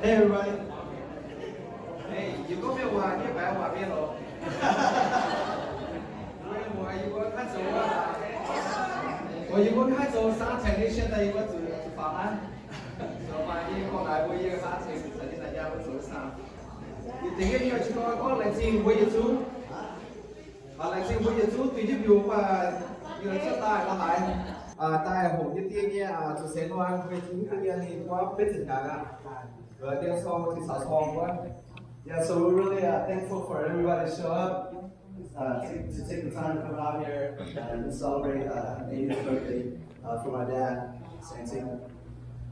Hey, everybody. Hey, yie gorngv mienh waac nyei, mv baac waac mienh lorqc. Mbuo, mbuo, yie mbuo haih zoux, mbuo, yie mbuo haih zoux sound technician daaih, yie mbuo zuqc, zuqc faaux hnangv. Zoux maaih nyei gorngv naaic mbuo yie haih zoux technician daaih, yie mbuo zoux sound. Yie dingc yie oix jiez gorn gorngv laengz zingh mbuo yietc zungv. Aa, laengz zingh mbuo yietc zungv duih jienv mbiungc, aa, yie cuotv daaih la'haaix, aa, daaih hoqc yie die nyei, aa, zuqc seix hnoi mbuo yietc zungv duqv yie ninh guaatv betv ziepc hnyangx aqv. Dien song, dien song wuov. Yeah, so we're really, uh, thankful for everybody show up, uh, to, to take the time to come out here and celebrate, uh, Nathan's birthday, uh, for my dad, Sanchez.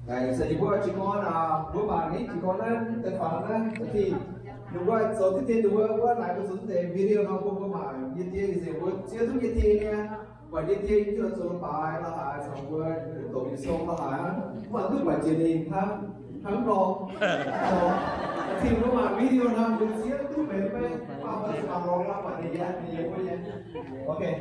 Aa, se yie mbuo jiez gorn, aa, mbuo mangc nyei jiez gorn naaiv deix faaux naaiv deix, ninh mbuo zoux diqv dien dongh wuov, wuov naaic mbuo zoux deix video nor, mbuo, mbuo mangc yie die nzengc, mbuo ziex duqv yie die nyei, buatc yie die yie zoux baaix la'haaix caux mbuo doqc nyei song la'haaix, mv baac duqv buatc jiex ninh hnangv, hnangv nor. Zoux, tin mbuo mangc video nor, mbuo ziex duqv benx maiv baac mbuo mangc longx, mv baac ninh yaac, ninh yaac mbuo nyei. Okay.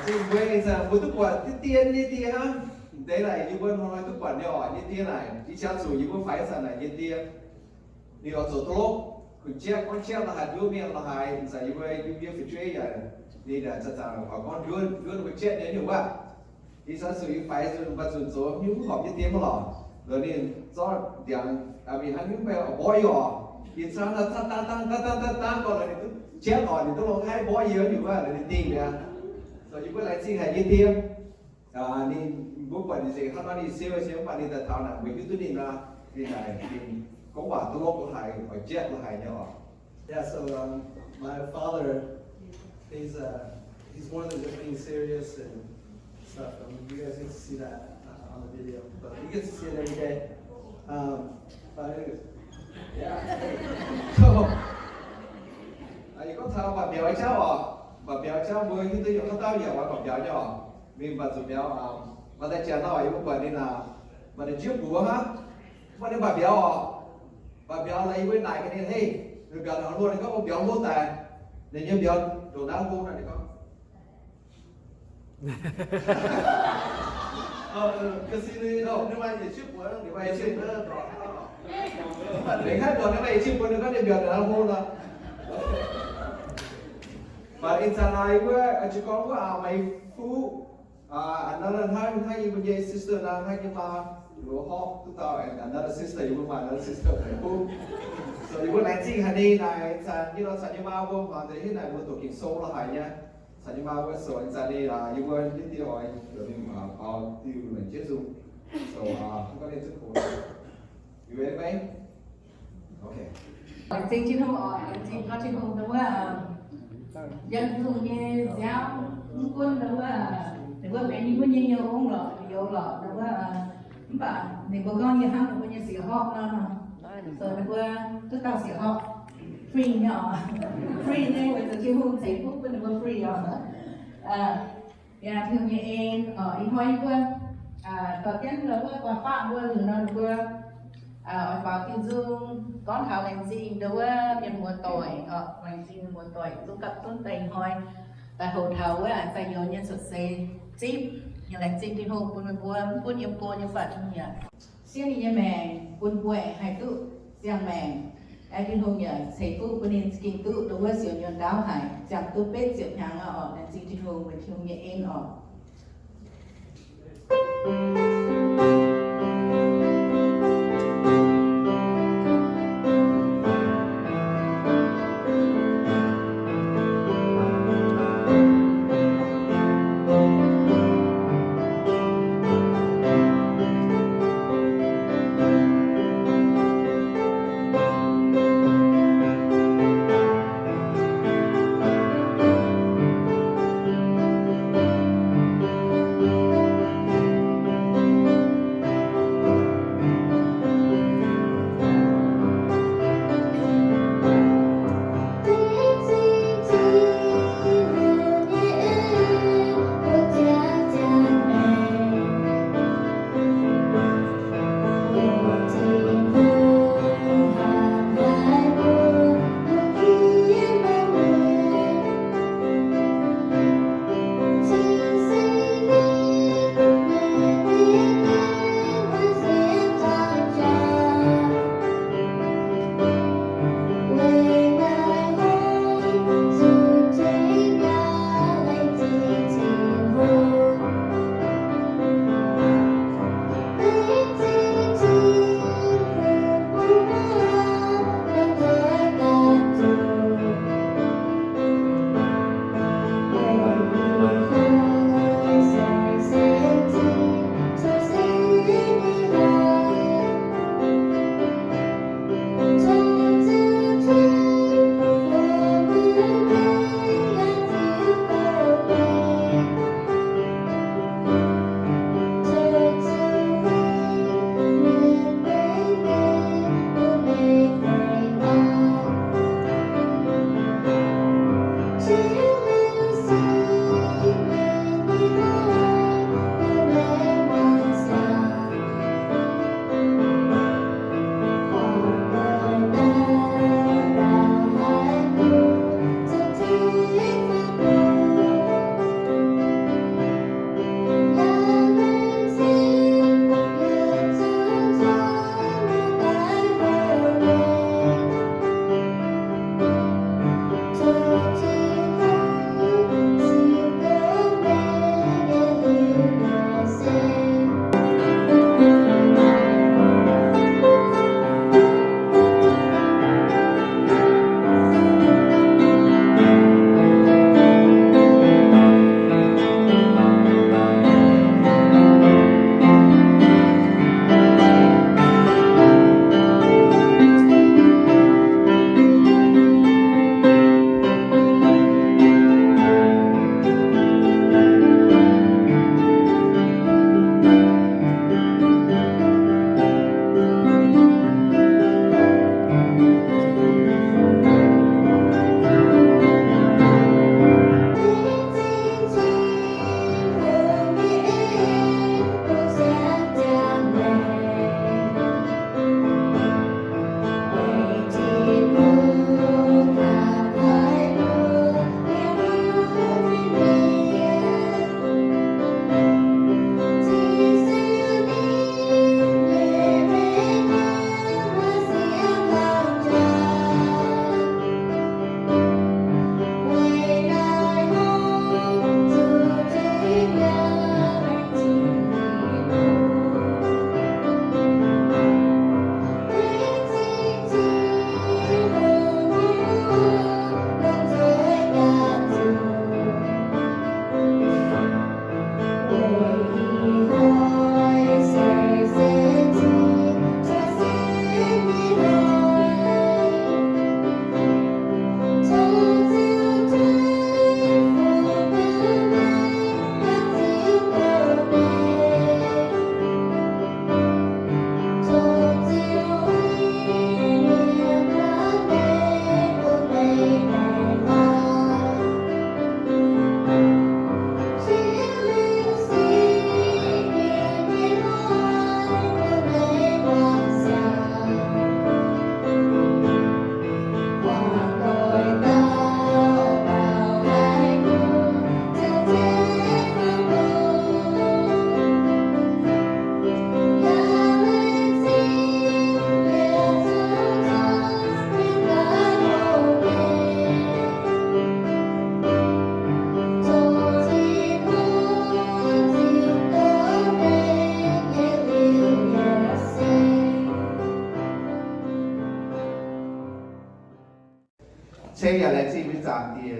Zinh mbuo ih zanc mbuo duqv buatc deix dien nyei die hnangv. Deix naaic yie mbuo hnoi-hnoi duqv buatc nyei oc, nyei die naaic. Ih qiang zuqc yie mbuo faix ih zanc naaic nyei die. Ninh oix zoux duqv lov, kuh jatv, gorngv jatv la'haaix, nduov mienh la'haaix, ih zanc yie mbuo, yie mbuo fu'jueiv yaac, ninh zanc-zanc oix gorngv nduov, nduov ninh mbuo jatv nyei nyungc wuov. Ih zanc zuqc yie faix nzunc, mv baac zuqc zoux nyungc mv horpc nyei die mv lorqc. Lorz ninh zorqv ndiangx, mingh hnangv nyungc mbaih oix mborqv yie oc. Ih zanc naaiv dangv dangv dangv dangv dangv dangv gorngv lorz ninh duqv jatv oc, ninh duqv longc haaix mborqv yie nyungc wuov, lorz ninh dingh mi'aqv. Zoux yie mbuo laengz zingh haic nyei die. Ninh mbuo buatc ninh nzengc hnangv nor ninh siou siou, mv baac ninh daaih taux naaic mbuo hiuv duqv ninh nor, ninh naaic ninh gorngv waac duqv lov la'haaix, oix jatv la'haaix nyei oc. Yeah, so um, my father, he's uh, he's more than just being serious and stuff. I mean, you guys get to see that uh, on the video, but we get to see it every day. Um, but anyways, yeah. So, uh, yie gorngv taux mba'biaux jauv oc, mba'biaux jauv mbuo hiuv duqv yiem haaix dauh yaac oix mba'biaux nyei oc. Mingh mba'zunc miaux, um, maaih deix jaax nor yie mbuo buatc ninh aac, maaih deix jieqv buoz hnangv, mv baac ninh mba'biaux oc. Mba'biaux laaix yie mbuo naaic gaax ninh, Hei, mbiauz ndongc haaix hlo? Ninh gorngv, Mbiauz hlo daaih. Ninh nyei mbiauz ndongc naaiv hlo nor, ninh gorngv. Mv baac ih zanc naaiv wuov, ih zanc naaiv wuov, maaih fuqv, another, hnangv, hnangv yie mbuo nyei sister nor, hnangv yie maa, yie mbuo horpc duqv dauh, and another sister, yie mbuo maaih another sister, maaih fuqv. So yie mbuo laengz zingh haic ninh naaic, ih zanc yie lorz caux yie maa mbuo hmuangx deix hiuv naaic mbuo doqc Ging-Sou la'haaix nyei. Caux yie maa mbuo so ih zanc ninh, yie mbuo hiuv duqv oix heuc ninh, uh, diuh maengc jienv nzung. So, uh, mv gorngv ninh zuqc kox. You ready, babe? Okay. Laengz zingh Tin-Hungh oc, laengz zingh gorngv Tin-Hungh ndau wuov, yiem Tin-Hungh nyei nziaamv mv gunv ndau wuov, ninh mbuo benx yie mbuo nyei youz lorqc, youz lorqc ndau wuov, mv baac ninh mbuo gorngv yie hnangv ninh mbuo nyei sieqv horqc nor. So ninh mbuo duqv dauh sieqv horqc, free nyei oc. Free nyei weic zuqc Tin-Hungh ceix fuqv bun ninh mbuo free oc. Yaac Tin-Hungh nyei en oc. Ih hnoi yie mbuo dorh jienv ndau wuov guaax faqv mbuo liuz nor ninh mbuo oix faaux diuh nzung gorngv taux laengz zingh ndau wuov mienh muoz-doic oc, laengz zingh mienh muoz-doic zungv gapv zunv daaih ih hnoi daaih houc taux wuov zai youz nyei cuotv seix zipv. Yaac laengz zingh Tin-Hungh bun meih mbuo mv gunv yiem go nyei fai Tin-Hungh yaac sienv ninh nyei maengc bun mbuo haih duqv ziangh maengc. Aengx Tin-Hungh yaac ceix fuqv bun ninh za'gengh duqv ndau wuov siouc nyuonh ndaauv haic, ziangh duqv betv ziepc hnyangx aqv oc. Laengz zingh Tin-Hungh weic Tin-Hungh nyei en oc.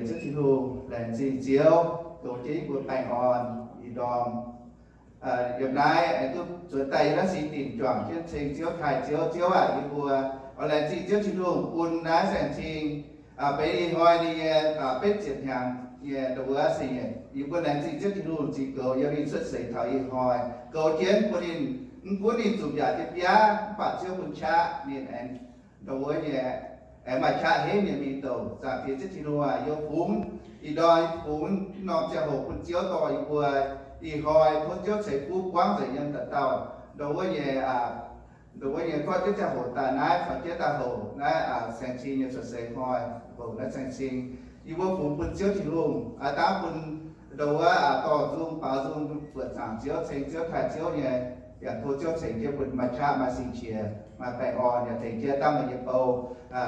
Ziouv Tin-Hungh, laengz zingh Ziouv goux jienv yie mbuo baengh orn ih ndorm. Yiem naaiv aengx duqv zuotc daaih yiem naaiv singx dinc juangc jienv ceng Ziouv, taaih Ziouv. Ziouv aac, yie mbuo oix laengz zingh Ziouv Tin-Hungh bun naaiv saeng-cing benx ih hnoi ninh nyei betv ziepc hnyangx nyei ndau wuov se nyei. Yie mbuo laengz zingh Ziouv Tin-Hungh ziux goux yiem ninh cuotv seix taux ih hnoi, goux jienv bun ninh, mv gunv ninh zuqc mbiaauc jienv biaav, mv baac Ziouv bun qaqv ninh aengx ndau wuov nyei, aengx maaih qaqv henv nyei mingh douc. Zaangc Diex Ziouv Tin-Hungh aac, yie fungx ih ndorm, fungx norm ziangh hoc bun Ziouv dorh yie mbuo ih hnoi tov Ziouv ceix fuqv buangv nzengc yiem dauh dauh ndau wuov nyei, ndau wuov nyei goiv jienv ziangh hoc daaih naaiv, caux jienv daaih hoc naaiv saeng-cing nyei cuotv seix hnoi, hoc naaiv saeng-cing. Yie mbuo fungx bun Ziouv Tin-Hungh, aa, dangv bun ndau wuov dorh nzung baaux nzung buoqc zaangc Ziouv, ceng Ziouv, taaih Ziouv nyei, yaac tov Ziouv ceix jienv bun maaih qaqv, maaih singx qiex, maaih baengh orn, yaac tengx jienv dangv meih nyei bou,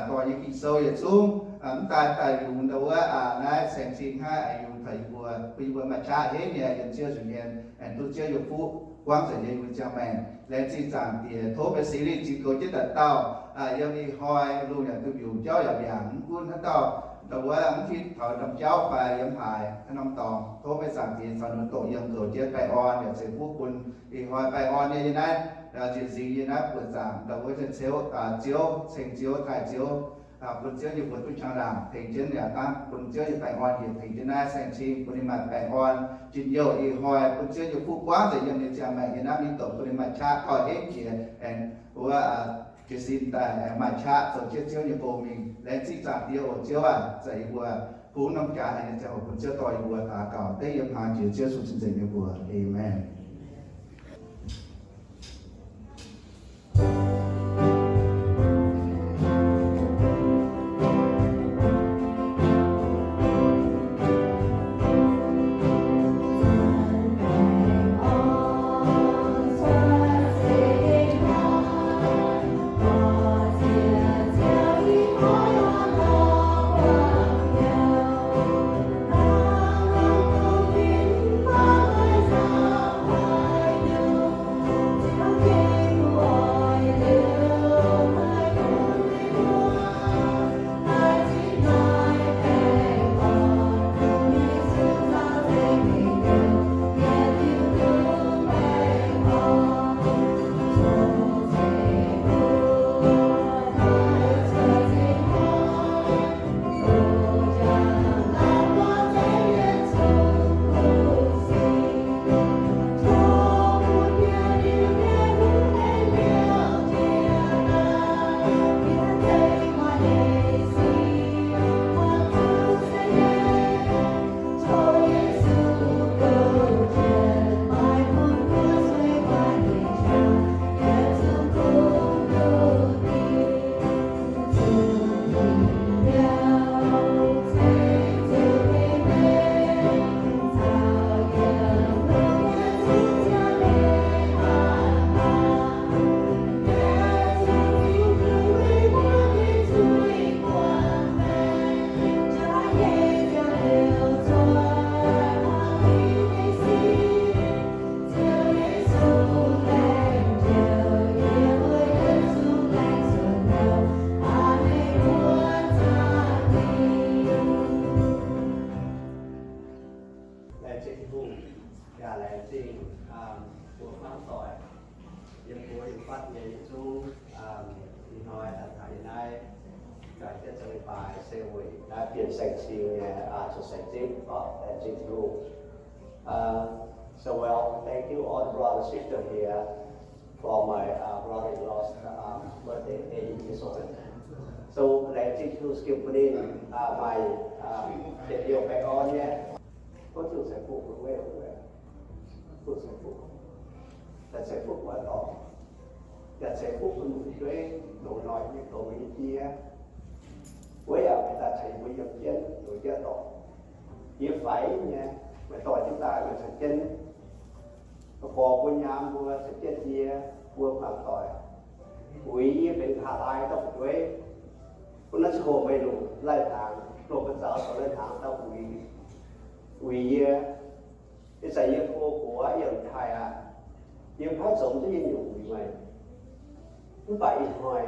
dorh yie Ging-Sou yietc zungv mv daaih daaih yungz ndau wuov naaiv saeng-cing hnangv, yungz taux yie mbuo, bun yie mbuo maaih qaqv henv nyei yiem Ziouv nza'hmien, aengx duqv Ziouv nyei fuqv buangv nzengc yiem yie mbuo ziangh maengc. Laengz zingh Zaangc Diex, tov meih Singx Lingh ziux goux jienv dauh dauh yiem ih hnoi, lungh yaac duqv mbiungc, jauv yaac mbiaangc, mv gunv haaix dauh ndau wuov mv hiuv taux norm jauv fai yiem haaix norm dorngx, tov meih Zaangc Diex caux ninh doqc yiem, goux jienv baengh orn, yaac ceix fuqv bun ih hnoi baengh orn nyei yiem naaiv, nzieqc nzingx yiem naaiv buoqc zaangc ndau wuov Ziouv, Ziouv, ceng Ziouv, taaih Ziouv, bun Ziouv nyei mbuox duqv qangx laangc, tengx jienv yaac dangv bun Ziouv nyei baengh orn njiec tengx jienv naaiv saeng-cing, bun ninh maaih baengh orn njien-youh ih hnoi, bun Ziouv nyei fuqv buangv nzengc yiem ninh ziangh maengc nyei naaiv mingh douc, bun ninh maaih qaqv dorh henv jiex aengx wuov jiez sin daaih aengx maaih qaqv zoux jienv Ziouv nyei gong mingh. Laengz zingh Zaangc Diex oc. Ziouv aac, za'gengh yie mbuo kungx norm jaax haic nyei ziangh hoc bun Ziouv dorh yie mbuo daux gaux dengv yiem hnaangx jiex Ziouv Yesu cing-nzengc nyei mbuox. Aamen. Laengz zingh Tin-Hungh, yaac laengz zingh mbuo hmuangv doic yiem mbuo ih fatv nyei yietc zungv. Ih hnoi daaih taux yiem naaiv, gaax jienv zoux leiz-baaix se weic naaiv bienh saeng-cing nyei cuotv seix zipv, laengz zingh Tin-Hungh. So well, thank you all the brother sister here for my uh, brother-in-law's uh, birthday, eighty years old. So laengz zingh Tin-Hungh skip bun ninh maaih yietc liouh baengh orn nyei. Tov Tin-Hungh ceix fuqv bun weic, Tin-Hungh ceix fuqv, yaac ceix fuqv bun dorngx, yaac ceix fuqv bun fu'jueiv, longc noic nyei, longc nyei jiex. Weic yaac meih daaih caux yie mbuo yiem jienv longc jienv dorngx. Yie faix nyei, meih dorh jienv daaih, meih caux jienv borx mbuo nyaam mbuo caux jienv yie mbuo hmuangv doic. Uix yie benx haaix lai dauh fu'jueiv, bun naaiv ziangh hoc meih longc lai-hnaangx, longc mbuo zaux zoux lai-hnaangx daaih uix, uix yie. Ih zanc yie hlo gox, yie mv taaih aqv. Yie mv haih zoux duqv yie nyungc uix meih. Mv baac ih hnoi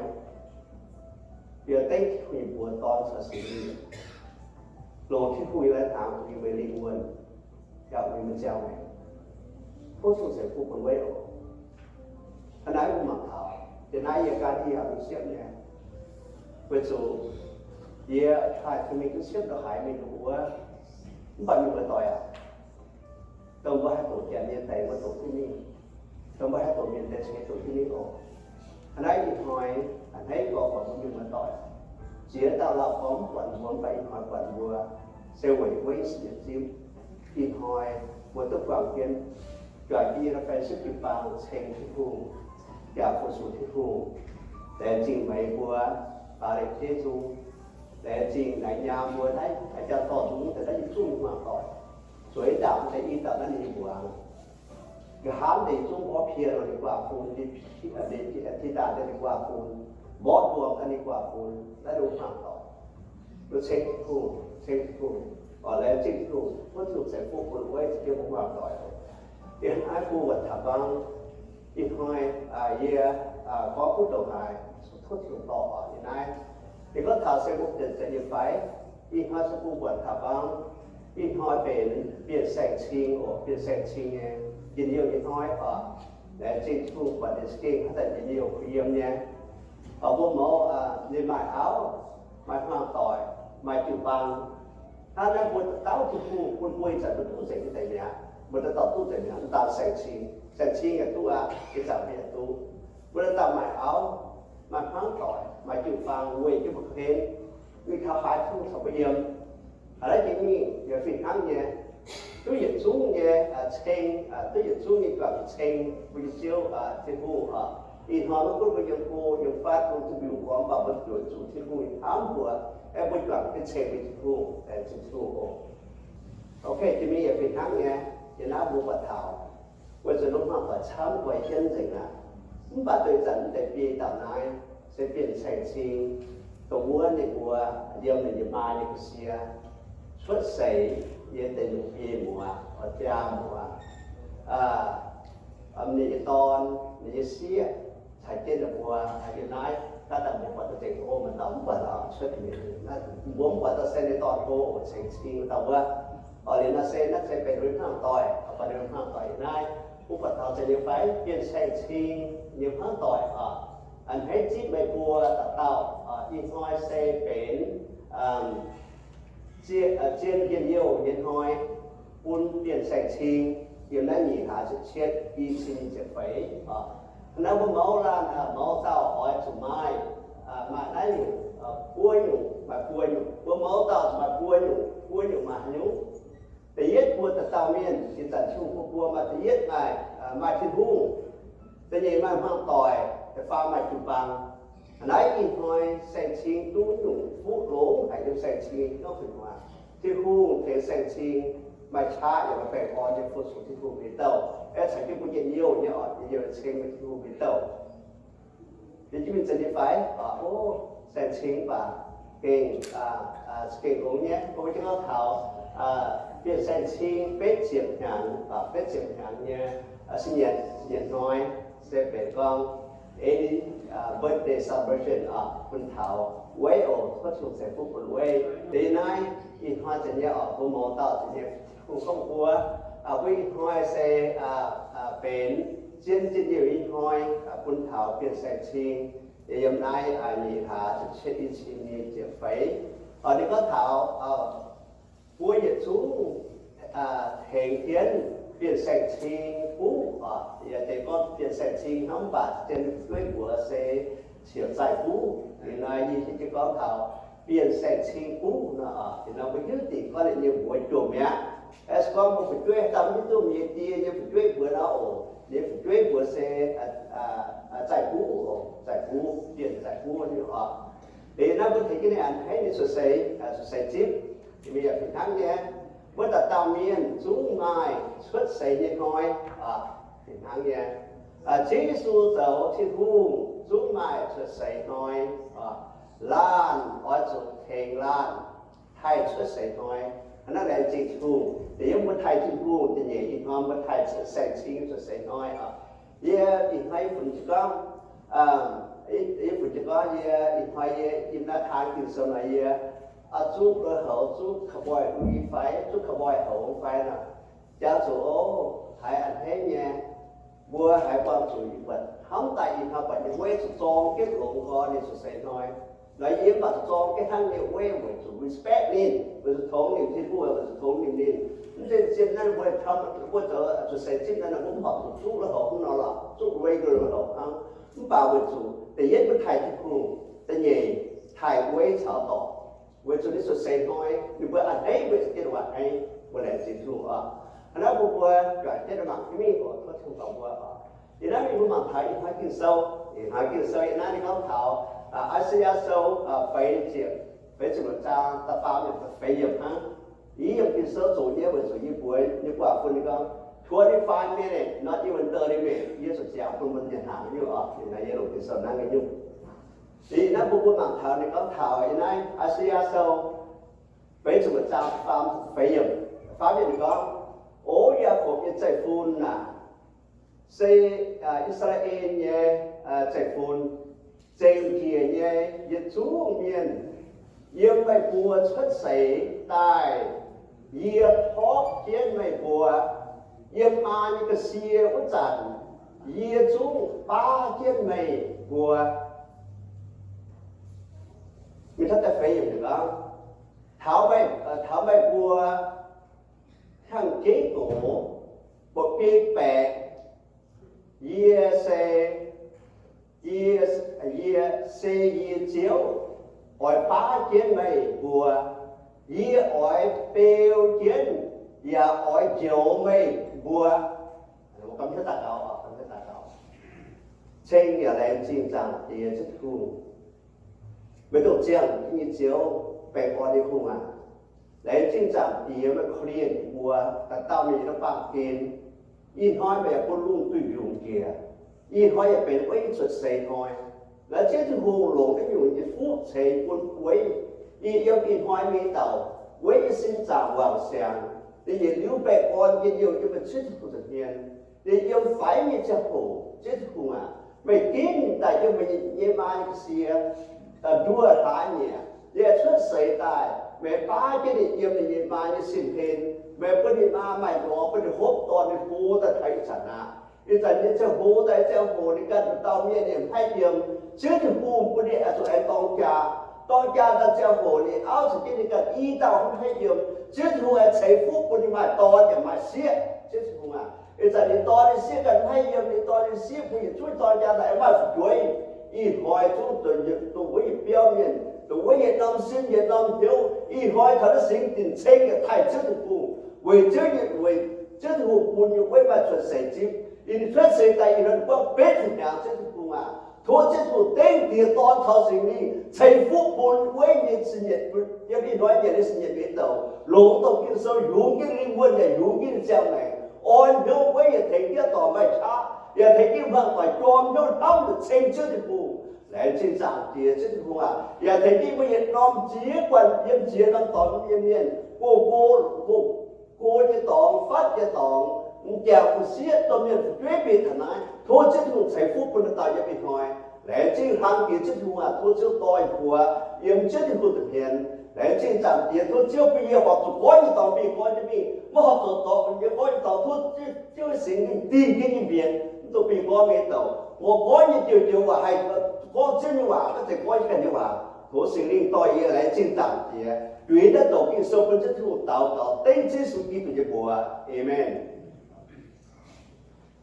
yie dengv Tin-Hungh nyei mbuox dorn caux Singx Lingh Dongh Tin-Hungh nyei lai-hnaangx bun meih lingh wuonh, yaac bun meih ziangh maengc. Tov Tin-Hungh ceix fuqv bun weiv oc. Hnangv naaiv mbuo mangc taux, yie naaiv yie gan yie yaac mingh siepv nyei, weic zuqc yie haih mingh duqv siepv ndongc haaix mingh ndongc wuov. Mv baac mienh muoz-doic aac, dongh mbuo haih doqc Janx nyei deix mbuo doqc jienv mingh, dongh mbuo haih doqc mienh deix cingx doqc jienv mingh oc. Hnangv naaiv ih hnoi, a'hneiv gorx-youz mbuo mienh muoz-doic, ziex dauh lauh gorx mv buatc mbuo, mv baac ih hnoi buatc mbuo, se weic mbuo i sienx zipv. Ih hnoi mbuo duqv buangh jienv, juangc jienv yie fai sipv jiu-baang ceng Tin-Hungh, yaac fu-sux Tin-Hungh, laengz zingh meih mbuo, baac leiz jeiv nzung, laengz zingh naaiv nyaam mbuo naaiv, jaa-dorh nzung deix naaiv yietc zungv hmuangv doic, zueiz ndaangc deix i dauh naaiv ninh mbuangz. Nqa'haav deix zungv mborqv piex ninh guaax fun, ti daaih deix ninh guaax fun, mborqv nduom daaih ninh guaax fun, naaiv nduov hmuangv doic. Mbuo ceng Tin-Hungh, ceng Tin-Hungh, oc, laengz zingh Tin-Hungh, tov Tin-Hungh ceix fuqv bun wuov ziex jienv mbuo hmuangv doic. Yie hnamv mbuo wuonc taux buangv, ih hnoi yie gorngv kuv ndongc haaix, tov Tin-Hungh dorh oc. Yie naaiv, yie gorngv taux se mbuo benx deix nyei fai, ih hnoi se bun wuonc taux buangv, ih hnoi benx Bienh Saeng Cing oc, Bienh Saeng Cing nyei njien-youh nyei hnoi oc. Laengz zingh Tin-Hungh buatc ninh za'gengh haaix zanc njien-youh kuh yiem nyei. Oc, mbuo mouz ninh maaih auv, maaih hmuangv doic, maaih jiu-baang. Hnangv naaiv mbuo dauh dauh Tin-Hungh bun mbuo ih zanc mbuo duqv nzengc nyei deix mi'aqv. Mbuo dauh dauh duqv nzengc mi'aqv, mv daan Saeng Cing. Saeng Cing yaac duqv aqv, ih zanc mbuo yaac duqv. Mbuo dauh dauh maaih auv, maaih hmuangv doic, maaih jiu-baang weic jienv mbuo ga'hlen, mingh taux haaix Tin-Hungh caux mbuo yiem. Aa, naaiv jiex mingh yaac fih hnangv nyei. Duqv yietc zungv nyei ceng, duqv yietc zungv nyei juangc ceng mbuo nyei Ziouv Tin-Hungh oc. Ih hnoi maiv gunv mbuo yiem go yiem fatv, mbuo zuqc mbiungc gormx, mv baac mbuo zuqc Tin-Hungh hnamv mbuo, aengx mbuo juangc jienv ceng mbuo Tin-Hungh, laengz zingh Tin-Hungh oc. Ok, jiex mingh yaac fih hnangv nyei. Yie naaiv mbuo buatc taux, weic zuqc norm hmuangv doic camv, guai jienv nzengc aqv. Mv baac deix zanc deix biei dauh naaiv se Bienh Saeng Cing, dongh wuov ninh mbuo yiem ninh nyei maa nyei ga'sie cuotv seix nyei deix nyungc biei muoz, oix biaa muoz, ninh nyei dorn, ninh nyei sieqv, caux jienv ninh mbuo yiem naaiv. Gaax daaih mbuo buatc daaih zengc go, maaih dauh mv buatc cuotv mingh. Mbuo mv buatc daaih se ninh dorn go oc, Saeng Cing dauh wuov. Oc, liuz naaiv se, naaiv se benx ninh hmuangv doic, baac ninh hmuangv doic yiem naaiv. Mbuo buatc taux se nyei fai, Bienh Saeng Cing nyei hmuangv doic oc. A'hneiv zipv meih mbuo dauh dauh, ih hnoi se benx zien, zien njien-youh nyei hnoi bun Bienh Saeng Cing yiem naaiv nyic hlaax ziepc cietv, i cin nyic ziepc feix oc. Naaiv mbuo mouz laanh, mouz dauh oix zuqc maaih, maaih naaiv nyungc, buo nyungc, maaih buo nyungc. Mbuo mouz dauh maaih buo nyungc, buo nyungc maaih haaix nyungc? Da'yietv, mbuo dauh dauh mienh ih zanc Tin-Hungh bun mbuo maaih, da'yietv maaih, maaih Tin-Hungh. Da'nyeic maaih hmuangv doic. Da'faam maaih jiu-baang. Naaiv ih hnoi Saeng Cing duqv nyungc fuqv longx haic yiem Saeng Cing nyei jauv fih hnoi. Tin-Hungh tengx Saeng Cing maaih qaqv yaac maaih baengh orn nyei fu-sux Tin-Hungh mbuo nyei douh, aengx caux jienv mbuo njien-youh nyei oc, njien-youh ceng Tin-Hungh mbuo nyei douh. Yie jienv mingh zanc nyei fai, o, Saeng Cing mv baac gengh, gengh longx nyei. Mbuo jienv gorngv taux Bienh Saeng Cing betv ziepc hnyangx, betv ziepc hnyangx nyei sin nyanc, sin nyanc hnoi, se benx gorngv eighty birthday celebration oc, bun taux Weiv oc, tov Tin-Hungh ceix fuqv bun Weiv. Deix naaiv ih hnoi zanc nyei oc, mbuo mouz dauh zanc nyei Tin-Hungh gorngv mbuo, mbuo ih hnoi se benx zien njien-youh nyei hnoi bun taux Bienh Saeng Cing, yiem naaiv nyic hlaax ziepc cietv, i cin nyic ziepc feix. Ninh gorngv taux mbuo yietc zungv tengx jienv Bienh Saeng Cing buv oc. Yaac deix gorngv Bienh Saeng Cing hnangv, mv baac zien fu'jueiv mbuox se caux Zaih Buv. Liuz nor yie hiuv duqv gorngv taux Bienh Saeng Cing buv nor oc. Liuz nor mbuo hiuv dingc gorngv ninh nyei mbuox jomc mi'aqv. Se gorngv mbuo fu'jueiv haaix dauh mv hiuv duqv nyei, die nyei fu'jueiv mbuox nor oc, ninh nyei fu'jueiv mbuox se Zaih Buv oc, Zaih Buv, Bienh Zaih Buv nyei oc. Liuz naaiv mbuo tengx jienv ninh a'hneiv ninh cuotv seix, cuotv seix zipv. Mbuo yaac fih hnangv nyei, mbuo dauh dauh mienh zungv maaih cuotv seix nyei hnoi. Fih hnangv nyei, Ziouv Yesu zoux Tin-Hungh zungv maaih cuotv seix hnoi. Laanh oix zuqc tengx laanh taaih cuotv seix hnoi. Hnangv naaiv laengz zingh Tin-Hungh, da'yietv mbuo taaih Tin-Hungh, da'nyeic ih hnoi mbuo taaih Saeng Cing cuotv seix hnoi oc. Yie ih hnoi yie funx jiez gorngv, yie funx jiez gorngv yie ih hnoi yie yiem naaiv taan Ging-Sou nor yie zuqv lui-houx, zuqv cowboy lui fai, zuqv cowboy houx fai nor, jaax zuqc oc, haiz a'hneiv nyei. Mbuo haiz buangh zuqc yie buatc hnamv daaih ih hnoi buatc nyei weiv zuqc zorng jienv longx gorx ninh zuqc seix hnoi. Nor yie mv baac zuqc zorng jienv hnangv nyei weiv weic zuqc respect ninh, weic zuqc tongx ninh, Tin-Hungh weic zuqc tongx ninh. Mv zeiz zien naaiv mbuo, mbuo zoux zuqc seix zipv naaiv, mbuo mv horpc zuqc zuqv lui-houx hnangv nor lorqc, zuqv regular lui-houx hnangv. Mv baac weic zuqc da'yietv mbuo taaih Tin-Hungh, da'nyeic taaih weiv caux dorc, weic zuqc ninh zuqc seix hnoi, ninh mbuo a'hneiv mbuo za'gengh a'hneiv, mbuo laengz zingh Tin-Hungh oc. Hnangv naaiv mbuo, mbuo juangc jienv mangc jienv mingh oc, tov Tin-Hungh dorh mbuo oc. Yiem naaiv mingh mbuo mangc taux ih hnoi Ging-Sou, ih hnoi Ging-Sou yiem naaiv ninh gorngv taux I^saa^yaa Sou feix ziepc, feix ziepc luoqc zaang da'faam yiemc da'feix yiemc hnangv. Yie yiem Ging-Sou zoqc nyei weic zuqc yie mbuox nyei guaax bun ninh gorngv, twenty-five minutes, not even thirty minutes, yie zuqc ziangx bun mbuo nyanc hnaangx nyungc oc. Yie longc Ging-Sou nanv nyei nyungc. Ih naaiv mbuo mbuo mangc taux ninh gorngv taux yiem naaiv I^saa^yaa Sou feix ziepc luoqc zaang faam feix yiemc, faam yiemc ninh gorngv, O Yaakopv nyei zeiv-fun aac, se I^saa^laa^en nyei zeiv-fun, zengc njiec nyei yietc zungv mienh, yiem meih mbuo cuotv seix daaih yie torqv jienv meih mbuo. Yiem maa nyei ga'sie wuov zanc yie zungv baav jienv meih mbuo. Mingh taux da'feix yiemc gorngv, taux meih, taux meih mbuo hnyangx-jeiv gox, mba'biei baeqc, yie se, yie, yie se yie Ziouv, oix baav jienv meih mbuo. Yie oix beu jienv yaac oix njoux meih mbuo. Ceng yaac laengz zingh Zaangc Diex Ziouv Tin-Hungh, meih dongh ziangh nyei Ziouv, baengh orn nyei Hungh aac. Laengz zingh Zaangc Diex meih korv-lienh mbuo dauh dauh mienh nyei baamh gen. Ih hnoi meih yaac bun lungh duih mbiungc njiec. Ih hnoi yaac benx wuov ih cuotv seix hnoi. Laengz Ziouv Tin-Hungh longc naaiv nyungc nyei fuqv ceix bun wuov, yiem ih hnoi nyei dauh wuov nyei sin zaangc wangc siangx. Ninh yietc liuz baengh orn njien-youh yiem meih Ziouv Tin-Hungh nza'hmien. Ninh yiem faix nyei ziangh hoc, Ziouv Tin-Hungh aac, meih ginv daaih yiem meih nyei maa nyei ga'sie nduoh hlaax nyieqc. Ninh cuotv seix daaih, meih baav jienv ninh yiem ninh nyei maa nyei sin-hlen. Meih bun ninh maa maaih lorz bun ninh hopv dorn ninh hlo daaih taux ih zanc aqv. Ih zanc nyei ziangh hoc daaih ziangh hoc ninh ganh dauh dauh mienh ninh mv haih yiem. Ziouv Tin-Hungh bun ninh zuqc aengx dorng jaa. Dorng jaa daaih ziangh hoc ninh auv caux jienv ninh ganh i dauh mv haih yiem. Ziouv Tin-Hungh aengx ceix fuqv bun ninh maaih dorn yaac maaih sieqv. Ziouv Tin-Hungh aac, ih zanc ninh dorn ninh sieqv ganh mv haih yiem, ninh dorn ninh sieqv bun yietc zungv dorng jaa daaih aengx maaih fu'jueiv. Ih hnoi zungv dongh wuov yietc biauv mienh, dongh wuov yietc norm sin yietc norm hnyouv, ih hnoi taux naaiv Singx Dinc Ceng yaac taaih Ziouv Tin-Hungh, weic Ziouv, weic Ziouv Tin-Hungh bun nyei wuov maaih cuotv seix zipv. Ninh cuotv seix daaih ih hnoi ninh buangv betv ziepc hnyangx. Ziouv Tin-Hungh aac, tov Ziouv Tin-Hungh dengv diex dorn caux Singx Lingh ceix fuqv bun wuov nyei sin yietc, yiem ih hnoi nyanc nyei sin yietc nyei douc, longc dongh Ging-Sou yungz jienv ninh wuonh yaac yungz jienv ninh ziangh maengc. Orn hnyouv wuov yaac tengx jienv dorc maaih qaqv, yaac tengx jienv hmuangx doic jorm hnyouv hnamv ceng Ziouv Tin-Hungh. Laengz zingh Zaangc Diex Ziouv Tin-Hungh aac, yaac tengx jienv mbuo yietc norm ziex guanh yiem ziex norm dorngx yiem mienh, go, go, go nyei dorngx, fatv nyei dorngx, m'jangc m'sieqv, domh mienh fu'jueiv mingh taux naaiv, tov Ziouv Tin-Hungh ceix fuqv bun dauh dauh yiem ih hnoi. Laengz zingh hlang jiex Ziouv Tin-Hungh aac, tov Ziouv dorh mbuo yiem Ziouv Tin-Hungh nza'hmien. Laengz zingh Zaangc Diex, tov Ziouv bun yie horpc zuqc gorngv nyei dorngx bun yie gorngv jienv mingh, maiv horpc zuqc dorh bun yie gorngv nyei dorngx, tov Ziouv Singx Lingh dingh jienv yie mbienx, mv dungx bun yie gorngv nyei douc. Mbuo gorngv nyei joux joux waac haih gorngv Ziouv nyei waac, maiv zeiz gorngv yie ganh nyei waac. Tov Singx Lingh dorh yie. Laengz zingh Zaangc Diex. Juix naaiv douc Ging-Sou bun Ziouv Tin-Hungh daux gaux dengv Ziouv Yesu Giduc nyei mbuox. Aamen.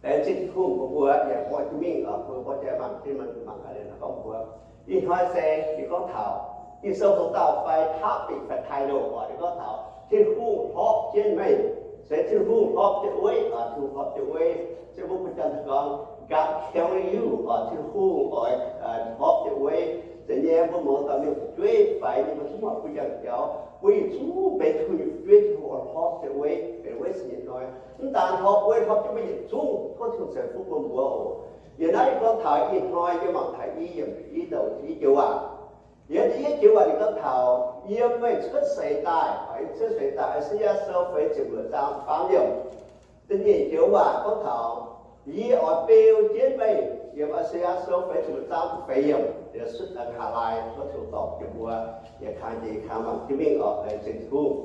Laengz zingh Tin-Hungh, mbuo, mbuo yaac mborqv jienv mingh, mbuo mborqv jienv mangc jienv, mangc gaax ninh gorngv mbuo. Ih hnoi se ninh gorngv taux Ging-Sou hlo dauh fai topic fai title oc, ninh gorngv taux Tin-Hungh hlorpv jienv meih, se Tin-Hungh hlorpv jienv weiv, Tin-Hungh hlorpv jienv weiv. Se mbuo bun jang gorngv, God carry you, Tin-Hungh oix hlorpv jienv weiv. Da'nyeic, mbuo mouz dauh mienh fu'jueiv faix nyei, mbuo zungv mangc bun jang jauv, mbuo yietc zungv benx Tin-Hungh nyei fu'jueiv, Tin-Hungh oix hlorpv jienv weiv, benx weiv sin yietc hnoi. Mv daan hlorpv weiv, hlorpv jienv mbuo yietc zungh, tov Tin-Hungh ceix fuqv bun mbuo oc. Yie naaiv gorngv taux ih hnoi yie mangc taux i yiemc i douc i joux waac. Yiem i joux waac ninh gorngv taux, yiem meih cuotv seix daaih, yiem cuotv seix daaih, I^saa^yaa Sou feix ziepc luoqc zaang faam yiemc. Da'nyeic joux waac gorngv taux, yie oix beu jienv meih. Yiem I^saa^yaa Sou feix ziepc luoqc zaang da'feix yiemc, yaac cuotv daaih haaix laai cuotv taux dorngc jiex mbuo, yaac kang jiex kang mangc jienv mingh orqc, laengz zingh Tin-Hungh.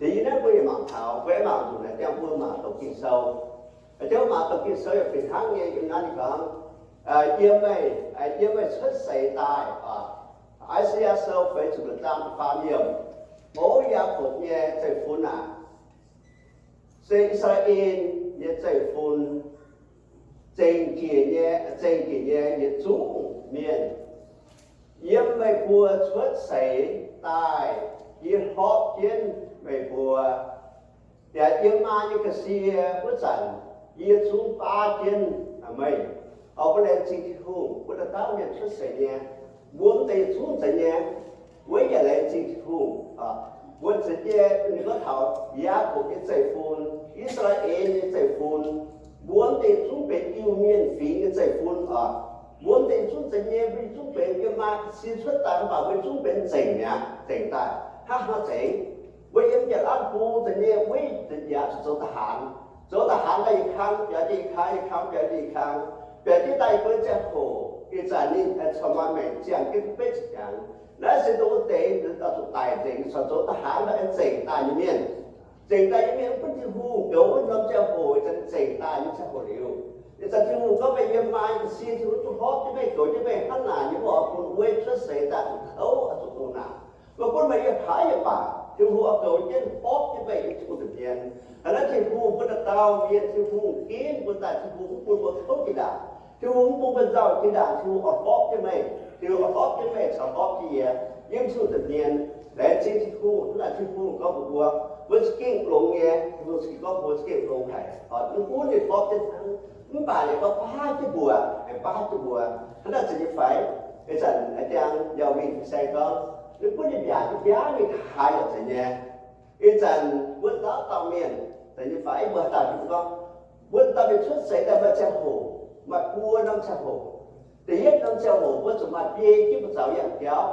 Da'yietv naaiv mbuo yaac mangc taux, mbuo aengx mangc nzunc naaiv jangx mbuo mangc doqc Ging-Sou. Jangx mbuo mangc doqc Ging-Sou yaac fih hnangv nyei, yiem naaiv ninh gorngv, yiem meih, yiem meih cuotv seix daaih, I^saa^yaa Sou feix ziepc luoqc zaang da'faam yiemc, O Yaakopv nyei zeiv-fun aac, se I^saa^laa^en nyei zeiv-fun, zengc jiex nyei, zengc jiex nyei yietc zungv mienh, yiem meih mbuo cuotv seix daaih yie hlorpv jienv meih mbuo. Yaac yiem maa nyei ga'sie wuov zanc yie zungv baav jienv meih. Oix mbuo laengz zingh Tin-Hungh, mbuo dauh dauh mienh cuotv seix nyei, mbuo mv deix yietc zungv zeiz nyei, weic yaac laengz zingh Tin-Hungh. Mbuo zeiz nyei, ninh gorngv taux Yaakopv nyei zeiv-fun, I^saa^laa^en nyei zeiv-fun, mbuo mv deix zungv benx Iu-Mienh fingx nyei zeiv-fun oc. Mbuo mv deix zungv zeiz nyei, mbuo zungv benx yiem maa ga'sie cuotv daaih, mv baac mbuo zungv benx nzengc mi'aqv, nzengc daaih. Hnangv haaix nor nzengc? Mbuo yiem njiec lamh bung daaih nyei, weic yaac zuqc zoux da'haanx. Zoux da'haanx daaih yietc kang biaux jienv yietc kang, yietc kang biaux jienv yietc kang, biaux jienv daaih yie mbuo nyei ziangh hoc, ih zanc ninh corc maaih maengc ziangh jienv beiv ziepc hnyangx. Naaiv se dongh wuov deix daaih zuqc daic nzengc, corc zoux da'haanx daaih nzengc daaih nyei mienh. Nzengc daaih nyei mienh mv bun Tin-Hungh goux wuov norm ziangh hoc, ih zanc nzengc daaih nyei ziangh hoc liuz, ih zanc Tin-Hungh gorngv meih yiem maa ga'sie, Tin-Hungh duqv hlorpv jienv meih, goux jienv meih hnangv naaic nyei, mv oix bun wueiv cuotv seix daaih zuqc kouv, zuqc doh naanc. Mv bun meih yiem haaix yaac baac, Tin-Hungh oix goux jienv hlorpv jienv meih yiem Tin-Hungh nza'hmien. Hnangv naaiv Tin-Hungh mbuo dauh dauh mienh, Tin-Hungh ginv mbuo daaih, Tin-Hungh mv bun mbuo kouv jiex ndaangc, Tin-Hungh mv bun mbuo nzauh jiex ndaangc, Tin-Hungh oix hlorpv jienv meih, Tin-Hungh oix hlorpv jienv meih caux hlorpv jienv yie yiem Tin-Hungh nza'hmien. Laengz zingh Tin-Hungh, hnangv naaic Tin-Hungh gorngv mbuox mbuo, mbuo za'gengh longx nyei, Tin-Hungh za'gengh gorngv mbuo za'gengh longx haic. Mv gunv ninh hlorpv jienv hnangv, mv baac ninh gorngv baav jienv mbuo, aengx baav jienv mbuo. Hnangv naaic zeiz nyei fai? Ih zanc a'jang yaac mingh fin-saeng gorngv, ninh gunv ninh mbiaauc jienv biaav mingh haaix yaac zeiz nyei. Ih zanc mbuo dauh dauh mienh, zeiz nyei fai? Mbuo haaix dauh hiuv gorngv, mbuo dauh mienh cuotv seix daaih maaih ziangh hoc, maaih buo norm ziangh hoc. Da'yietv norm ziangh hoc mbuo zuqc maaih biei jienv buoz zaux yangh jauv.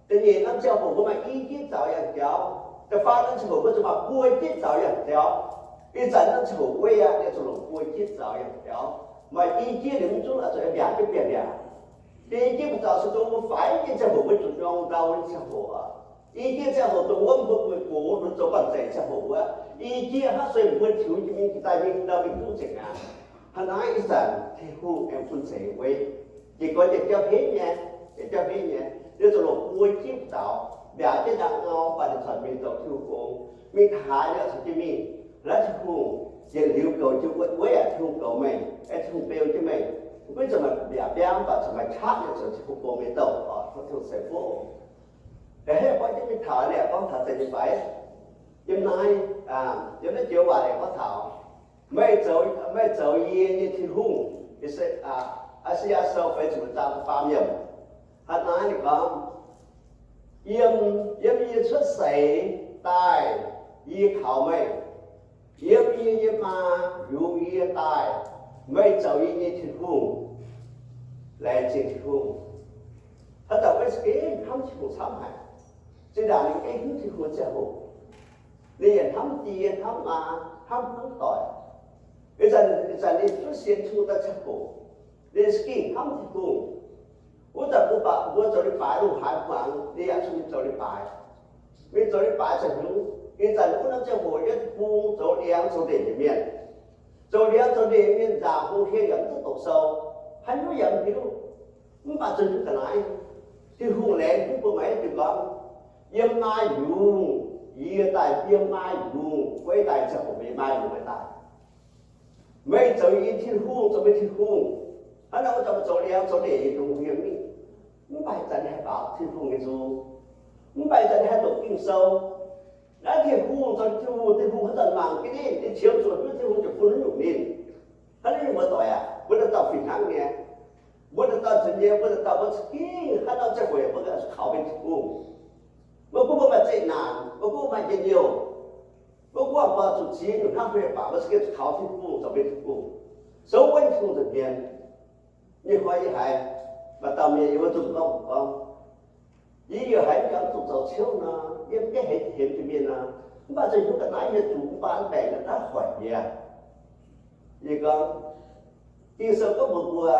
Da'nyeic norm ziangh hoc mbuo maaih i jienv zaux yangh jauv. Da'faam norm ziangh hoc mbuo zuqc maaih buo jienv zaux yangh jauv. Ih zanc norm ziangh hoc weic aqv, ninh zuqc longc buo jienv zaux yangh jauv. Maaih i jienv ninh mv zungv oix zuqc mbiaauc jienv bieqc mbiaauc. Biei jienv buoz zaux se dongh mbuo faix jienv ziangh hoc mbuo zuqc nyong ndau nyei ziangh hoc oc. I jienv ziangh hoc dongh wuov mbuo gueic gox lunx zoux banh zeic ziangh hoc wuov, i jienv hnangv sueih mbuo tiux jiex mingh daaih mingh ndau mingh duqv nzengc aqv. Hnangv naaiv ih zanc Tin-Hungh aengx bun zeiz weic, jiez gorn yietc jauv henv nyei, yietc jauv henv nyei, ninh zuqc longc buo jienv zaux, mbiaauc jienv ndaangc ngau, baac ninh corc mingh zoux Tin-Hungh gong, mingh taux haaix ninh oix zuqc jienv mingh. Naaiv Tin-Hungh yietc liuz goux jienv weic aqv, Tin-Hungh goux meih, aengx Tin-Hungh beu jienv meih. Mv gunv zuqc maaih mbiaauc biaa mv baac zuqc maaih qaqv, ninh zuqc Tin-Hungh goux meih douh oc, tov Tin-Hungh ceix fuqv. Heh, gorngv jienv mingh taux liuz, gorngv taux zeiz nyei fai? Yiem naaiv, yiem naaiv joux waac gorngv taux, meih zoux, meih zoux yie nyei Tin-Hungh. I^saa^yaa Sou feix ziepc luoqc zaang faam yiemc. Hnangv naaiv ninh gorngv, yiem, yiem yie cuotv seix daaih yie kaux meih, yiem yie nyei maa yungz yie daaih, meih zoux yie nyei Tin-Hungh. Laengz zingh Tin-Hungh. Haaix dauh maiv za'gengh hnamv Tin-Hungh camv haic. Zinh ndaangc ninh gengh hnamv Tin-Hungh ziangh hoc, ninh yaac hnamv die hnamv maa, hnamv hnamv doic. Ih zanc, ih zanc ninh zuqc sienx Tin-Hungh daaih ziangh hoc, ninh za'gengh hnamv Tin-Hungh. Wuov zanc mbuo baac mbuo zoux leiz-baaix lungh haaix hmuangx, ninh yaac zuqc mingh zoux leiz-baaix. Mingh zoux leiz-baaix zanc hnyungv, ih zanc wuov norm ziangh hoc yiem bung zoux liangx zoux ndeic nyei mienh, zoux liangx zoux ndeic mienh nzaangc hung hien yaac mv duqv doqc sou, haaix nyungc yaac mv hiuv. Mv baac zunh ga'naaiv, Tin-Hungh laengz zingh mbuo maiv dungx gorngv, yiem maa yungz yie daaih, yiem maa yungz guei daaih ziangh hoc meih maa yungz daaih. Meih zoux yie Tin-Hungh, zoux meih Tin-Hungh. Hnangv naaic wuov zanc mbuo zoux liangx zoux ndeic nyei dungx hung hien mingh, mv baac ih zanc ninh haih baaux Tin-Hungh nyei nzung, mv baac ih zanc ninh haih doqc Ging-Sou. Naaiv Tin-Hungh zoux Tin-Hungh, Tin-Hungh haaix zanc mangc jienv ninh, ninh qiemx zuqc duqv Tin-Hungh ziouc bun haaix nyungc ninh. Hnangv naaiv mbuo doic aac, mbuo dauh dauh fih hnangv nyei. Mbuo dauh dauh nzuonx nyei, mbuo dauh dauh mbuo za'gengh haaix norm ziangh hoc mbuo oix zuqc kaux mingh Tin-Hungh. Maiv gunv mbuo maaih zeqc naanc, maiv gunv maaih njien-youh, maiv gunv maaih zuqc ziex nyungc hnangv hmei baac mbuo za'gengh zuqc kaux Tin-Hungh zoux mbuo Tin-Hungh, souv wuonv Tin-Hungh nza'hmien. Ninh hnoi yie haiz maaih dauh mienh yiem wuov nzung gorngv, gorngv, yie yaac haiz mv jangx zuqc zoux ciouv nor, yie mv gaengh hemx jiex mienh nor, mv baac zoux hnyouv ga'naaiv yie zuqc mv baac mv baengc ga'naaiv hoic yie. Yie gorngv, Ging-Sou gorngv mbuox mbuo,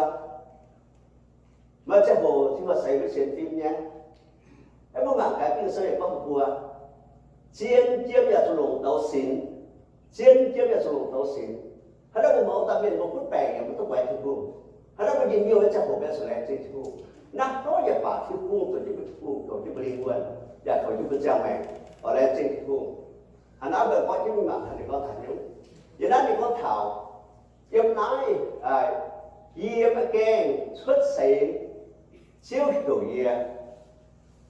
maaih ziangh hoc Tin-Hungh seix mbuo sienx fim nyei. Aeqv, mbuo mangc gaax Ging-Sou yaac gorngv mbuox mbuo, zien jiem yaac zuqc longc douz sinx. Zien jiem yaac zuqc longc douz sinx. Hnangv naaiv mbuo mouz dauh mienh mbuo gunv baengc yaac mv duqv guaix Tin-Hungh. Hnangv naaiv mbuo njien-youh nyei ziangh hoc mbuo zuqc laengz zingh Tin-Hungh. Naaiv gorngv yaac baac Tin-Hungh zoux jienv mbuo Tin-Hungh, zoux jienv mbuo lingh wuonh, yaac zoux jienv mbuo ziangh maengc, oix laengz zingh Tin-Hungh. Hnangv naaiv mbuo gorngv jienv mingh mangc taux ninh gorngv taux nyungc. Yie naaiv ninh gorngv taux yiem naaiv, yie maiv gaengh cuotv seix, Ziouv heuc yie.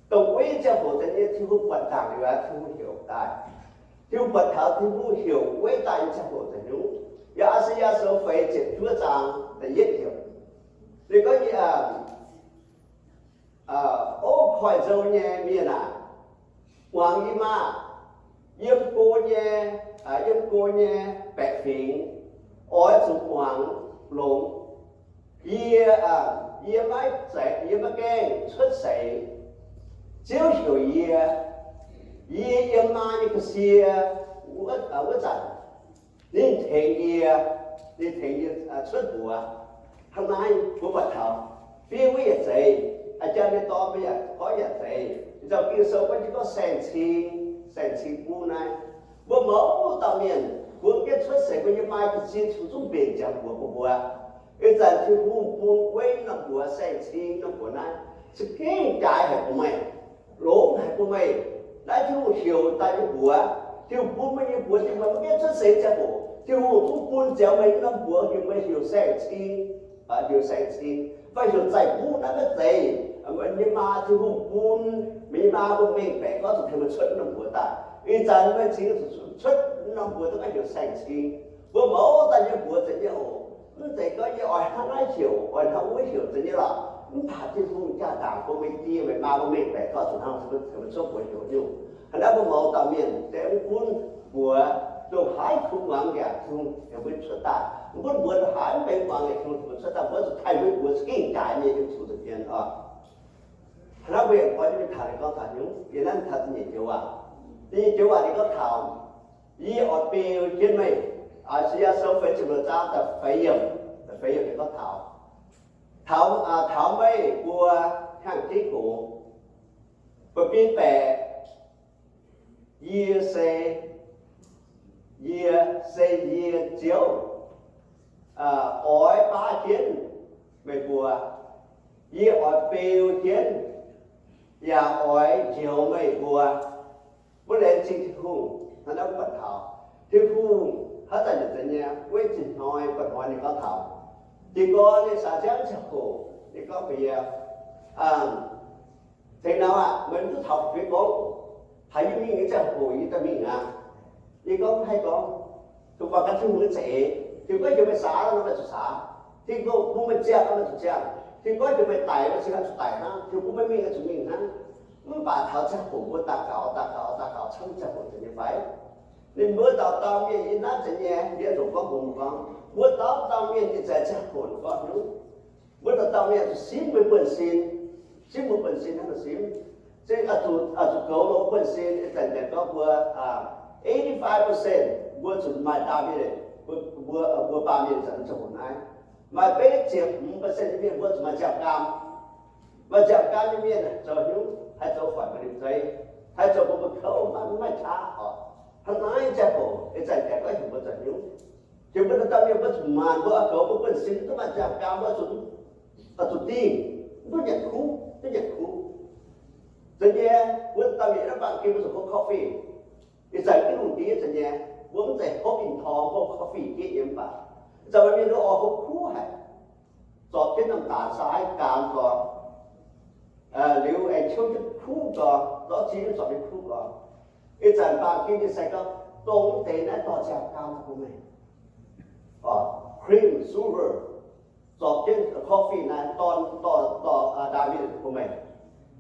Dongh wuov nyei ziangh hoc daaih nyei Tin-Hungh buatc ndaangc liuz aqv, Tin-Hungh heuc daaih. Tin-Hungh buatc taux Tin-Hungh heuc wuov daaih nyei ziangh hoc daaih nyungc. Yiem I^saa^yaa Sou feix ziepc juov zaang da'yietv yiemc, ninh gorngv, O koiv-nzou nyei mienh aac, muangx yie maah! Yiem go nyei, yiem go nyei baeqc fingx oix zuqc muangx longx. Yie, yie maiv zeiz, yie maiv gaengh cuotv seix. Ziouv heuc yie, yie yiem maa nyei ga'sie wuov zanc, ninh tengx yie, ninh tengx yie cuotv mbuox. Hnangv naaiv mbuo buatc taux fiev wuov yaac zeiz, a'jang nyei dorn mbuo yaac gorngv yaac zeiz. Ih zanc Ging-Sou gorngv jienv gorngv saeng-cing, saeng-cing bun naaiv. Mbuo mouz dauh mienh mbuo mv gaengh cuotv seix, mbuo nyei maa ga'sie zuqc zungv mbenc ziangx mbuox bun mbuo. Ih zanc Tin-Hungh bun wuov norm mbuox saeng-cing norm mbuox naaiv za'gengh jaaix haic bun meih, longx haic bun meih. Naaiv Tin-Hungh heuc daaih nyei mbuox, Tin-Hungh bun meih nyei mbuox, Tin-Hungh maiv gaengh cuotv seix ziangh hoc, Tin-Hungh zungv bun ziangx meih norm mbuox, heuc meih heuc saeng-cing, heuc saeng-cing, fai heuc zaih buv naaiv maiv zeiz. Meih nyei maa, Tin-Hungh bun meih nyei maa mbuo mengh baeqc gorngv zuqc tengx meih cuotv norm mbuox daaih. Ih zanc meih cingx zuqc cuotv norm mbuox daaih heuc saeng-cing. Mbuo mouz dauh nyei mbuox zeiz nyei oc. Mv zeiz gorngv yie oix hnangv naaiv heuc, oix hnangv wuov heuc zeiz nyei lorqc. Mv baac Tin-Hungh jaa-ndaangc bun meih die meih maa mbuo mengh baeqc gorngv zuqc hnangv cuotv mbuo heuc nyungc. Hnangv naaiv mbuo mouz dauh mienh se mv gunv mbuox ndongc haaix kuv muangx yaac Tin-Hungh tengx mbuo cuotv daaih. Mv gunv mbuox ndongc haaix mv benx muangx yaac Tin-Hungh tengx mbuo cuotv daaih. Mbuo zuqc taaih mbuo mbuox za'gengh jaaix nyei, Yesu zuqc mienh oc. Hnangv naaiv mbuo yaac oix mingh taux ninh gorngv taux nyungc, yie naaiv taux da'nyeic joux waac. Da'nyeic joux waac ninh gorngv taux, yie oix beu jienv meih. Aa, Se^yaa Sou feix ziepc luoqc zaang da'feix yiemc, da'feix yiemc ninh gorngv taux, taux, aa, taux meih mbuo hnyangx-jeiv gox, ba'biei baeqc, yie se, yie se yie Ziouv, aa, oix baav jienv meih mbuo. Yie oix beu jienv yaac oix njoux meih mbuo. Mbuo laengz zingh Tin-Hungh hnangv naaiv mbuo buatc taux Tin-Hungh haaix zanc nzengc nyei, wuov zinh hnoi mba'hnoi ninh gorngv taux, jiez gorn ninh saax ziangv ziangh hoc ninh gorngv mbuox yie, tengx nor aah, meih mv duqv taux fu'jueiv gorngv, haaix yie mingh nyei ziangh hoc yie daaih mingh aqv. Yie gorngv mv haih gorngv, duqv buatc ganh Tin-Hungh nyei za'eix. Tin-Hungh gorngv heuc meih saax nor meih zuqc saax. Tin-Hungh bun meih ziangh nor meih zuqc ziangh. Tin-Hungh gorngv heuc meih daic nor cingx oix zuqc daic hnangv. Tin-Hungh bun meih mingh oix zuqc mingh hnangv. Mv baac taux ziangh hoc mbuo daux gaux, daux gaux, daux gaux camv ziangh hoc nzengc nyei fai? Ninh mbuo dauh dauh mienh yie naaiv nzengc nyei, yie zuqc gorngv mbuox meih gorngv, mbuo dauh dauh mienh ih zanc ziangh hoc gorngv hnyouv, mbuo dauh dauh mienh zuqc simv mbuo buonv-sin, simv mbuo buonv-sin hnangv nor simv. Se zuqc, zuqc goux longx buonv-sin, ih zanc janx gorngv mbuo eighty-five percent mbuo zuqc maaih baamh mienh, mbuo, mbuo baamh mienh zanc ziangh hoc naaiv. Maaih betv ziepc hmz percent nyei mienh mbuo zuqc maaih ziangh gaam. Maaih ziangh gaam nyei mienh zoux hnyouv haih zoux hoic mbuo liemh zeih, haih zoux bun mbuo kouv maiv, maiv qaqv oc. Hnangv naaiv ziangh hoc ih zanc janx gorngv heuc mbuo zoux hnyouv. Heuc mbuo dauh dauh mienh mbuo zuqc maanc, mbuo oix goux mbuo buonv-sin duqv maaih ziangh gaam, mbuo zuqc, zuqc dingh, mv duqv nyanc kuv, duqv nyanc kuv. Zeiz nyei, mbuo dauh mienh naaiv baamh gen mbuo zuqc hopv coffee. Ih zanc jienv lungh ndiev zeiz nyei, mbuo mv zeiz hopv ih tor hopv coffee jieqv nyei mv baac, ih zanc maaih mienh oix hopv kuv haic. Zorpc jienv norm daanx saai gaam gorx, liuz aengx qiouv jienv kuv gorx, zorqv zinh zorpc jienv kuv gorx. Ih zanc baamh gen nyei sai gorngv, dongh mv deix naaiv dorh ziangh gaam bun meih. Cream, sugar, zorpc jienv coffee naaiv dorh, dorh, dorh ndaamv-mienh bun meih.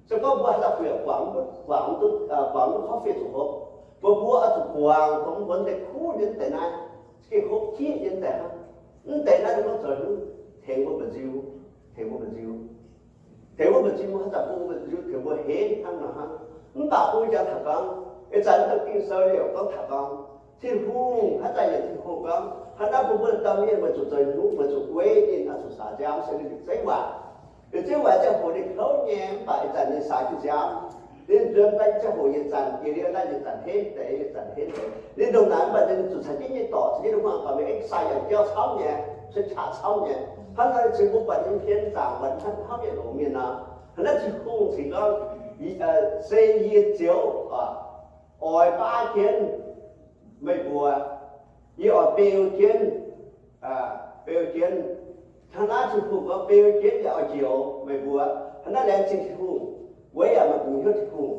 Se gorngv mbuo haaix dauh buatc guangc, guangc duqv, guangc duqv coffee zuqc hopv, mbuo, mbuo oix zuqc guangc dongh mbuo mv deix kuv nyei mv deix naaiv, za'gengh hopv jieqv nyei mv deix hnangv. Mv deix naaiv ninh gorngv zoux hnyouv tengx mbuo mba'nziu, tengx mbuo mba'nziu. Tengx mbuo mba'nziu, haaix zanc bun mbuo mba'nziu tengx mbuo henv hnangv nor hnangv. Mv baac bun jangx taux gorngv, ih zanc naaiv Ging-Sou yaac gorngv taux gorngv, Tin-Hungh, haaix zanc yietc Tin-Hungh gorngv, hnangv naaiv bun mbuo dauh mienh weic zuqc zoux hnyungv, weic zuqc weiv ninh oix zuqc saax nziaamv se ninh liuc zeiv waac. Liuc zeiv waac ziangh hoc ninh kouv nyei, mv baac ih zanc ninh saax jienv nziaamv. Ninh nzuonx daaih ziangh hoc yietc zanc jiex liuz naaiv, yietc zanc henv deix, yietc zanc henv deix. Ninh ndongc naaic mv baac ninh zuqc caux jienv nyei dorc, caux jienv ninh muangh dorc mingh, exercise yangh jauv camv nyei, cuotv qaqv camv nyei. Hnangv naaiv cingx mbuo buatc nyei hmien zaangc buatc hnangv hnamv yietc longx mienh nor, hnangv naaiv Tin-Hungh cingx gorngv, se yie ziouc oix baav jienv meih mbuo, yie oix beu jienv, beu jienv. Hnangv naaiv Tin-Hungh gorngv beu jienv yaac oix njoux meih mbuo. Hnangv naaiv laengz zingh Tin-Hungh. Weic yaac maaih bungx hnyouv Tin-Hungh.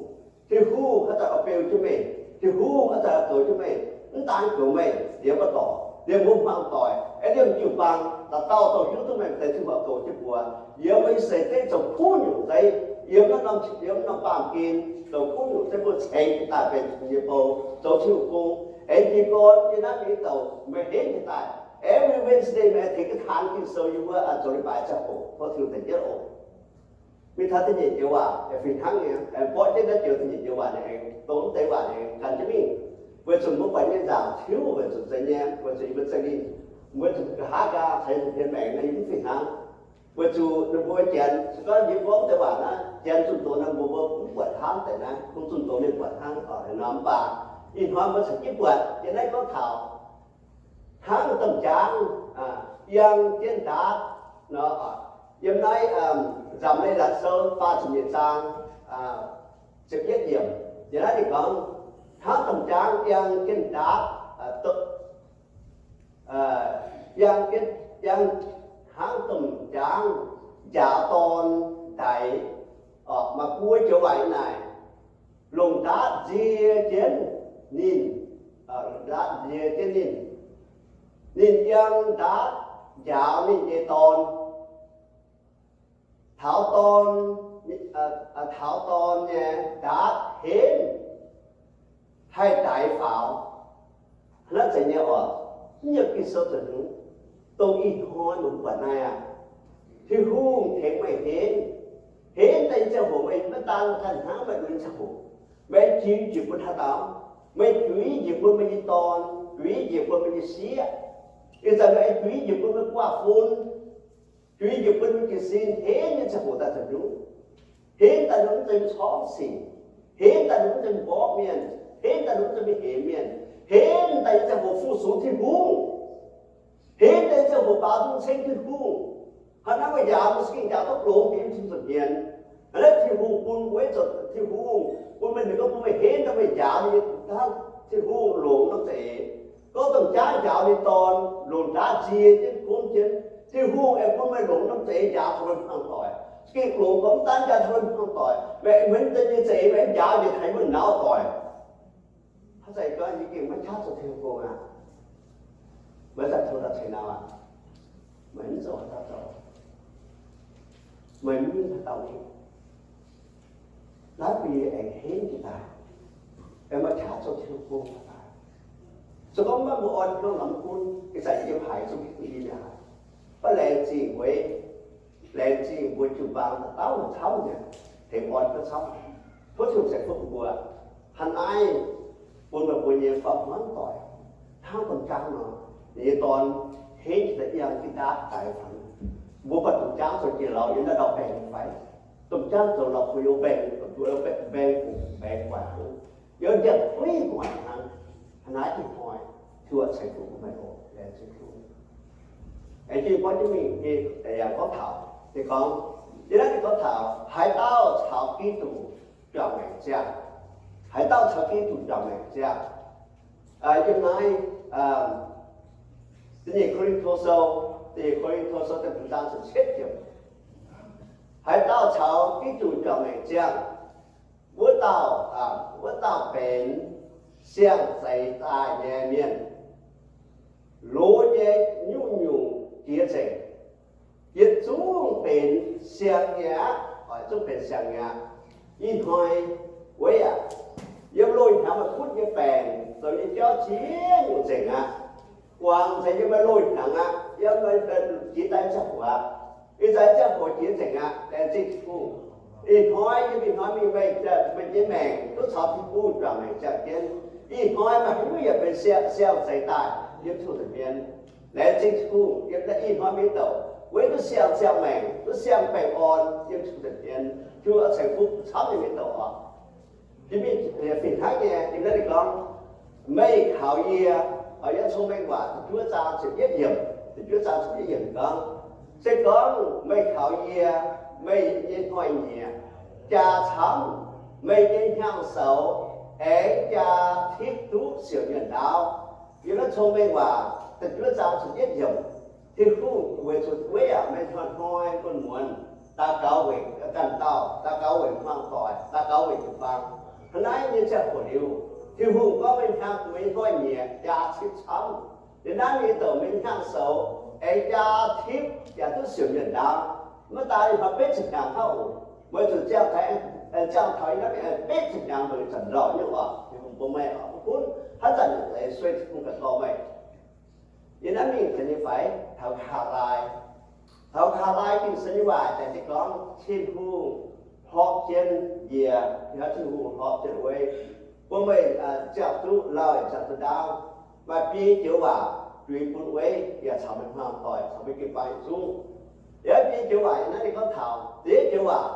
Tin-Hungh haaix zanc oix beu jienv meih. Tin-Hungh haaix zanc oix goux jienv meih. Mv daan goux meih, liemh mbuo dorc, liemh mbuo hmuangv doic, aeqv, liemh jiu-baang, dauh dauh dongh hiuv duqv meih deix Tin-Hungh oix goux jienv mbuo. Yiem meih nyei seix zeiv zoux kuv nyungc zeiv, yiem naaiv norm, yiem naaiv norm baamh gen zoux kuv nyungc zeiv, mbuo ceix jiez daaih benx Tin-Hungh nyei bou, zoux Tin-Hungh gong. Aengx jiez gorn yiem naaiv mingh douc meih henv jiez daaih. Every Wednesday meih aengx tengx jienv taan Ging-Sou yiem wuov zoux leiz-baaix ziangh hoc, tov Tin-Hungh deix jienv oc. Mingh taux da'nyeic joux waac yaac fih hnangv nyei. Aengx borqv jienv naaiv joux da'nyeic joux waac nyei, aengx dongh mv deix waac nyei gan jienv mingh. Weic zuqc mbuo buatc nyei nzaangc tiuv weic zuqc zeiz nyei, weic zuqc yie mbuo za'gengh, mbuo zuqc nqa'haav nqaang caux yietc zungv mienh maengc naaiv yie mv fih hnangv. Weic zuqc ninh mbuo Janx, se gorngv yie gorngv deix waac naaiv, Janx zunh doz naaiv mbuo, mbuo mv buatc hnangv deix naaiv, kungx zunh doz mienh buatc hnangv oc. Hnangv nor mv baac ih hnoi mbuo caux jienv buatc yiem naaiv gorngv taux hnangv domh jaangv yangh jienv ndaatv nor, yiem naaiv Nzamc Leiz-Latc Sou faah ziepc nyeic zaang ziepc yietv yiemc. Yiem naaiv ninh gorngv, hnangv domh jaangv yangh jienv ndaatv, yangh jienv, yangh, hnangv domh jaangv njaaux dorn ndaix. Maaih buo joux waac yiem naaic, longc ndaatv nzie jienv ninh, longc ndaatv nzie jienv ninh. Ninh yangh ndaatv njaaux ninh nyei dorn. Taux dorn, taux dorn nyei ndaatv henv, haih daix faaux. Hnangv naaiv zeiz nyei oc. Mv nyungc Ging-Sou zoux hnyungv, dongh ih hnoi mbuo buatc naaiv aqv. Tin-Hungh tengx meih henv. Henv daaih nyei ziangh hoc meih maiv daan ganh hnangv meih lunx ziangh hoc. Meih juix njiec bun haaix dauh? Meih juix njiec bun meih nyei dorn, juix njiec bun meih nyei sieqv. Ih zanc meih juix njiec bun meih guaav fun, juix njiec bun meih jiez sin, henv nyei ziangh hoc daaih zoux hnyungv. Henv daaih mv zeiz mv corngv sic. Henv daaih mv zeiz mv mborqv mienh. Henv daaih mv zeiz mv hemx mienh. Henv daaih nyei ziangh hoc fu-sux Tin-Hungh. Henv daaih nyei ziangh hoc baaux nzung ceng Tin-Hungh. Hnangv naaiv meih njaaux mbuo se ging njaaux duqv longx jiex Tin-Hungh nza'hmien. Hnangv naaiv Tin-Hungh bun weic zuqc Tin-Hungh bun meih, ninh gorngv bun meih henv daaih meih njaaux ninh nyei, hnangv Tin-Hungh longc norm za'eix. Gorngv domh jaangv njaaux ninh dorn, longc ndaatv nzie jienv gomv jienv, Tin-Hungh aengx bun meih longc norm za'eix njaaux taux meih hmuangv doic. Se ging longx gorngv mv daan njaaux taux meih hmuangv doic, meih aengx mv daan nyei za'eix meih aengx njaaux njiec taux mbuo nauz doic. Haaix zanc gorngv yie gengh maiv qaqv zoux Tin-Hungh gong aqv. Maiv zanc tov daaih ceix nau aqv. Meih mv zoux haaix dauh zoux. Meih mv mingh haaix dauh mingh. Naaiv bun yie aengx henv jiez daaih, aengx maiv qaqv zoux Tin-Hungh gong daaih. Se gorngv maiv mbuo orn hnyouv lamh gunv, ih zanc yie haiz zungv hiuv duqv yie mi'aqv. Mv baac laengz zingh mbuo, laengz zingh mbuo jiu-baang dauh dauh camv nyei, tengx orn duqv camv. Tov Tin-Hungh ceix fuqv bun mbuo. Hnangv naaiv bun meih mbuo nyei faam hmuangv doic, hnangv domh jaangv nor, ninh nyei dorn henv daaih yangh jienv ndaatv daix faaux. Mbuo buatc domh jaangv zoux jiex lauz yiem naaiv ndau-mbaengx fai? Domh jaangv zoux lauz kuh youz mbaengx, mbaengx gu'nguaaic hnangv, youz ndiangx-dueiv gu'nguaaic hnangv. Hnangv naaiv ih hnoi Tin-Hungh ceix fuqv bun meih oc. Laengz zingh Tin-Hungh. Aengx jiex gorngv jienv mingh, yaac gorngv taux, ninh gorngv, yiem naaiv ninh gorngv taux haaix dauh caux Giduc juangc maengc ziangh. Haaix dauh caux Giduc juangc maengc ziangh. Yiem naaiv Da'nyeic Ko^lin^to Sou, Da'nyeic Ko^lin^to Sou da'hmz zaang ziepc cietv yiemc. Haaix dauh caux Giduc juangc maengc ziangh, wuov dauh, wuov dauh benx siang-zeix daaih nyei mienh. Loz nyei nyungc-nyungc jiex nzengc. Yietc zungv benx siang nyei aqv. Oix zungv benx siang nyei aqv. Ih hnoi weic aqv, yiem loz-hnyangx maaih kuv nyei baengc zoux nyei jauv ziex nyungc nzengc aqv. Guangc nzengc yiem maaih loz-hnyangx aqv, yiem jiex daaih ziangh hoc aqv. Ih zanc ziangh hoc jiex nzengc aqv. Laengz zingh Tin-Hungh. Ih hnoi yiem ih hnoi mingh meih nyei maengc duqv caux Tin-Hungh juangc maengc ziangh jienv. Ih hnoi maaih haaix nyungc yaac benx siang-siang zeix daaih yiem Tin-Hungh nza'hmien. Laengz zingh Tin-Hungh yiem naaiv ih hnoi mingh douc, weic duqv siang-ziangh maengc, duqv siang-baengh orn yiem Tin-Hungh nza'hmien, Tin-Hungh oix ceix fuqv camv nyei mingh douc oc. Jiex mingh fih hnangv nyei, yiem naaiv ninh gorngv, meih kaux yie, oix yiem Cong-Mengh Waac da'juov zaang ziepc yietv yiemc, da'juov zaang ziepc yietv yiemc ninh gorngv, se gorngv meih kaux yie, meih nyei hnoi-nyieqc jaa camv, meih nyei hnyangx-soux aengx jaa tipv duqv siouc nyuonh ndaauv. Yiem naaiv Cong-Mengh Waac da'juov zaang ziepc yietv yiemc, Tin-Hungh weic zuqc weic yaac meih hnoi-hnoi muonz-muonz daux gaux weic ganh dauh, daux gaux weic hmuangx doic, daux gaux weic jiu-baang. Hnangv naaiv nyei ziangh hoc liuz, Tin-Hungh gorngv meih hnyangx, meih hnoi-nyieqc jaa tipv camv. Liuz naaiv mingh douc meih hnyangx-soux aengx jaa tipv yaac duqv siouc nyuonh ndaauv. Maiv daaih hnoi betv ziepc hnyangx hnangv oc. Meih zuqc ziangh taux, ziangh taux naaiv mingh betv ziepc hnyangx meih zanc ndorh nyei oc. Tin-Hungh bun meih oc, mv gunv haaix zanc nyungc deix sueih Tin-Hungh ganh dorh meih. Yiem naaiv mingh taux nyei fai, taux Kaav Laai. Taux Kaav Laai Ging-Sou nyei waac daaih se gorngv Tin-Hungh hlorpv jienv yie, yaac Tin-Hungh hlorpv jienv wuov, bun meih ziangh duqv lauh ziangh duqv ndaauv, maaih biei joux waac juix bun wuov yaac caux meih hmuangx doic caux meih jiu-baang yietc zungv. Yaac biei joux waac yiem naaiv ninh gorngv taux da'yietv joux waac,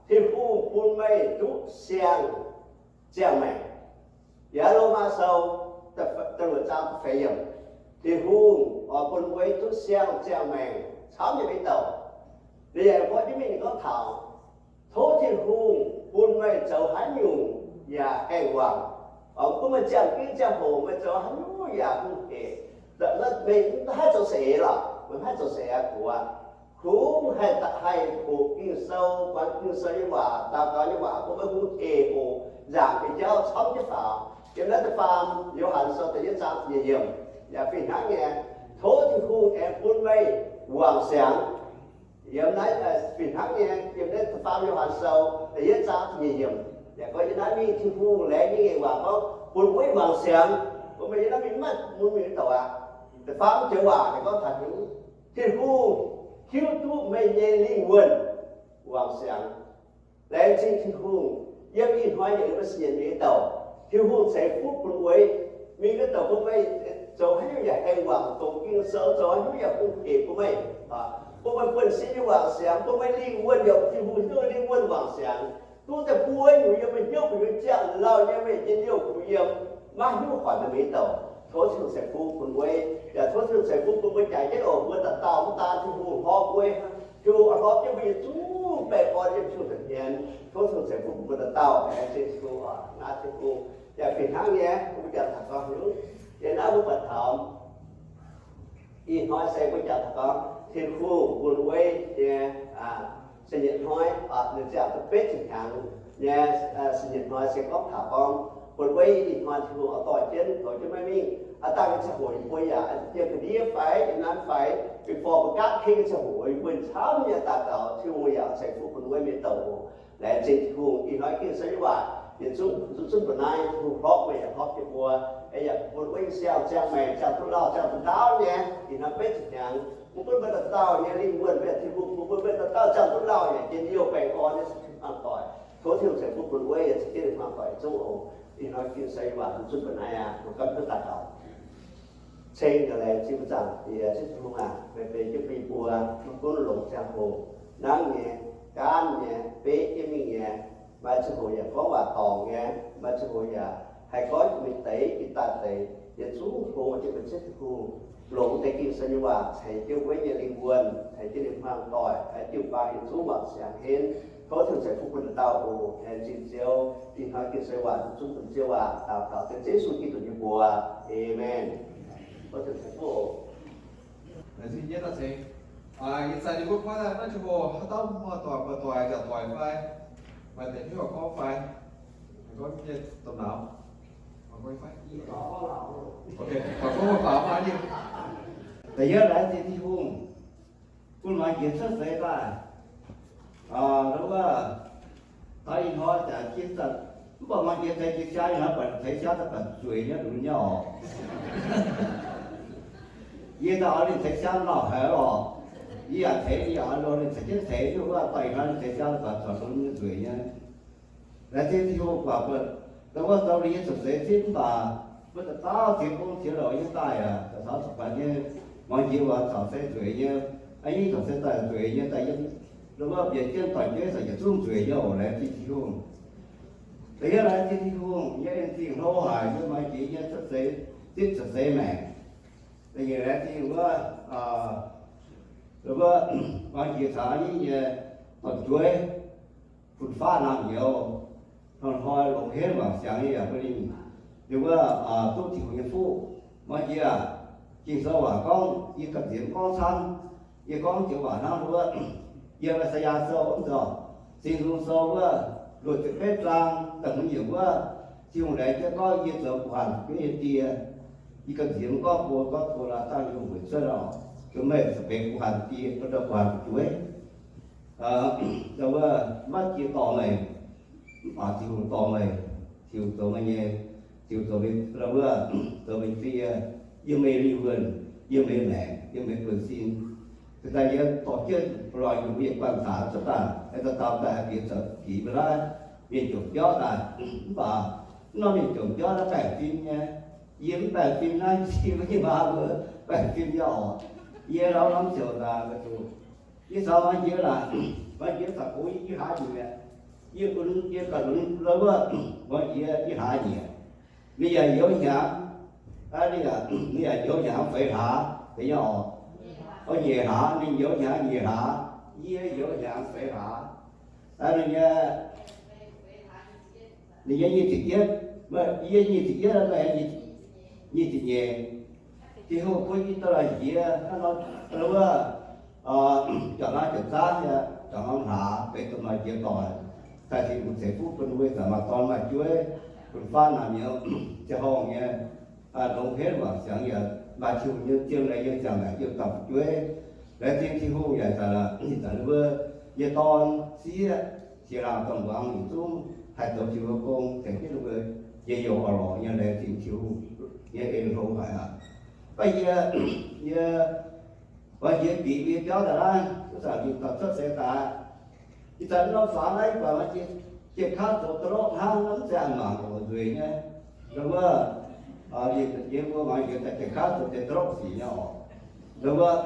Tin-Hungh bun meih duqv siang ziangh maengc. Yiem Lomaa Sou da'luoqc zaang da'feix yiemc, Tin-Hungh oix bun wuov duqv siang ziangh maengc camv nyei mingh douc. Ninh yaac mborqv jienv mingh ninh gorngv taux, tov Tin-Hungh bun meih zoux haaix nyungc yaac haengh wangc. Mv gunv meih ziangh gengh ziangh hoc meih zoux haaix nyungc yaac hungh hec, meih mv haih zoux saeng-eix lorqc, meih mv haih zoux saeng-eix aqv. Kungx haih, haih hoqc Ging-Sou, buatc Ging-Sou nyei waac, daux gaux nyei waac bun meih hungh hec hoc nzaangc nyei jauv camv jienv faaux. Yiem naaiv da'faam Yo^han Sou da'yietv zaang nyeic yiemc yaac fih hnangv nyei, tov Tin-Hungh aengx bun meih wangc siangx. Yiem naaiv fih hnangv nyei, yiem naaiv da'faam Yo^han Sou da'yietv zaang nyeic yiemc yaac gorngv, yiem naaiv mingh Tin-Hungh laengz nyei ngaengc waac gorngv bun wuov wangc siangx, bun meih yiem naaiv mingh maiv mun mingh douc aqv. Da'faam joux waac ninh gorngv taux haaix nyungc? Tin-Hungh hiuv duqv meih nyei lingh wuonh wangc siangx. Laengz zingh Tin-Hungh, yiem ih hnoi nyei meih sienx nyei douc, Tin-Hungh ceix fuqv bun wuov, mingh wuov douc bun meih zoux haaix nyungc yaac haengh wangc, doqc Ging-Sou zoux haaix nyungc yaac hungh hec bun meih, bun meih buonv-sin nyei wangc siangx, bun meih lingh wuonh yaac Tin-Hungh hiuv duqv lingh wuonh wangc siangx, duqv daaih buo nyungc yiem meih hnyouv gu'nyuoz ziangh lauh nyei, meih njien-youh kuh yiem, maiv hiuv hoic meih mingh douc. Tov Tin-Hungh ceix fuqv bun wuov, yaac tov Tin-Hungh ceix fuqv bun mbuo jaaix jienv oc, mbuo dauh dauh mv daan Tin-Hungh hlorpv wuov, Tin-Hungh oix hlorpv jienv mbuo yietc zungv baengh orn yiem Tin-Hungh nza'hmien. Tov Tin-Hungh ceix fuqv bun mbuo dauh dauh, laengz zingh Tin-Hungh oc, laengz zingh Tin-Hungh. Yaac fih hnangv nyei, mbuo jangx taux gorngv haaix nyungc, yiem naaiv mbuo buatc taux ih hnoi se mbuo jangx taux gorngv Tin-Hungh bun wuov nyei, se yietc hnoi, ninh ziangh duqv betv ziepc hnyangx nyei, se yietc hnoi se gorngv taux gorngv bun wuov ih hnoi Tin-Hungh oix dorh jienv, dorh jienv maiv mingh. Aa dangh nyei ziangh hoc yie mbuo yaac yiem ga'ndiev fai yiem naaiv fai, before mbuo gaatv kengh nyei ziangh hoc yie mbuo camv nyei daux gaux Tin-Hungh yaac ceix fuqv bun wuov mienh douc oc. Laengz zingh Tin-Hungh, ih hnoi Ging-Sou nyei waac yietc zungv, zungv zunv mbuo naaiv, Tin-Hungh hlorpv meih yaac hlorpv jienv mbuo, yaac bun wuov siang ziangh maengc, ziangh duqv lauh, ziangh duqv ndaauv nyei ih hnoi betv ziepc hnyangx. Mv gunv mbuo dauh dauh nyei lingh wuonh, mbuo Tin-Hungh bun mbuo dauh dauh ziangh duqv lauh yaac njien-youh baengh orn nyei, ceix fuqv hmuangx doic. Tov Tin-Hungh ceix fuqv bun wuov yaac ceix jienv ninh hmuangx doic zungv oc. Ih hnoi Ging-Sou nyei waac zungv zunv mbuo naaiv aqv. Mbuo gapv duqv daux gaux. Ceng yaac laengz zingh mbuo zaangc Diex, Ziouv Tin-Hungh aac, meih benx jienv mbuo, mv gunv longc ziangh hoc, nangv nyei, gaanv nyei, beqv jienv mingh nyei, maaih ziangh hoc yaac gorngv waac dorngc nyei, maaih ziangh hoc yaac haih goiv mingh deix, jiex daaih deix, yietc zungv hlo jienv mbuo Ziouv Tin-Hungh, longc deix Ging-Sou nyei waac ceix jienv wuov nyei lingh wuonh, ceix jienv ninh hmuangx doic, ceix jienv jiu-baang yietc zungv wangc siangx henv. Tov Tin-Hungh ceix fuqv bun dauh dauh oc. Laengz zingh Ziouv, ih hnoi Ging-Sou nyei waac zungv bun Ziouv aac, daux gaux dengv Yesu Giduc nyei mbuox. Aamen. Tov Tin-Hungh ceix fuqv oc. Laengz zingh jienv daaih ceng. Ih zanc yie mbuo buatc naaiv ziangh hoc haaix dauh muoz-doic, muoz-doic, nzauh doic fai, maaih deix hiuv gorngv fai, gorngv nyei domh nauz. Ok, gorngv waac faaux maah ninh. Da'yietv laengz zingh Tin-Hungh bun muangx jiex cuotv seix daaih. Wuov, taux ih hnoi jaax jiex zanc, mv baac muangx jiex ceix jiex siaam ih hnoi buatc ceix siaam daaih buatc zueiz nyei lunx nyei oc. Yie daaih oix ninh ceix siaam lauh haic oc. Yie yaac ceix, yie yaac oix loz ninh ceix jienv ceix, yie wuov daaih ih hnoi ninh ceix siaam daaih buatc zueiz lunx nyei nzueic nyei. Laengz zingh Tin-Hungh guangc buatc, dongh wuov zoux liuz yie cuotv seix zipv mv baac Mbuo dauh dauh ziex gong ziex louc nyei daaih aqv, dauh dauh caux ganh nyei muangx jiex waac caux se nzueic nyei, a'nyeiv caux se daaih nzueic nyei daaih yiem, wuov mbienc jienv dorn-jueiv caux yietc zungv nzueic nyei oc. Laengz zingh Tin-Hungh. Da'yietv laengz zingh Tin-Hungh nyei en zingh hlo haic yiem muangx jiex nyei cuotv seix, zipv cuotv seix maengc. Da'nyeic laengz zingh wuov, wuov muangx jiex caux a'nyeiv nyei dorn-jueiv, fun-faqv naamh nyouz, hnoi-hnoi longx henv wangc siangx nyei yaac bun ninh, ninh wuov duqv Tin-Hungh nyei fuqv. Muangx jiex aac, Ging-Sou waac gorngv, yie gamh nziex mv gorngv camv, yie gorngv joux waac hnangv wuov, yiem I^saa^yaa Sou wuov nzorc, Singx Nzung Sou wuov luoqc ziepc betv zaang da'hmz yiemc wuov, Tin-Hungh laengz jienv gorngv, yie zoux guh hanh fu'jueiv nyei Die. Yie gamh nziex mv gorngv go, gorngv go laaix dangh yie weic cuotv oc. Zoux meih caux benx guh hanh die, guh hanh fu'jueiv. Wuov, maiv jiex dorh meih, mv baac Tin-Hungh dorh meih, Tin-Hungh zoux meih nyei, Tin-Hungh zoux meih, wuov, zoux meih die, yiem meih lingh wuonh, yiem meih maengc, yiem meih buonv-sin. Daaih yie dorh jienv loz-hnoi yie guanh caax cuotv daaih, aengx dauh dauh daaih haih bieqc zoux jiex mbuo naaiv mienh jomc biauv daaih. Mv baac mv norm mienh jomc biauv naaiv baengh fim nyei. Yie mv baengh fim naaiv, yie mv nyei maa mbuo baengh fim nyei oc. Yie lauh norm ziouc daaih, yie caux muangx jiex laaic, muangx jiex caux gox yie hlaax nyiec. Yie bun yie ganh lunx wuov, muangx jiex yie hlaax nyiec. Ninh yaac youz hnyangx, ninh yaac youz hnyangx feix hlaax, deix nyei oc. Oix nyeic hlaax, ninh youz hnyangx nyeic hlaax, yie youz hnyangx feix hlaax. Ninh nyei, ninh nyei nyic ziepc yietv, yie nyic ziepc yietv, meih nyic ziepc nyeic. Tin-Hungh bun yie dorh la'njiex hnangv nor, wuov, jangx naaiv jangx zaanv nyei, jangx norm hlaax, benx domh la'njiex doic, cais Tin-Hungh ceix fuqv bun mbuo zanc maaih dorn maaih jueiv, fun-faqv naamh nyouz, ziangh horngh nyei, longx henv wangc siangx yaac maaih Tin-Hungh nyei zien leiz nyei ziangh maengc yiem dauh fu'jueiv. Laengz zingh Tin-Hungh yaac zanc, zanc mbuo nyei dorn sieqv, sieqv laangh dorn-muangz yietc zungv haih zoux Tin-Hungh gong, tengx jienv mbuo njien-youh orn-lorqc nyei. Laengz zingh Tin-Hungh nyei en hlo haic aqv. Mv baac yie, yie, muangx jiex bieqc mbuo nyei biauv daaih naaiv, wuov zanc mingh taux cuotv seix daaih, ih zanc norm fangx naaiv yie buatc muangx jiex, jiex kaav zoux da'lorqv hnangv, mv zeiz a'maanc oc, nzueic nyei. Wuov, yie mbuo muangx jiex daaih jiex kaav zoux deix da'lorqv sic nyei oc. Wuov,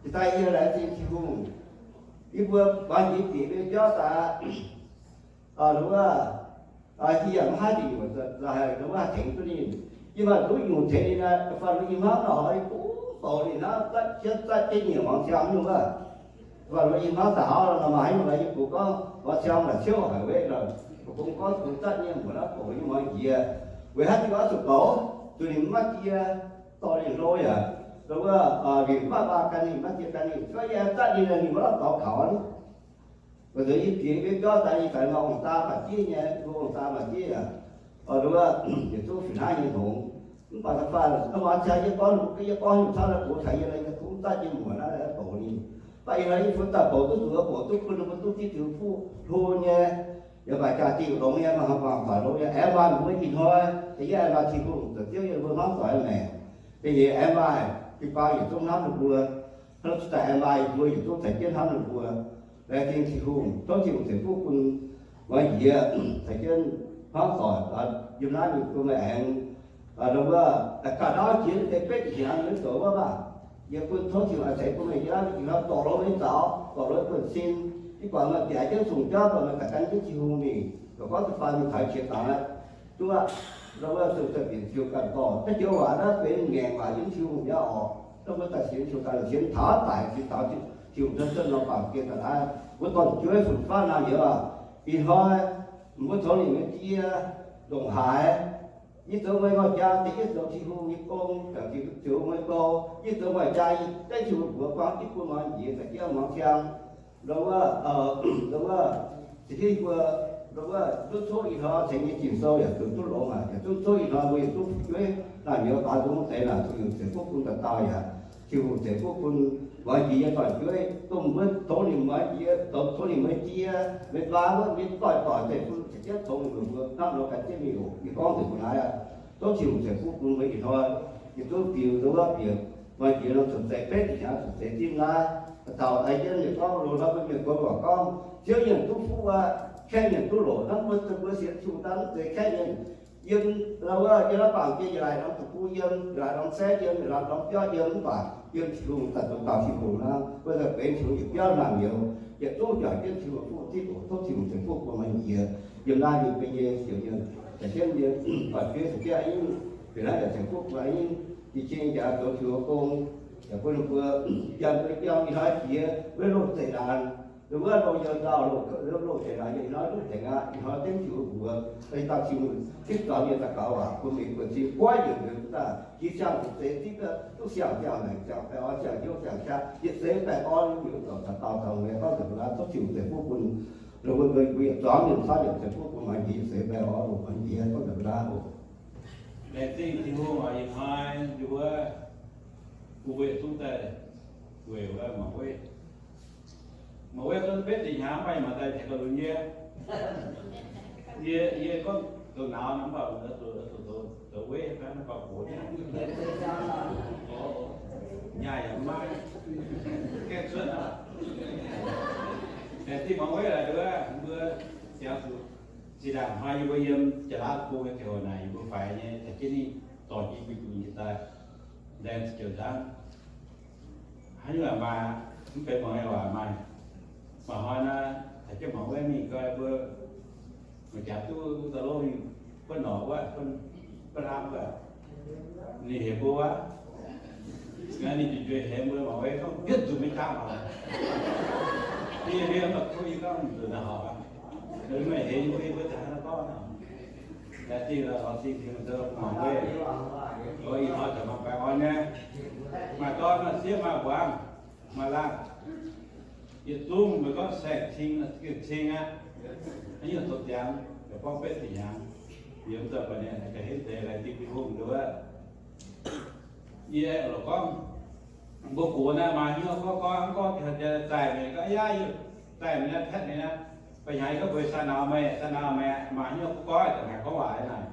ih zanc yie laengz zingh Tin-Hungh, yie mbuo muangx jiex bieqc mbuo nyei biauv daaih, wuov, yie yaac maiv haih nyungc, wuov, tengx duqv ninh. Yie maaih duqv nyungc tengx ninh naaiv, fai mbuo i hmuangv nor, yie bungx bouc ninh naaiv, zatv jienv zatv jienv nyiemc muangx ziangh nyungc wuov. Fai mbuo i hmuangv daaih hauv nor, maaih haaix nyungc yie bungx gorngv muangx ziangh maaih ciouv haic weic, bungx gorngv bungx zatv nyei mbuox naaiv bouc yie muangx jiex. Weic haaix diuc oix zuqc bouc? Zuqc ninh maiv jiex, dorh ninh hlo yaac, wuov, ninh maiv maaih gan ninh, maiv jiex gan ninh, gorngv yie zatv ninh, ninh maiv lamh daux kaux. Weic zuqc yie bieqc mbuo biauv daaih, yie faix maaih ong-daa baac jieqv nyei, mbuo ong-daa baac jieqv aqv. Wuov, yietc zungv fih hnangv nyei hngongx. Mv baac da'faanh muangx ziangh yie gorngv, yie gorngv nyungc camv, la'buoz taux yie, yie kungx zatv yie muoc naaiv bouc ninh. Mv baac ih hnoi yie fun daaih bouc duqv zuqc, bouc duqv bun mbuo duqv zipv Tin-Hungh fuqv hlo nyei, yaac maaih jaa-dingh longx nyei, maaih hmuangx doic longx nyei, aengx maaih mbuo ih hnoi, da'yietv aengx maaih Tin-Hungh zoux Ziouv yiem mbuo hmuangv doic maengc. Da'nyeic aengx maaih jiu-baang yietc zungv hnamv ninh mbuo. Hnangv nor cingx daaih aengx maaih mbuo yietc zungv caux jienv hnamv ninh mbuo. Laengz zingh Tin-Hungh, tov Tin-Hungh ceix fuqv bun muangx jiex caux jienv hmuangv doic yiem naaiv mingh bun meih aengx, wuov, gauh ndaauv jiex deix betv hnyangx nyei zoux wuov maah. Yie bun tov Tin-Hungh ceix bun meih yiem naaiv mingh hnoi dorh longx nyei zaux, dorh longx nyei buonv-sin. Yie buatc meih bieqc jienv zungh jauv, buatc meih ganh gan jienv Tin-Hungh mingh, buatc gorngv da'faanh mingh taux qiex dangx aqv. Duqv aqv. Wuov, zuqc bieqc Tin-Hungh ganh dorh naaiv joux waac naaiv benx ngaengc waac yiem Tin-Hungh nyei oc. Wuov, mbuo daaih sienx Tin-Hungh daaih sienx taux daic, sienx taux Tin-Hungh zunv zunv nor baamh gen daaih naaiv, mbuo dorn-jueiv fun-faqv naamh nyouz aac, ih hnoi mbuo zoux ninh nyei die ndongc haaix. Yie zoux meih maaih jaa, deix yie zoux Tin-Hungh nyei gong, zoux Tin-Hungh nyei gong. Yie zoux maaih jaa, yie dengv Tin-Hungh mbuox buangv jienv bun muangx jiex, daaih jienv muangx ziangh. Ndo wuov, ndo wuov, ceix jienv mbuo, ndo wuov, duqv tov ih hnoi ceix nyei Ging-Sou yaac zuqc duqv longx aqv. Yaac duqv tov ih hnoi mbuo yietc zungv fu'jueiv naaic nyouz baaux nzung deix naaic, Tin-Hungh ceix fuqv bun dauh dauh yaac, Tin-Hungh ceix fuqv bun muangx jiex nyei dorn-jueiv, dongh mbuo tov ninh muangx jiex, dongh tov ninh muangx jiex, mienh baac wuov mienh doic doic zeiv bun ceix jienv tov ninh mbuo hnangv nor gan jienv mingh oc. Yie gorngv nzengc mbuo naaiv aqv. Tov Tin-Hungh ceix fuqv bun mbuo ih hnoi yietc zungv biux ndo wuov bieqc muangx jiex nor zuqc zeiz betv hnyangx zuqc zeiz zinh naaiv. Taux daaih jienv mienh gorngv loz-hnoi mbuo mienh gorngv waac gorngv, Ziouv mienh duqv fuqv aqv, kaeqv mienh duqv loc. Hnangv mbuo, mbuo sienx Tin-Hungh daaih mv zeiz kaeqv mienh. Yiem, wuov, yiem naaiv baamh gen yietc laaic norm deic-bung yiem, yietc laaic norm saengv yiem, yietc laaic norm biauv yiem, mv baac yiem Tin-Hungh daaih zoux dauh Tin-Hungh nor, wuov daaih benx Tin-Hungh yietc biauv naamh nyouz, yietc zungv jangx jienv Tin-Hungh fuqv zipv oc. Tov Tin-Hungh ceix fuqv bun meih nyei. Yiem naaiv ninh mbuo nyei siouc nyei, caux jienv nyei, baeqc jueiv caux jienv nyei, yiem naaiv yaac ceix fuqv bun nyei. Yie cing jaax zoux Tin-Hungh gong, yaac bun ninh mbuo yiem mbuo nyei biauv ih hnoi jiex wuov loz-zeic laanh, wuov loz-youz dauh, loz-zeic laanh, ih hnoi loz-zeic aqv, ih hnoi dengv Tin-Hungh mbuox, dauh Tin-Hungh zipv zuangx nyei daux gaux waac bun meih mbuo cing goiv nzengc mbuo daaih, jiex siang-zeix zipv duqv siang-ziangh maengc, siang-baengh orn, siang-hnyouv siang-qaqv, yietc seix baengh orn, mienh mbuo dorngc taux daauh dorngc nyei gorngv nzengc mbuo naaiv tov Tin-Hungh ceix fuqv bun ninh mbuo, mbuo yietc zuangx mienh fai yietc ceix fuqv bun maaiz jiex yietc seix baengh orn, maaiz jiex gorngv nzengc mbuo naaiv oc. Laengz zingh Tin-Hungh oc. Ih hnoi yie mbuo, mbuo yietc zungv daaih weic wuov Mangc Weiv. Mangc Weiv gorngv betv ziepc hnyangx mv baac maiv daaih tengx gauh lunx yie. Yie, yie gorngv zoux nauz nor mv baac zoux, zoux, zoux weiv fai mv baac gox nyei. Nyaah yaac mv maaih, gaengh cuotv aqv. Laengz zingh Mangc Weiv laaix nduov mbuo ziangx zuqc zinh ndaangc hnoi yie mbuo yiem jaax-laatv bung nyei ziangh hoc naaic yie mbuo faix nyei caux jienv ninh dorh jiex mbuo nyei daaih, laengz zingh ziouc nzangv. Haaix nyungc maaih, mv benx muangx nyei waac maaih. Mangc hnoi naaiv, caux jienv Mangc Weiv mingh gau, mbuo mangc jaax duqv da'lov mingh buonv norqc wuov, buonv lamh wuov, ninh heuc mbuo wuov, naaiv ninh njuenx heuc mbuo, Mangc Weiv gorngv, Yietv nzunc maiv jangv oc. Yie mbuo mv baac kuv yie gorngv nzunc naaiv horpc aqv. Meih heuc yie mbuo, yie mbuo za'gengh gorngv nor. Laengz zingh, laengz zingh Tin-Hungh, Mangc Weiv. Ih hnoi zoux maaih baengh orn nyei, maaih dorn maaih sieqv maaih mbuangz maaih laangh. Yietc zungv meih gorngv saeng-cing, cing aqv. Haaix nyungc zoux ziangx, yaac gorngv betv ziepc hnyangx. Yie mv zoux baac ninh ga'hlen deix laengz zingh Tin-Hungh nduov. Yie lorz gorngv, mbuo gox naaiv maaih hnyouv gorngv gorngv gorngv daaih meih gorngv, Aa, yie daaih meih naaiv paetv meih naaiv, ba'hnyangx yie gorngv mbuox sa nauz meih, sa nauz meih maaih hnyouv gorngv gorngv daaih haiz gorngv waac naaic.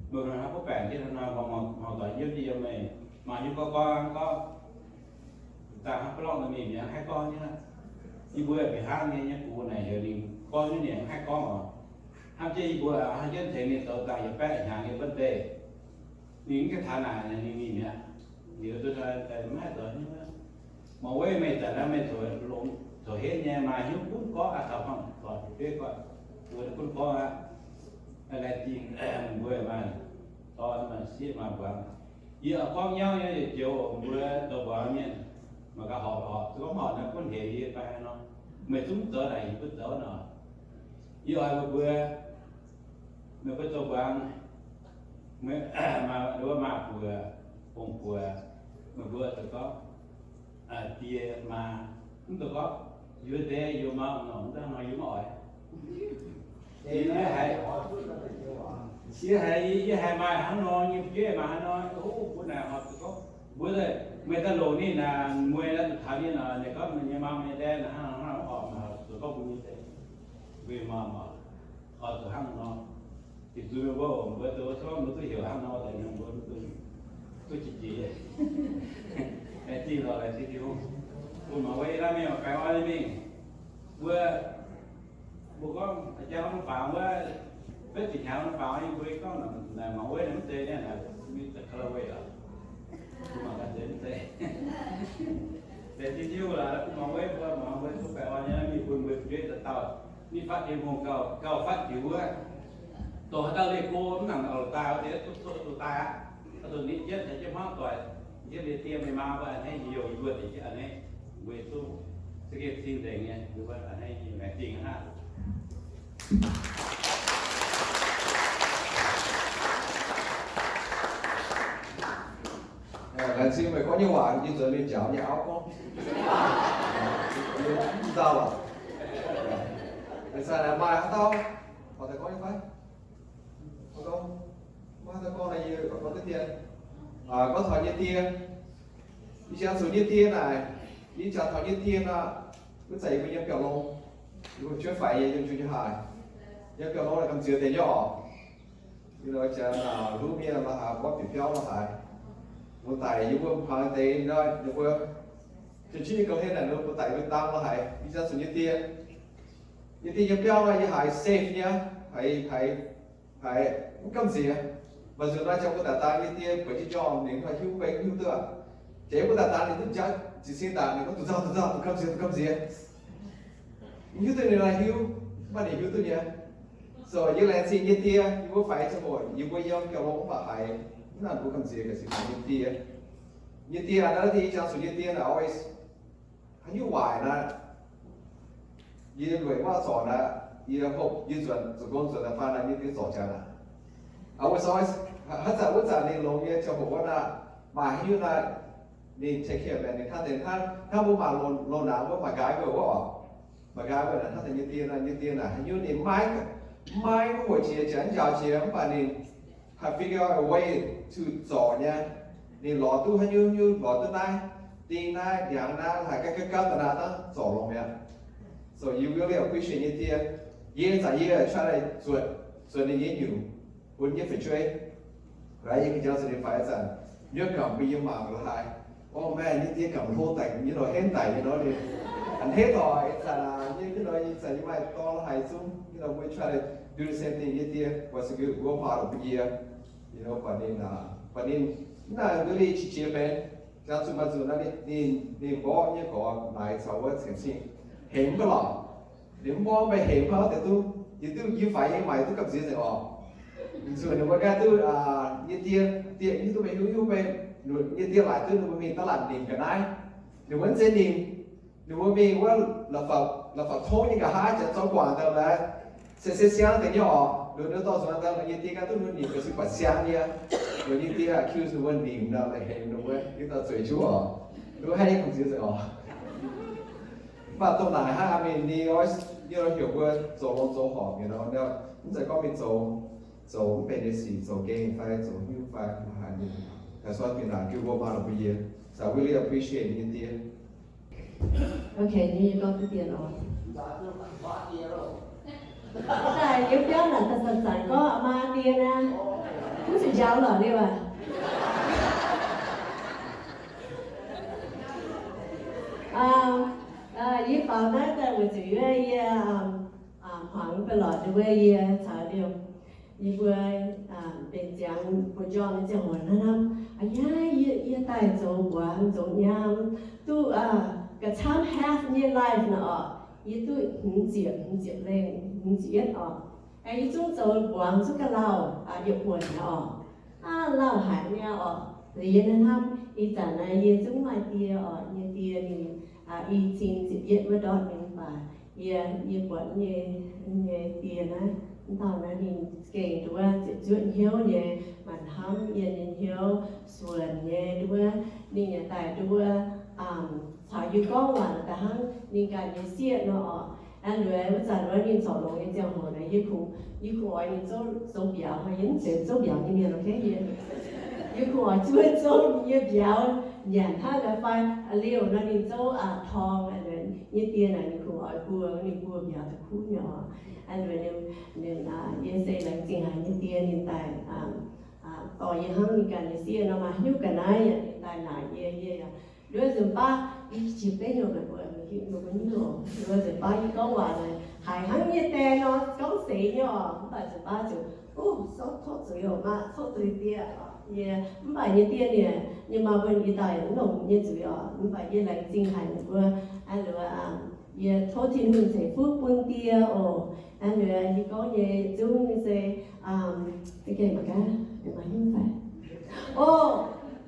Mbuo hnoi hnangv butv baengc jienv hnoi hnoi mangc taux yiem yiem meih maaih hnyouv gorngv gorngv gorngv, dangh hnangv ba'lorngh mingh mi'aqv, haih gorngv nyei. Yie mbuo bieqc hnangv nyei, nyei gux naaic heuc ninh gorngv nyei, ninh mv haih gorngv oc. Hnamv jienv yie mbuo hnangv jienv tengx ninh zoux dangh yietc baeqv hnyangx nyei birthday. Ninh mv gaengh taux naaic, ninh mingh mi'aqv. Liuz duqv hnoi daaih mv haih zoux nyei. Mangc Weiv, meih zanc naaiv meih zoux longx zoux henv nyei, maaih hnyouv gunv gorngv aqv, caux hnangv doic fu'jueiv gorngv, mbuo gunv gorngv aqv. Laengz zingh mbuo maaih dorn maaih sieqv maaih mbuangz. Yie gorngv nyauv nyei yietc joux oc, mbuo zoux mbuangz mienh mangc gaax horpc horpc, se gorngv horpc naaiv gunv heix yie fai haaix nor. Meih zungv zoux naaic yie gunv zoux nor. Yie oix mbuox mbuo, meih mbuo zoux mbuangz, meih, meih mbuo maah buoc, hungh buoc, meih mbuo zoux gorngv, die maa, mv zoux gorngv, yie deix yie maa nor, mv dangh nor yie mv oix. Yie haiz, yie haiz, yie haiz maaih hnangv nor nyei fu'jueiv, maaih hnangv nor, o, mbuo naaic horpc zoux gorngv, mbuo, meih daaih longc ninh naaic, mueiz naaiv zuqc taux ninh nor, ninh gorngv meih nyei maa nyei die naaic hnangv nor hnangv nor horpc, zoux gorngv mbuo nyei deix, mbuo nyei maa oc, horpc zuqc hnangv nor. Ih zuqc mbuo, mbuo zoux wuov mbuo duqv heuc hnangv nor deix, mbuo duqv jiex jiex. Laengz zingh lorqc, laengz zingh Tin-Hungh. Bun Mangc Weiv naaiv mingh baengh orn nyei mingh. Mbuo, mbuo gorngv jangx norm faaux wuov, betv ziepc hnyangx norm faaux, yie mbuo gorngv naaic Mangc Weiv naaic mv zeiz naaiv, mingh daaih ka'lauh weic lorqc. Mbuo mangc gaax zeiz mv zeiz. Laengz zingh Tin-Hungh lorqc, bun Mangc Weiv, bun Mangc Weiv duqv baengh orn nyei, mingh bun mbuo fu'jueiv dauh dauh, mingh fatv Tin-Hungh gauh, gauh fatv jiux wuov. Dongh haaix dauh leih go mv nangc oix daaih, dongh duqv daaih aqv. Dongh ninh jienv caux jienv hmuangv doic, jienv liuz diex meih maa mbuo a'hneiv, yie youh yie mbuo deix jienv a'hneiv, mbuo zungv za'gengh cing-nzengc nyei, mbuo a'hneiv laengz zingh aqv. Laengz zingh meih gorngv nyei waac, yie nzuonx mingh njaaux nyei auv gorngv. Yie mv dau lorqc. Ih zanc maaih haaix dauh, horpc deix gorngv nyei fai? Gorngv, maiv haaix dauh gorngv, yie gorngv duqv dien. Gorngv taux nyei die, yie jangx zuqc nyei die naaic, yie jangx taux nyei die nor, wuov zanc yie mbuo yiem biauv-long, yie mbuo juov faix nyei, yiem June nyei haaix, yiem biauv-long naaic gamh nziex deix nyei oc. Yie nor jangx luv mienh la'haaix, mborqv bieqc biauv la'haaix, mbuo daic yie mbuo hmuangx deix nor, ninh mbuo, jiex jienv nyei gong-hlen naaic, ninh mbuo daic mbuo dang la'haaix, yie jangx zuqc nyei die. Nyei die yiem biauv nor, yie haiz safe nyei, haiz, haiz, haiz Mv gamh nziex. Maaih nzunc naaiv jangx mbuo daaih daan nyei die buatc jienv njormh, ninh mv hiuv, mv hiuv duqv. Jangx mbuo daaih daan ninh duqv njaaux jiez sin daaih, ninh gorngv, Duqv nzauh, duqv nzauh, duqv gamh nziex, duqv gamh nziex. Mv hiuv duqv ninh naaiv hiuv, mv baac ninh hiuv duqv nyei. So yie laengz zingh nyei die, yie mbuo faix ziangh hoc yie mbuo yiem gauh longx mv baac haiz mv nangc mbuo gamh nziex ga'sic nyei die. Nyei die naaiv, yie jangx zuqc nyei die naaic always haaix nyungc waaic naaic, yie lueic maiv zorc naaic, yie hope yie nzuonx, zuqc gong nzuonx daaih faanh naaic nyei die zorc jaax naaic. Always, always, haaix zanc wuov zanc ninh longx nyei ziangh hoc wuov naaic, maaih haaix nyungc naaic, ninh take care of it, ninh hnangv deix hnangv, hnangv mbuo maaih loz-, loz-naanx wuov MacGyver wuov oc. MacGyver naaic hnangv deix nyei die naaic, nyei die naaic haaix nyungc ninh maiv, maiv wuov hoc jiex, jiex njaaux jiex, mv baac ninh haih figure out a way to zorc nyei. Ninh lorz duqv haaix nyungc nyungc, lorz duqv naaiv ding naaiv ndiangx naaiv, haih gapv gapv gapv daaih naaiv dangv zorc longx mi'aqv. So you really appreciate nyei die. Yie zanc yie try zuotc, zuotc ninh nyei nyungc, bun nyei fu'jueiv. Right, yie ganh jangx zuqc ninh faix ih zanc, nyei gamh mbuo yiem mangc la'haaix. Oh man, nyei die gamh hlo daic, nyei nor henv daic nyei nor ninh. A'hneiv doic ih zanc aac, nyei, nyei nor ih zanc yie maaih dorn la'haaix zungv, nyei nor mbuo try to do the same thing. Nyei die was a good role model for yie. You know, but ninh, uh, but ninh, ninh really qiex jiez benx. Jangx zuqc maaih nzunc naaiv ninh, ninh mborqv nyei gorx naaic caux wuov ceng cing hemx mv baac lorqc. Ninh mv mborqv mv baac hemx hnangv deix duqv, yie duqv, yie faix yie maaic duqv gamh nziex nzengc oc. Nzunc ninh mbuo ganh duqv, nyei die, die hiuv duqv meih hiuv, hiuv meih, nyei die laaic duqv ninh mbuo mingh da'laatc nimc ga'naaiv. Ninh mbuo mv zeiz nimc, ninh mbuo mingh wuov la'fapc tongv nyei nqa'haav, janx zorqv guangc daaih laaix se, se siang deix nyei oc. Ninh mbuo dorh nzuonx daaih, ninh nyei die ganh duqv ninh mbuo nimc ga'sie buatc siang nyei. Ninh nyei die accuse ninh mbuo nimc nor, la'hemx ninh mbuo, hiuv dauh zueiz juv oc. Ninh mbuo haih nyei gamh nziex nzengc oc. Mv baac dongh naaic hnangv, I mean, ninh oix, ninh oix heuc mbuo zoux longx zoux horpc, you know, mv zeiz gorngv mingh zoux, zoux mv benx nyei sic, zoux gengh fai zoux hiuv fai haaix nyungc. That's why ninh naaic jiu mbuo maa longc mbuo yie. So I really appreciate ninh nyei die. Okay, yie gorngv duqv dien oc. Daaih liuz biauv naaic daaih zanc-zanc gorngv maa die naaiv, mv zuqc njaaux lorqc liuz aac. Yie faaux naaiv daaih weic zuqc yie, yie hmuangx mv baac lorqc wuov yie caux liuz, yie mbuo benx ziangx buoz-njormh nyei ziangh hoc hnangv, aa, yie, yie daaih zoux mbuangz zoux nyaam duqv ga'camv half nyei life nor oc. Yie duqv hmz ziepc, hmz ziepc lengh, hmz ziepc yietv oc. Yie zungv zoux mbuangz zungv ga'lauh, yietc buonc nyei oc. Aa, lauh haic nyei oc. Liuz yie hnamv ih zanc naaiv yie zungv maaih die oc. Yie die ninh i cin ziepc yietv wuov ndortv mingh mv baac yie, yie buatc nyei, nyei die naaiv, mv dauh naaiv ninh gengh nduov ziepc zuoqv hnyouv nyei, maaih hnamv yie nyei hnyouv, suonc nyei nduov, ninh yaac daaih nduov, caux yie gorngv waac daaih hnangv ninh ganh nyei sieqv nor oc. Aa, liuz wuov zanc wuov ninh corc longx nyei ziangh hoc naaiv, yie kungx, yie kungx oix ninh zouv, zouv mbiauz, yie mv zeiz zouv mbiauz nyei mienh, okay, yie, yie kungx oix zuov zouv ninh nyei mbiauz nyanc hnangv naaiv fai, liuz nor ninh zouv torng, nyei die naaic ninh kungx oix buo, ninh buo mbiauz da'kuv nyei oc. Aa, liuz ninh, ninh, yie se laengz zingh haic nyei die ninh daaih dorh yie hnangv ninh ganh nyei sieqv nor, maaih hnyouv ga'naaiv yaac ninh daaih naaic yie, yie yaac nduov nzunc baav, yie qiex benv nyei mbuo, mbuo nyei oc, nduov nzunc baav yie gorngv waac naaic haiz hnangv nyei die nor gorngv seix nyei oc. Mv baac nzunc baav ziouc, o, tov zuiz oc, maiv tov zuiz die. Yie, mv baac nyei die ninh, ninh maaih mbuo yie daaih mv longc nyei zuiz oc. Mv baac yie laengz zingh haic ninh mbuo, aa, liuz, yie tov Tin-Hungh ceix fuqv bun die oc. Aa, liuz yie gorngv nyei zungv nyei se, za'gengh mangc gaax, maaih hnyouv fai? O,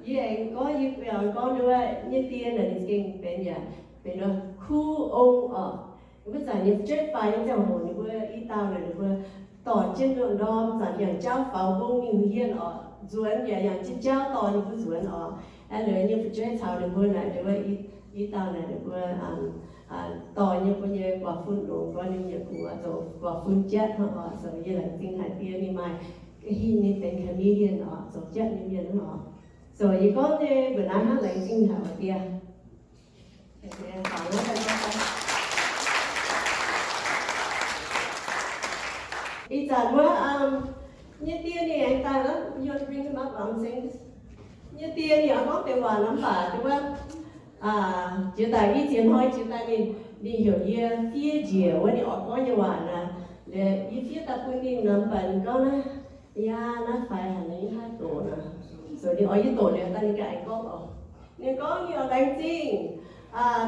yie aengx gorngv, yie gorngv nduov nyei die naaic ninh za'gengh benx yaac benx nduov kuv ong oc. Wuov zanc nyei fu'jueiv faix nyei ziangh hoc ninh mbuo i dauh naaic ninh mbuo dorh jienv nduov ndorm zanc yangh jauv faaux mbong mingh hien oc, nzuonx yaac yangh jienv jauv dorh ninh mbuo nzuonx oc. Aa, liuz nyei fu'jueiv caux ninh mbuo naaic, ninh mbuo i dauh naaic ninh mbuo dorh nyei mbuo nyei guaax fun longx, gorngv ninh yaac kungx zoux guaax fun jatv hnangv oc. So yie laengz zingh haic die ninh maaih hingh ninh benx comedian oc, zoux jatv nyei mienh hnangv oc. So yie gorngv nyei mbuo naaiv hnangv, laengz zingh haic oc die. Ih zanc wuov, nyei die ninh aengx daaih, you want to bring him up, I'm saying this. Nyei die ninh oix gorngv deix waac nor mv baac wuov, jiex daaih i ziex hnoi jiex daaih ninh, ninh heuc yie fiev njiec wuov ninh oix gorngv nyei waac naaic. Yie fiev daaih bun ninh nor mv baac ninh gorngv naaiv, Yaac naaiv faix haic, ninh haaix doqc naaic. So ninh oix yie doqc liuz daaih ninh ganh aengx gorngv oc. Ninh gorngv ninh oix laengz zingh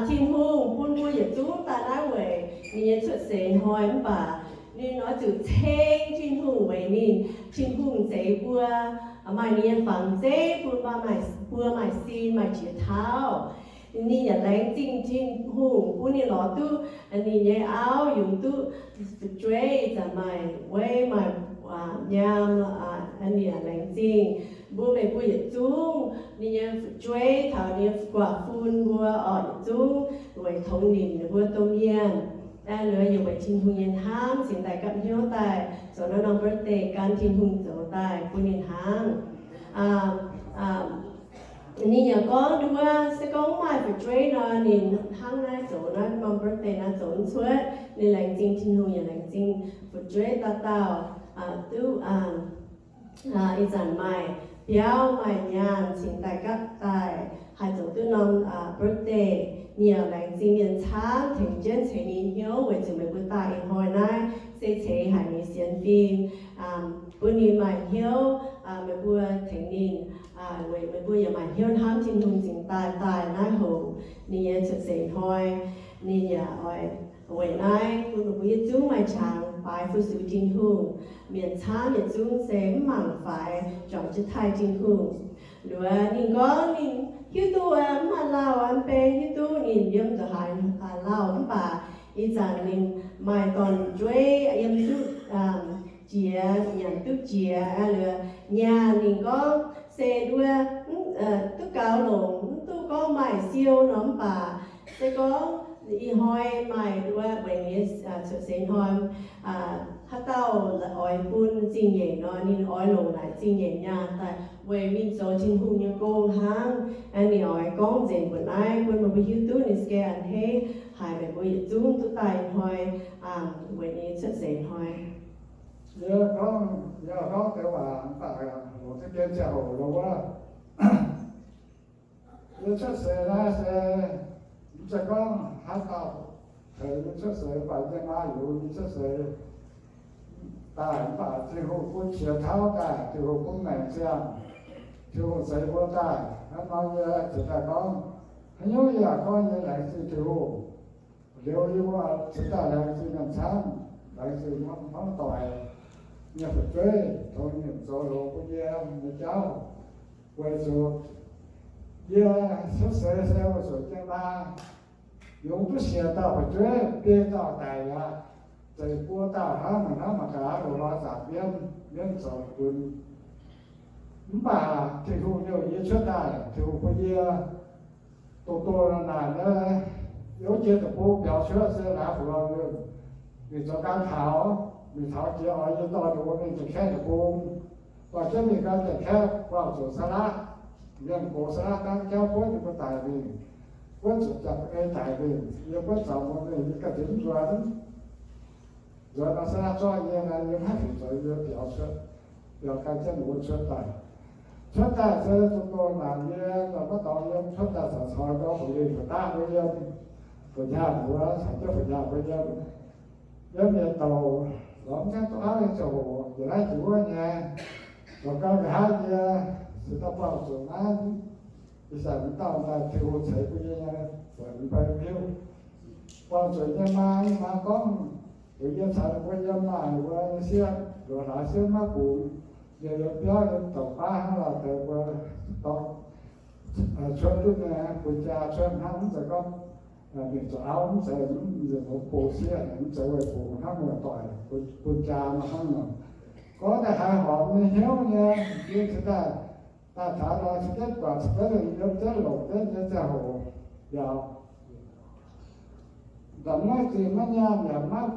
Tin-Hungh bun mbuo yietc zungv daaih naaiv weic ninh nyei cuotv seix hnoi mv baac ninh oix zuqc ceng Tin-Hungh weic ninh, Tin-Hungh zeix mbuo, maaih ninh nyei fangx zeiv bun mbuo maaih, mbuo maaih sin maaih jiex tauv. Ninh yaac laengz zingh Tin-Hungh bun ninh lorz duqv ninh nyei auv yungz duqv fu'jueiv, ih zanc maaih weiv maaih nyaam. Ninh yaac laengz zingh mbuo meih mbuo yietc zungv ninh nyei fu'jueiv taux ninh nyei guaax fun mbuo oc, yietc zungv weic tongx nimc ninh mbuo domh mienh. Liuz yie weic Tin-Hungh nyei hnamv cingx daaih gapv hnyouv daaih zoux naaiv norm birthday gan Tin-Hungh zoux daaih bun ninh hnangv. Ninh yaac gorngv nduov se gorngv maaih fu'jueiv nor ninh hnangv naaiv zoux naaiv norm birthday naaiv zoux mv cuotv. Ninh laengz zingh Tin-Hungh yaac laengz zingh fu'jueiv dauh dauh duqv ih zanc maaih biauv maaih nyaanh cingx daaih gapv daaih haih zoux duqv norm birthday. Ninh yaac laengz zingh mienh camv tengx jienv ceix ninh hnyouv weic zuqc meih mbuo daaih ih hnoi naaiv se ceix haic ninh sienx fim, bun ninh maaih hnyouv, meih mbuo tengx ninh, weic meih mbuo yaac maaih hnyouv hnamv Tin-Hungh cingx daaih daaih naaiv hoc ninh nyei cuotv seix hnoi. Ninh yaac oix weic naaiv bun meih mbuo yietc zungv maaih qangx baaix fu-sux Tin-Hungh. Mienh camv yietc zungv se mv mangc faix, juangc jienv taaih Tin-Hungh. Liuz ninh gorngv ninh hiuv duqv mv maaih lauh, mv bei hiuv duqv ninh yiem ndongc haaix lauh, mv baac ih zanc ninh maaih dorn-jueiv yiem duqv jiex, nyanc duqv jiex. Liuz nyaanh ninh gorngv se nduov duqv gaux longc, mv duqv gorngv maaih siou nor, mv baac se gorngv ih hnoi maaih nduov weic ninh cuotv seix hnoi, haaix dauh oix bun zingh nyeic nor, ninh oix longc naaic zingh nyeic nyaanh daaih weic mingh zoux Tin-Hungh nyei gong hnangv. Ninh oix gorngv nzengc mbuoqc naaiv bun meih mbuo hiuv duqv ninh se geh a'hneiv haic meih mbuo yietc zungv duqv daaih hnoi, weic ninh cuotv seix hnoi. Yie gorngv, yie gorngv deix waac mv baac longc za'gengh ziangh hoc lo wuov. Yie cuotv seix naaiv se mv zeiz gorngv haaix dauh tengx yie cuotv seix, mv baac yie maa yungz yie cuotv seix daaih, mv baac Tin-Hungh bun qiex tauv daaih, Tin-Hungh bun maengc ziangh, Tin-Hungh zeix mbuo daaih. Hnangv nor yie cingx daaih gorngv, haaix nyungc yie yaac gorngv yie laengz zingh Tin-Hungh. Liuz yie mbuo cingx daaih laengz zingh mienh camv, laengz zingh hmuangv doic nyei fu'jueiv tongx nimc zoux longx bun yie nyei jauv. Weic zuqc yie cuotv seix se weic zuqc jienv maa yungz duqv siec dauh fu'jueiv, biei dauh daic aqv, zeiz buo dauh hnangv, mangc hnangv mangc gaax loz-hnoi zaangc mienv, mienv zoux dunx. Mv baac Tin-Hungh youh yie cuotv daaih, Tin-Hungh bun yie doh doh naaic naaic, yie wuov jiex deic-bung biaux cuotv se laaix fu'lorn mienh, mingh zoux ganh taux, mingh taux jiex oix yie dorh ninh mbuo mingh Janx-Kaeqv deic-bung, dorh jienv mingh gan Janx-Kaeqv buangh zuqc Saalaqv, mienh gox Saalaqv dangv jauv buonv ninh mbuo daic mingh, buonv zuqc Janx-Kaeqv daic mingh, yie buonv zaux mbuo mingh, yie ganh zipv mv nzuonx. Nzuonx nor Saalaqv zorqv yie naaic, yie mv haih fingx zoux, yie biaux cuotv, biaux gan jienv ninh mbuo cuotv daaih. Cuotv daaih se doh doh naaic yie la'maiv dorngx yiem, cuotv daaih caux caux gorngv Fo Lingh Fo Daqv mbuo yiem, Fo Nyaanh mbuo caux jienv Fo Nyaanh mbuo yiem. Yiem yietc douc lorz mv gaengh duqv auv nyei ziangh hoc, yietc naaiv jiex wuov nyei, zoux gau nqa'haav yie se daaih buangh zuqc naaiv, ih zanc mv dauh daaih Tin-Hungh ceix bun yie nyei, buatc mv bei hiuv. Buangh zuqc nyei maa, maa gorngv, weic yie caux ninh mbuo yiem maah, ninh mbuo nyei sieqv, loz-hnoi sieqv maiv bungx, yie yiem biauv yiem douc baav hnangv lauh deix mbuo dorh cuotv duqv nyei, bun jaa cuotv hnangv, mv zeiz gorngv mingh zoux auv, mv zeiz, mv zeiz hmuangv bungx sieqv, mv zeiz weic bungx hnangv muoz-doic, bun jaa nor hnangv nor. Gorngv daaih haiz horpc nyei hnyouv nyei, yie cingx daaih daaih taux nor, cingx jienv guangc, cingx jienv yiem jienv longc jienv nyei ziangh hoc yaac Nda'maiv zingh maiv nyaanh yaac maiv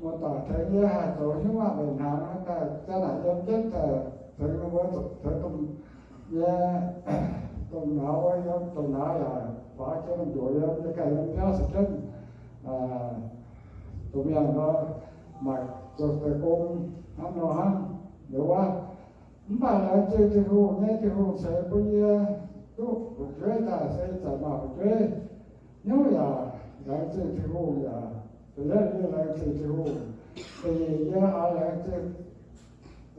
muoz-doic tengx yie haih zoux hnyouv waac mbenc hnaangx, daaih zanc naaic yiem jienv daaih tengx ninh mbuo, tengx domh, yie, domh nauz, yiem domh nauz yaac faaux jienv domh njoux yiem, yie ganh yiem biauv se jienv domh mienh nor, maaih zoux deix gong hnangv nor hnangv. Liuz wuov, mv baac laengz zingh Tin-Hungh nyei, Tin-Hungh ceix bun yie duqv fu'jueiv daaih se ih zanc maaih fu'jueiv hnyouv yaac laengz zingh Tin-Hungh yaac, da'yietv yie laengz zingh Tin-Hungh, da'nyeic yie oix laengz zingh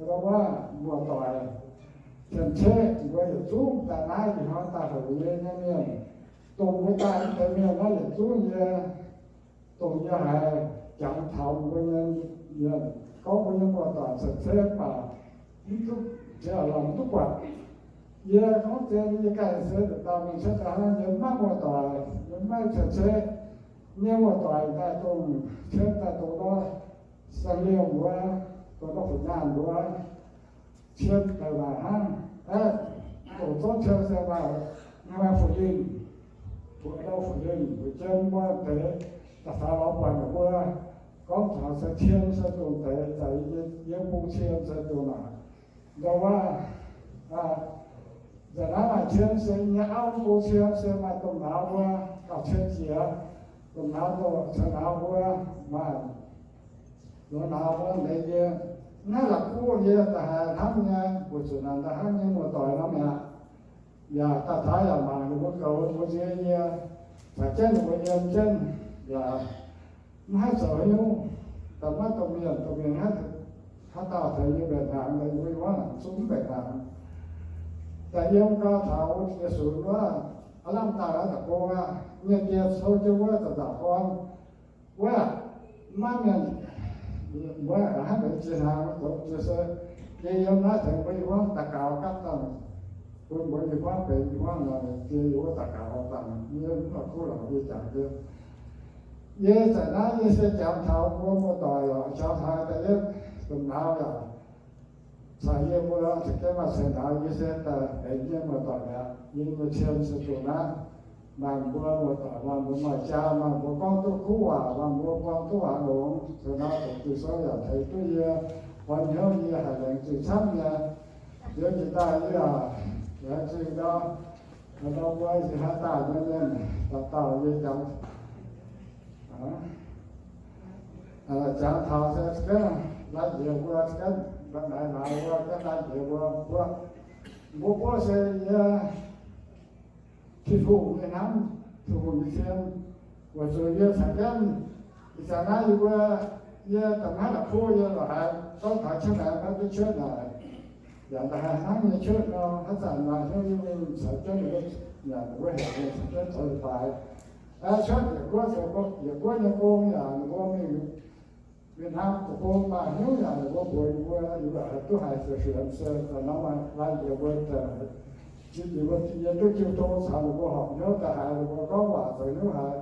Ndau wuov muoz-doic cien-ceqv mbuo yietc zungv daaih naaiv ih hnoi daaih heuc yie nyei mienh, dongh mbuo daaih mv deix mienh naaiv yietc zungv yie, dongh yie haiz jangx taux mbuo nyei mienh gorngv mbuo nyei muoz-doic cien-ceqv mv baac mv duqv, lorz mv duqv buatc. Yie gorngv zien, yie ganh se nduqc dauh mienh cuotv daaih hnangv, yie mv maaih muoz-doic, yie mv maaih cien-ceqv. Nyei muoz-doic daaih dongh cuotv daaih dongh ndortv saeng-liuh mbuo, dongh ndortv fu nyaanh mbuo, cien daaih maaih hnangv. Aeqv, dongh zouv cien se maaih, maaih fu linh, fu, ndau fu linh, fu jien mbuo deix, daaih faaux lorz buatc ninh mbuo gorngv taux se cien se dongh deix, za'gengh yie bung cien se dongh naaic. Ndau wuov, nza'naaiv maaih cien se nyei auv bung cien se maaih domh nauz mbuo gauh cien jiex, domh nauz, domh nauz mbuo maaih, domh nauz mbuo ndeic yie, naaiv la'kuqv yie da'haiz hnamv nyei, weic zuqc naaic da'hnamv nyei muoz-doic nor mi'aqv. Yaac daaih taux yaac mangc ninh mbuo goux mbuo nzie yie, caux jienv ninh mbuo yiem jienv yaac mv haih zoux haaix nyungc, daaih maiv dongh mienh, dongh mienh haaix dauh tengx yie mbenc hnaangx, mbuo yiem wuov naaic zungv mv mbenc hnaangx. Daaih yiem gau taux Yesu wuov, aav lamh daaih naaiv deic-bung aqv, mienh jiex sou jienv wuov za'nzauc gorn, wuov, maiv mienh, mbuo hnangv nor jiex hnaangx zoux jiex se, yie yiem naaiv tengx mbuo i hmuangv daux gaux gapv dangh, bun mbuo i hmuangv benx i hmuangv nor, yie yiem wuov daux gaux dangh, yie mv baac kuv lorqc yie jangx jienv. Yie zanc naaiv yie se jangx taux mbuo muoz-doic yaac jangx taux da'yietv domh nauz yaac caux yie mbuo za'gengh maaih ceix nauz, yie se daaih benx yie muoz-doic mi'aqv. Yie nyei cien se dongh naaiv. Maaih mbuo muoz-doic, maaih mbuo maaih jaa, maaih mbuo gorngv duqv kuv waac, maaih mbuo buang duqv waac longx, ceix nauz doqc Ging-Sou yaac tengx duqv yie, orn hnyouv yie haih laengz zingh camv nyei. Liuz jiex daaih yie yaac laengz zingh ndau, ndau mbuo ih hnoi daaih nyei mienh dauh dauh yie jangx jangx taux se za'gengh lai-njiec mbuo, za'gengh naaic naaic mbuo, za'gengh lai-njiec mbuo, mbuo, mbuo buov se yie Tin-Hungh nyei hnamv, Tin-Hungh nyei cien, weic zuqc yie caux jienv ih zanc naaiv yie mbuo, yie da'hmaiv la'kuqv yie lorqc haiz gorngv taux cuotv laengz gorngv duqv cuotv naaic, yaac da'haiz hnangv nyei cuotv nor, haaix zanc maaih hnyouv yie mingh caux jienv ninh mbuo, yaac ninh mbuo heuc mingh caux jienv zoux leiz-baaix. Cuotv yietc guoqv, yietc guoqv nyei gong yaac ninh mbuo mingh Việt Nam deic-bung maaih hnyouv yaac ninh mbuo mbuox yie mbuo, yie mbuo haih duqv haiz fienx se daaih nor maaih lai-njiec mbuo, zinh njiec mbuo, yie duqv jiu tong caux ninh mbuo horpc hnyouv daaih haiz ninh mbuo gorngv waac zoux hnyouv haiz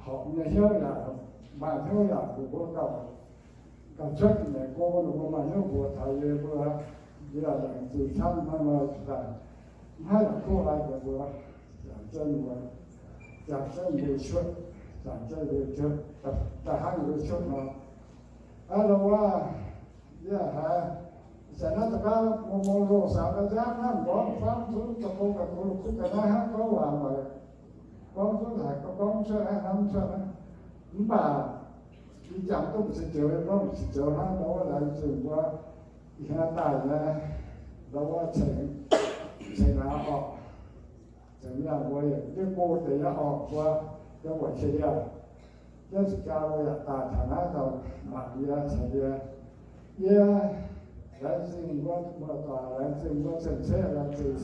horpc nyei hnyouv yaac maaih hnyouv yaac ninh mbuo gauh, gauh cuotv nyei gong ninh mbuo maaih hnyouv mbuox taux yie mbuo, yie laengz zingh camv hnangv nor daaih. Mv haih la'kuqv lai-njiec mbuo, jangx jienv mbuo, jangx jienv mbuo cuotv, jangx jienv mbuo cuotv, da'hnangv mbuo cuotv nor. Aa, lorqc wuov, yie haiz, zanc naaiv da'gauv mungh mungh loz-saux ga'nziaamv hnangv mborqv faamv zunv da'gong da'gong kuv ga'naaiv hnangv gorngv waac maiv gorngv zunv haic, gorngv cuotv hnangv hnamv cuotv hnangv. Mv baac yie jangx duqv mbu'ziex joux, yie gorngv mbu'ziex joux hnangv, ndau wuov laengz zingh mbuo ih hnoi daaih nyei, ndau wuov ceng, ceng naaiv orqc, ceng mienh mbuo yietc diuh go deix nyei orqc mbuo, yiem wuic qiex liemh, yiem Singapore yaac daaih taux naaiv dauh mangc yie caux yie. Yie laengz zingh mbuo muoz-doic, laengz zingh mbuo cien-ceqv, laengz zingh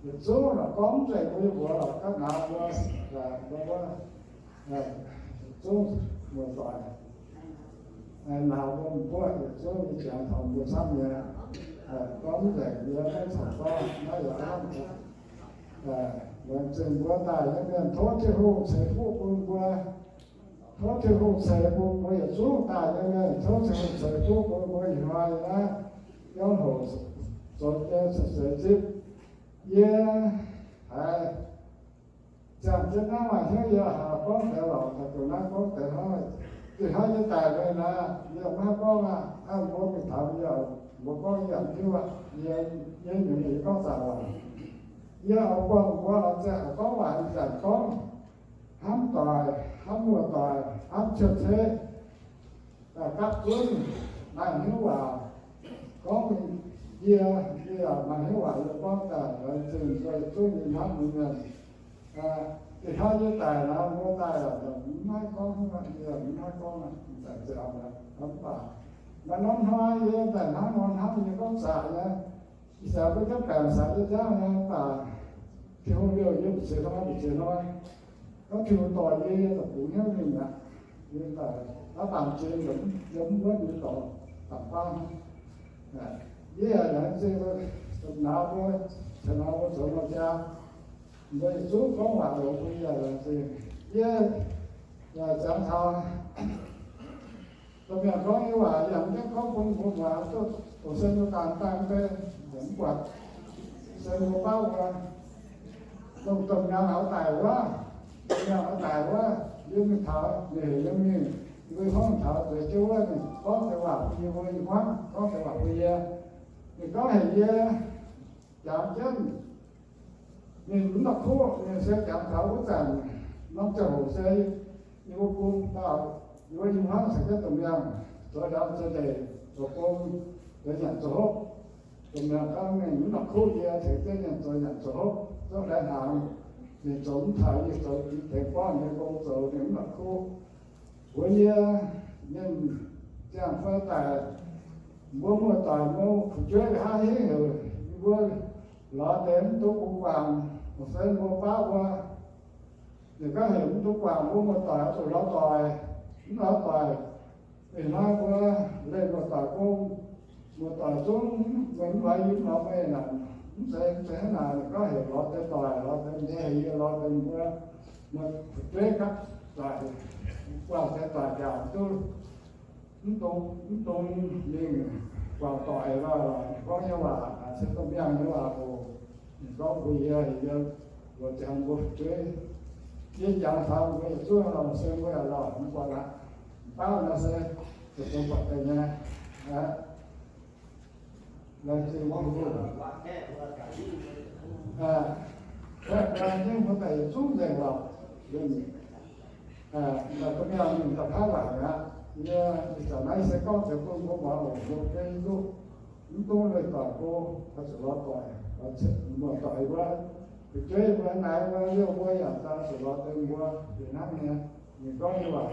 yietc zungv lorqc, gorngv mv zeiz mbuo nyei mbuox lorqc, gapv nauz mbuo, mbuo, mbuo, yietc zungv muoz-doic, nauz mbuo mbuoqv yietc zungv nyei jangx taux mbuo camv nyei. Gorngv mv nzengc yie maiv caux gorngv, maiv yaac hnamv. Laengz zingh mbuo daaih nyei mienh, tov Tin-Hungh ceix fuqv bun mbuo. Tov Tin-Hungh ceix bun mbuo yietc zungv daaih nyei mienh, tov Tin-Hungh ceix fuqv bun mbuo ih hnoi naaiv, yiem hoc zoux nyei ceix zipv. Yie haiz ziangh jienv naaiv maaih hnyouv yie haiz gorngv deix lorqc, daaih dongh naaiv gorngv deix hnangv. Ih hnoi yie daic mingh naaiv, yie maiv haih gorngv aqv. Mbuo mingh taux yie, mbuo gorngv yie mv hiuv aqv. Yie, yie nyungc yie gorngv zaangc waac. Yie oix buangh mbuo oix ziangh gorngv waac, ih zanc gorngv hnamv doic, hnamv muoz-doic, hnamv cien-ceqv, daaih gapv zunv maaih hnyouv waac gorngv yie, yie yaac maaih hnyouv waac yie gorngv daaih, laengz zingh mbuo yietc zungv nyei hnamv nyei mienh. Ih hnoi yie daic naaiv, mbuo daaih mv haih gorngv, yie mv haih gorngv, mv baac Maaih norm hnoi yie daaih hnangv nor hnangv nyei gorngv zaqc nyei, ih zanc mbuo jauv baengc zaqc nyei jauv nyei, mv baac Tin-Hungh liouh yie mbu'ziex hnoi mbu'ziex hnoi, gorngv Tin-Hungh dorh yie, yie daaih bungx hnyouv mingh aqv. Yie daaih hnangv baamh gen yiem mv wuonv nyei dorngx, baamh baav. Yie yaac laengz zingh naaiv mbuo, caux naaiv mbuo zoux nor jaa, mbuo yietc zungv gorngv waac longx bun yie laengz zingh. Yie yaac ziangx taux domh mienh gorngv nyei waac yaac mv gaengh gorngv bun mbuo muangx, duqv se mbuo dangh dangh mv bei, yaac mv buatc. Se mbuo baav wuov, dongh domh mienh oix daic wuov, domh mienh oix daic wuov, yie mingh taux, ninh heuc yie mingh, yie mbuo hmuangv taux zueiz jienv wuov, ninh gorngv deix waac bun yie mbuo, yie hmuangv gorngv deix waac bun yie. Ninh gorngv heuc yie jangx jienv, ninh mv nor kuv, ninh se jangx taux wuov zanc norm ziangh hoc se yie mbuo bung dauh, yie mbuo i hmuangv caux jienv domh mienh zoux ndorm zoux ndeic, zoux gong, zoux nyanc zoux hopv. Domh mienh gorngv ninh mv nor kuv yie, tengx jienv ninh zoux nyanc zoux hopv, zorqv laih hnaangx, ninh zoux mv taux, yie zoux tengx borqv nyei gong zoux, ninh mv nor kuv. Mbuox yie, ninh ziangh fai daic, mbuo muoz-doic mbuo fu'jueiv nqa'haav hingv heuc yie mbuo lorz deix mv duqv bungx guangc, se mbuo baav mbuo. Ninh gorngv heuc mv duqv guangc, mbuo muoz-doic zuqc lorz doic, mv lorz doic, ih hnoi mbuo leih muoz-doic gong, muoz-doic zungv meih mv lorz yie, mv lorz meih naaic, mv zeiz, mv zeiz hnangv naaic. Ninh gorngv heuc lorz deix doic, lorz deix mbuo, heuc yie lorz deix mbuo, muoz fu'jueiv gapv doic, guangc deix doic mbiaauc duqv mv dungx, mv dungx mingh guangc doic lorh. Gorngv nyei waac se domh mienh nyei waac oc. Ninh gorngv mbuox yie, yie mbuox ziangx mbuo fu'jueiv, yie jangx taux mbuo yietc zungv lorh se mbuo yaac lorh mv buatc aqv. Baav nor se zoux buatc deix nyei. Laengz zingh Tin-Hungh. Baeqc hnyouv mbuo daaih yietc zungv nzengc lorqc. Maaih domh mienh ninh daaih paaiv waac mi'aqv. Yie ih zanc naaiv se gorngv deix bun mbuo muangx oc, mbuo gengh duqv, mv dungx leih doic go, oix zuqc lorz doic, muoz-doic wuov, fu'jueiv mbuo, naaiv mbuo, liouh mbuo yaac daaih zuqc lorz deix mbuo fih hnangv nyei. Ninh gorngv nyei waac,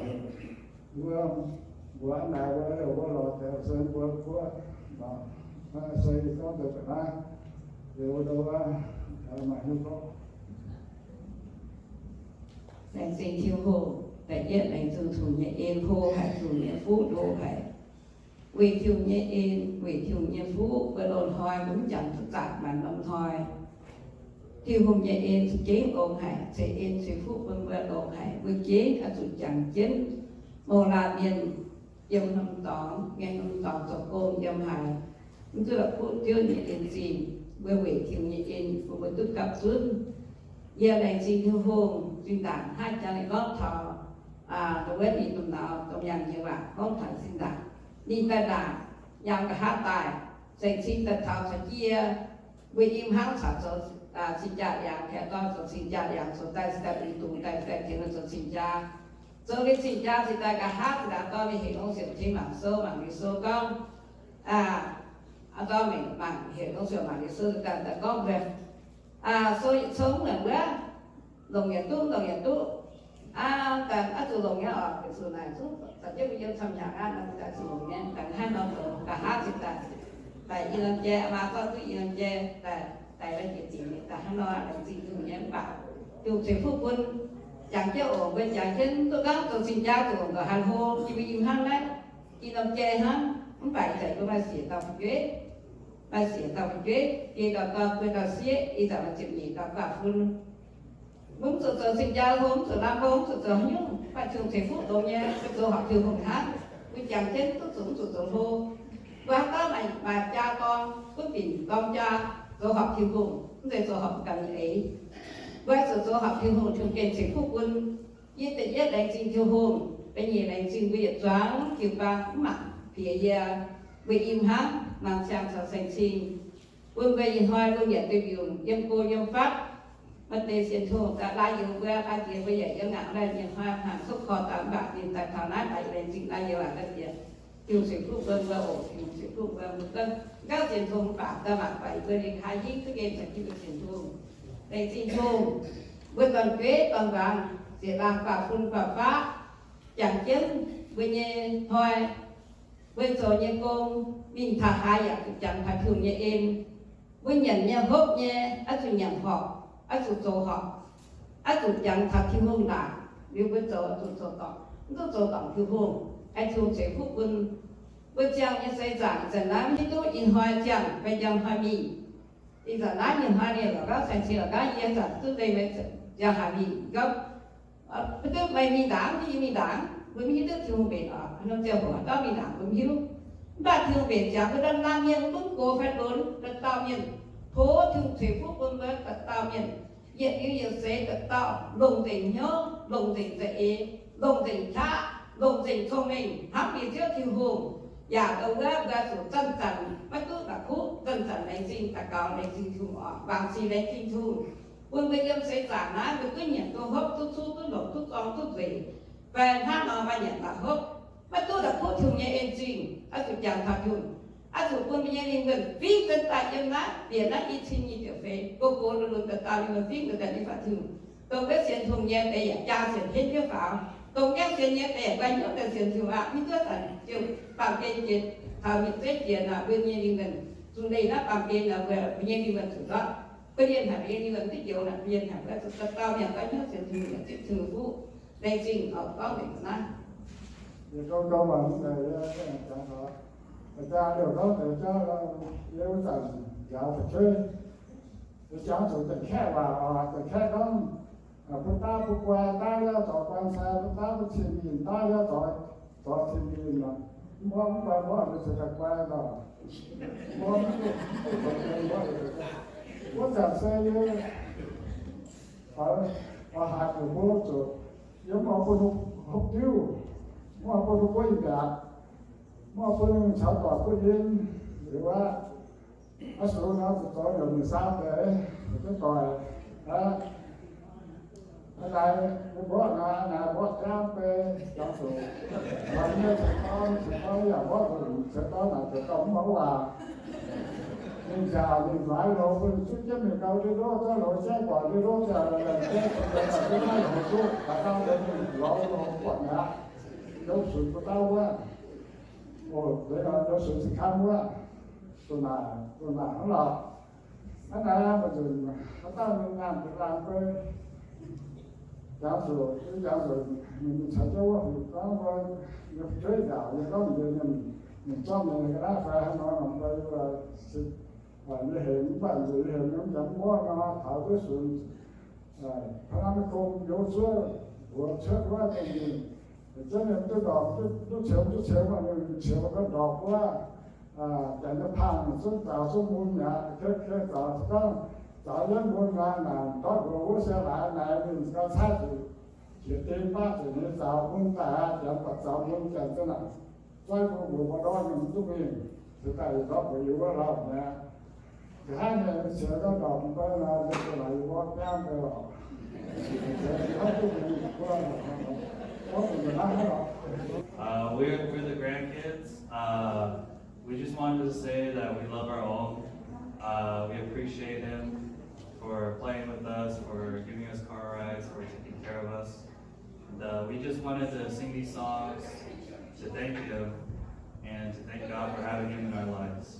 mbuo mbuox naaic mbuo liouh mbuo lorz deix se mbuo guoqv, se yie gorngv deix ga'naaiv, liouh wuov, maaih hnyouv gorngv. Laengz zingh Tin-Hungh, da'yietv laengz zingh Tin-Hungh nyei en hlo haic, Tin-Hungh nyei fuqv ndo haic. Weic Tin-Hungh nyei en, weic Tin-Hungh nyei fuqv, mbuo loz-hnoi mbuo mv jangx duqv zanc maanc norm hnoi. Tin-Hungh nyei en za'gengh longx haic, ceix en ceix fuqv bun mbuo longx haic, mbuo gengh oix zuqc jangx jienv mouz laanh mienh yiem norm dorngx, mienh norm dorngx zoux gong yiem haaix, mv duqv la'kuqv Ziouv nyei en zingh. Mbuo weic Tin-Hungh nyei en bun mbuo duqv gapv zunv. Yie laengz zingh Tin-Hungh zinh ndaangc hnangv jang ninh gorngv taux, wuov ninh domh nauz domh nyaanh nyei waac gorngv taux zinh ndaangc ninh daaih ndaangc, nyaam nqa'haav daaih, saeng-cing daaih taux caux jienv yie, mbuo i hnangv caux zoux cing-jaa ndiangx, paeqv dorn zoux cing-jaa ndiangx, zoux daaih se daaih uix dungz, daaih se daaih tengx zoux cing-jaa. Zoux liuz cing-jaa se daaih nqa'haav se daaih dorn ninh heuc norm siouc tengx mangc sou, mangc liuz sou gorngv, dorn mingh mangc, heuc norm siouc mangc liuz sou se daaih gorngv mbuo sou yietc cong naaic wuov, longc yaac duqv, longc yaac duqv. Daaih oix zuqc longc nyei oc, zuqc naaic zungv za'gengh mbuo yiem camv hnyangx aqv, daaih zuqc longc nyei. Daaih hnangv nor zoux nqa'haav cingx daaih, daaih i norm jai, maa zorqv duqv i norm jai, daaih, daaih lai jiex dingc, daaih hnangv nor laengz zingh Tin-Hungh nyei mv baac Tin-Hungh ceix fuqv bun. Jangx jienv oc, mbuo jangx jienv duqv gorngv zoux cing-jaa zuqc longc nqa'haav hlo, yie mbuo i hnangv naaiv, i norm jai hnangv, mv baac ih zanc mbuo maaih siec dauh fu'jueiv, maaih siec dauh fu'jueiv, biei dauh dorn, buo dauh sieqv, ih zanc maaih ziepc nyeic dauh guaav fun. Mbuo mv zuqc zoux cing-jaa hlo, mv zuqc lamh hlo, mv zuqc zoux haaix nyungc, mv baac Tin-Hungh ceix fuqv longx nyei, mbuo zoux horpc Tin-Hungh hnangv. Mbuo jangx jienv duqv zuqc, mv zuqc zoux hlo. Mbuo haaix dauh maaih, maaih jaa dorn, duqv binc dorng jaa, zoux horpc Tin-Hungh, mv zeiz zoux horpc ganh nyei eix. Mbuo zuqc zoux horpc Tin-Hungh, Tin-Hungh gengh ceix fuqv bun. Yie da'yietv laengz zingh Tin-Hungh, da'nyeic laengz zingh mbuo yietc zuangx jiu-baang mv mangc piex yie, mbuo i hnangv mangc siang caux saeng-cing. Bun mbuo ih hnoi lungh yaac duih mbiungc, yiem go yiem fatv. Maaih deix sienx Tin-Hungh daaih laaix youz mbuo, laaix jiex mbuo yaac yiem ngaanc laaih. Ih hnoi hnaangx cuotv kor daaih mv baac ninh daaih taux naaiv, daaih laengz zingh laaix youz aac, daaih bieqc Tin-Hungh ceix fuqv mbuo, mbuo oc. Tin-Hungh ceix fuqv mbuo, mbuo ganh gauh sienx Tin-Hungh mv baac daaih mangc baac yie mbuo ninh haaix hingv duqv gengh caux jiu-baang sienx Tin-Hungh. Laengz zingh Tin-Hungh, mbuo dorn-jueiv dorn-mbuangz, zieqc laangh guaav fun guaav faqv, jangx jienv mbuo nyei hnoi, Mbuo zoux nyei gong, mingh taux haaix yaac zuqc jangx taux Tin-Hungh nyei en. Mbuo nyanc nyei, hopv nyei, oix zuqc nyanc horpc, oix zuqc zoux horpc, oix zuqc jangx taux Tin-Hungh ndaangc. Liuz mbuo zoux, zuqc zoux dorngc, mv duqv zoux dorngc Tin-Hungh, aengx Tin-Hungh ceix fuqv bun mbuo ziangh nyei seix zaangc. Zanc naaiv mv hiuv duqv ih hnoi ziangh fai njang hnoi mingh. Ih zanc naaiv nyungc hnoi ninh la'gauv ceng cing la'gauv yie zanc duqv deix meih ziangh haaix mingh gorngv, mv duqv meih mingh ndaangc, mv duqv yie mingh ndaangc, mbuo mv hiuv duqv Tin-Hungh mbenc oc. Haaix norm ziangh hoc haaix dauh mingh ndaangc mbuo mv hiuv. Mv baac Tin-Hungh mbenc ziangx mbuo ndorm naamh mienh mv gunv gox fai lunx, dauh dauh mienh, tov Tin-Hungh ceix fuqv bun mbuo dauh dauh mienh, yietc liuz yietc seix dauh dauh longc nzengc hnyouv, longc nzengc za'eix, longc nzengc qaqv, longc nzengc cong-mengh hnamv bieqc Ziouv Tin-Hungh. Yaac dongh wuov mbuo zuqc zanc-zanc maiv duqv la'kuqv, zanc-zanc laengz zingh daux gaux, laengz zingh Tin-Hungh oc, wangc sic laengz zingh Tin-Hungh. Bun mbuo yiem seix zaangc naaiv mbuo duqv nyanc duqv hopv duqv cuotv duqv longc duqv zorng duqv nzueic, fai hnangv nor maaih nyanc maaih hopv, maiv duqv la'kuqv Tin-Hungh nyei en zingh, oix zuqc jangx taux Tin-Hungh. Oix zuqc bun mbuo nyei lingh wuonh fingx zunv daaih yiem naaiv bieqc naaiv i cin nyic ziepc feix, gox gox lunx lunx dauh dauh lingh wuonh fingx zunv daaih nyei faaux Tin-Hungh. Dongh wuov sienx Tin-Hungh nyei deix yaac jaa sienx henv jienv faaux. Dongh gaengh sienx nyei deix yaac guai hnyouv daaih sienx Tin-Hungh aqv. Mv duqv zanc ziouc baamh gen jiex taux mienh zeiv jiex naaic, mbuo nyei lingh wuonh zuqc leih naaiv baamh gen naaic, mbuo, mbuo nyei lingh wuonh zuqc ndortv. Mbuo lienh haic mbuo nyei lingh wuonh diqv joux naaic, mbuo lienh haic wuov zuqc dauh dauh mienh guai hnyouv sienx Tin-Hungh yaac zipv Tin-Hungh fuqv. Laengz zingh oc, gorngv nzengc naaiv. Yie gong gong mangc mv nzengc, yie gengh jangx taux, jaa liouh gorngv deix jauv, yie wuov zanc njaaux fu'jueiv, yie jangx zuqc Janx-Kaeqv waac oc. Janx-Kaeqv gorngv, bun daav bun guai daav liouh zorc guan sai, bun daav bun cin mingh daav liouh zorc, zorc cin mingh oc. Mv mborqv mv guai mborqv liuz ziouc daaih guai nor. Mborqv mv duqv, mv duqv zoux guai mborqv liuz ziouc daaih. Wuov zanc se yie oix haiz zuqc mbuo zuqc, yie mv oix bun hopv diuv, mv oix bun hopv buov ih mbiaatc, mv oix bun caux doic butv hinh. Liuz aqv, a'sux nor zuqc zoux yaac mingh saau deix, zuqc duqv doic aqv. Aa, naaiv mbuo mborqv nor, naaiv mborqv jangv bei jangx zuqc, lorz nyei ceix dorn, ceix dorn yaac mborqv zuqc ceix dorn naaic zoux dorh mv mouz waac. Ninh nziaauc ninh maaiz longx bun zuqv jienv mingh gau ndiev ndoqv, zorqv longx jaiv guangc ndiev ndoqv, ziangh laengz jaiv cingx deix daaih duqv naaiv longx duqv, daaih dangh deix ninh lorz longx buatc mi'aqv. Yiem sunx bun dauh wuov, o, deix nor yiem sunx zinh kangv wuov, duqv naaic, duqv naaic hnangv lorqc. Hnangv naaiv mbuo nzunc haaix dauh mingh nyaanh deix laangz guei, jangx zuqc, jangx zuqc ninh mingh caux jienv wuov huic gorngv mbuo, yie fu'jueiv nziaauc yie gorngv mbuo mienh, mienh zorqv mienh ga'naaiv fai haaix nor nor mbuo, yie heuc mv baac nzueic, yie heuc mv jangx mborqv nor taux duqv sunx, hnangv naaiv gong youz zuov, mbuox cuotv wuov mienh, mienh ziouv mienh duqv ndorpc, duqv ceux, duqv ceux, maaih mienh ceux gau ndorpc wuov, janx nyei pang zungv zaux zungv mun mi'aqv. Kei, kei zaux gorngv, zaux yienv mun mi'aqv naaic, ndortv mbuox wuov se laaix naaic mingh gau caaiv zuqc jiex ding baav zuqc nyei zaux mun daaih aqv. Janx buatc zaux mun janx za'naaic, zoih bun mbuox mbuo ndortv mingh mv duqv mingh, se daaih ndortv mbuox yie wuov lauh mi'aqv. Nqa'haav mienh ceux gau ndorpc mbuo nor, mbuo za'naaic yie mborqv biaav mbuo lorqc. Ceux haiv duqv mingh mbuo, gorngv mbuo nqa'haav lorqc. Uh, we're, we're the grandkids. Uh, we just wanted to say that we love our Ong. Uh, we appreciate him for playing with us, for giving us car rides, for taking care of us. And, uh, we just wanted to sing these songs to thank him and to thank God for having him in our lives.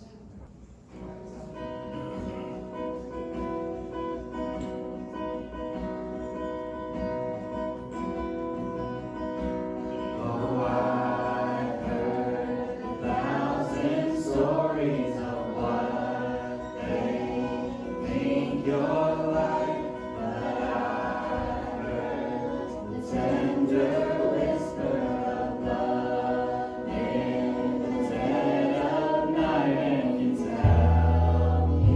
Oh, I've heard a thousand stories of what they think you're like, but I heard the tender whisper of love in the dead of night, and you tell me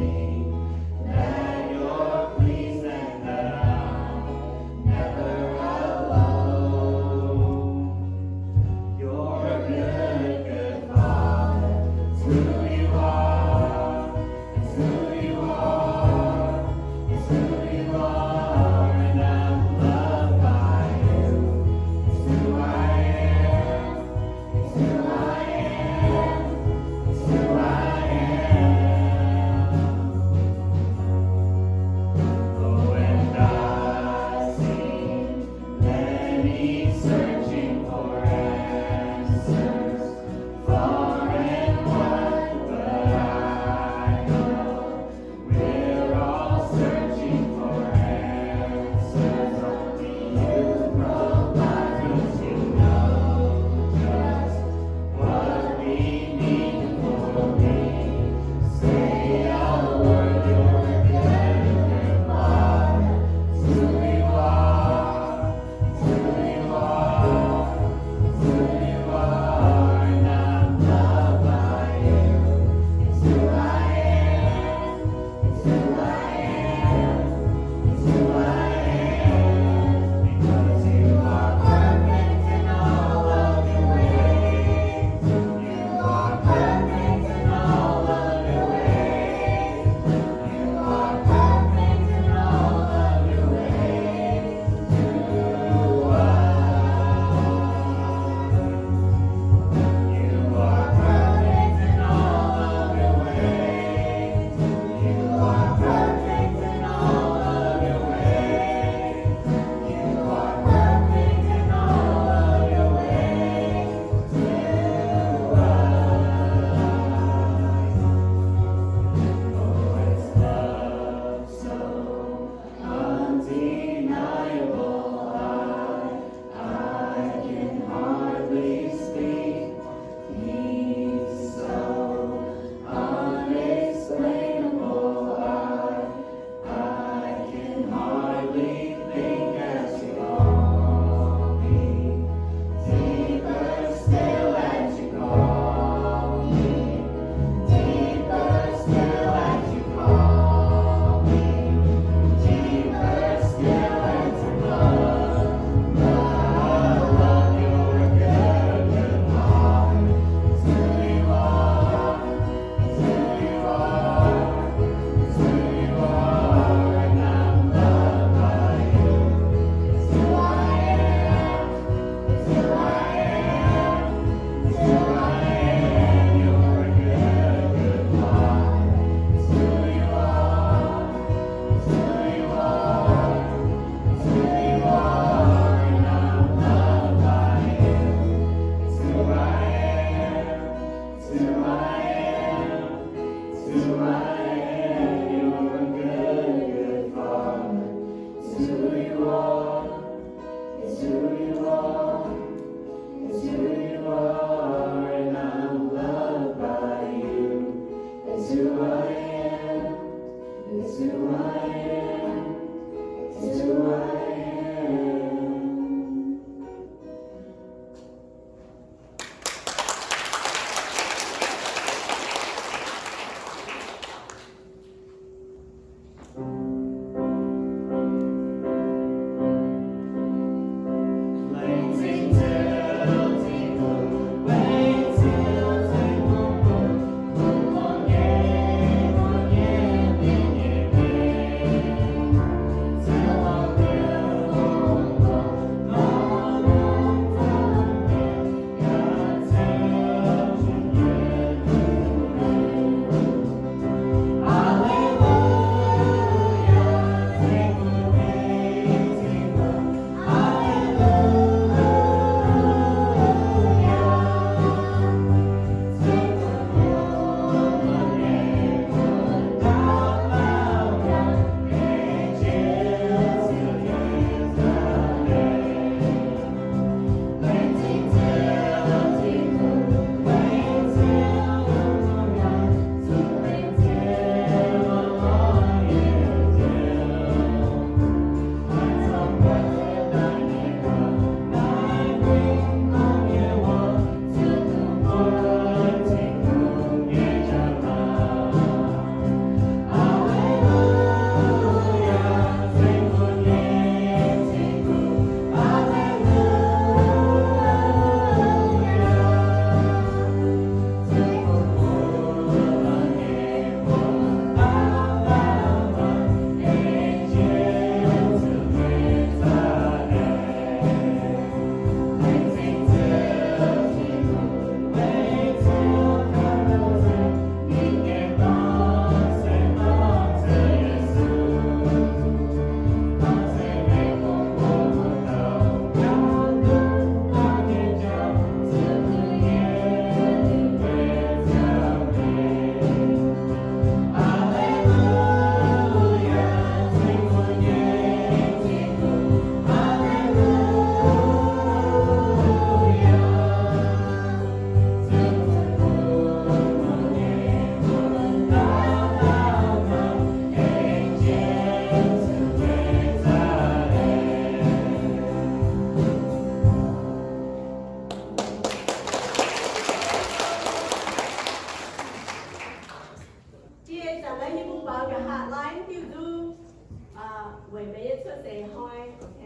hnoi, ok.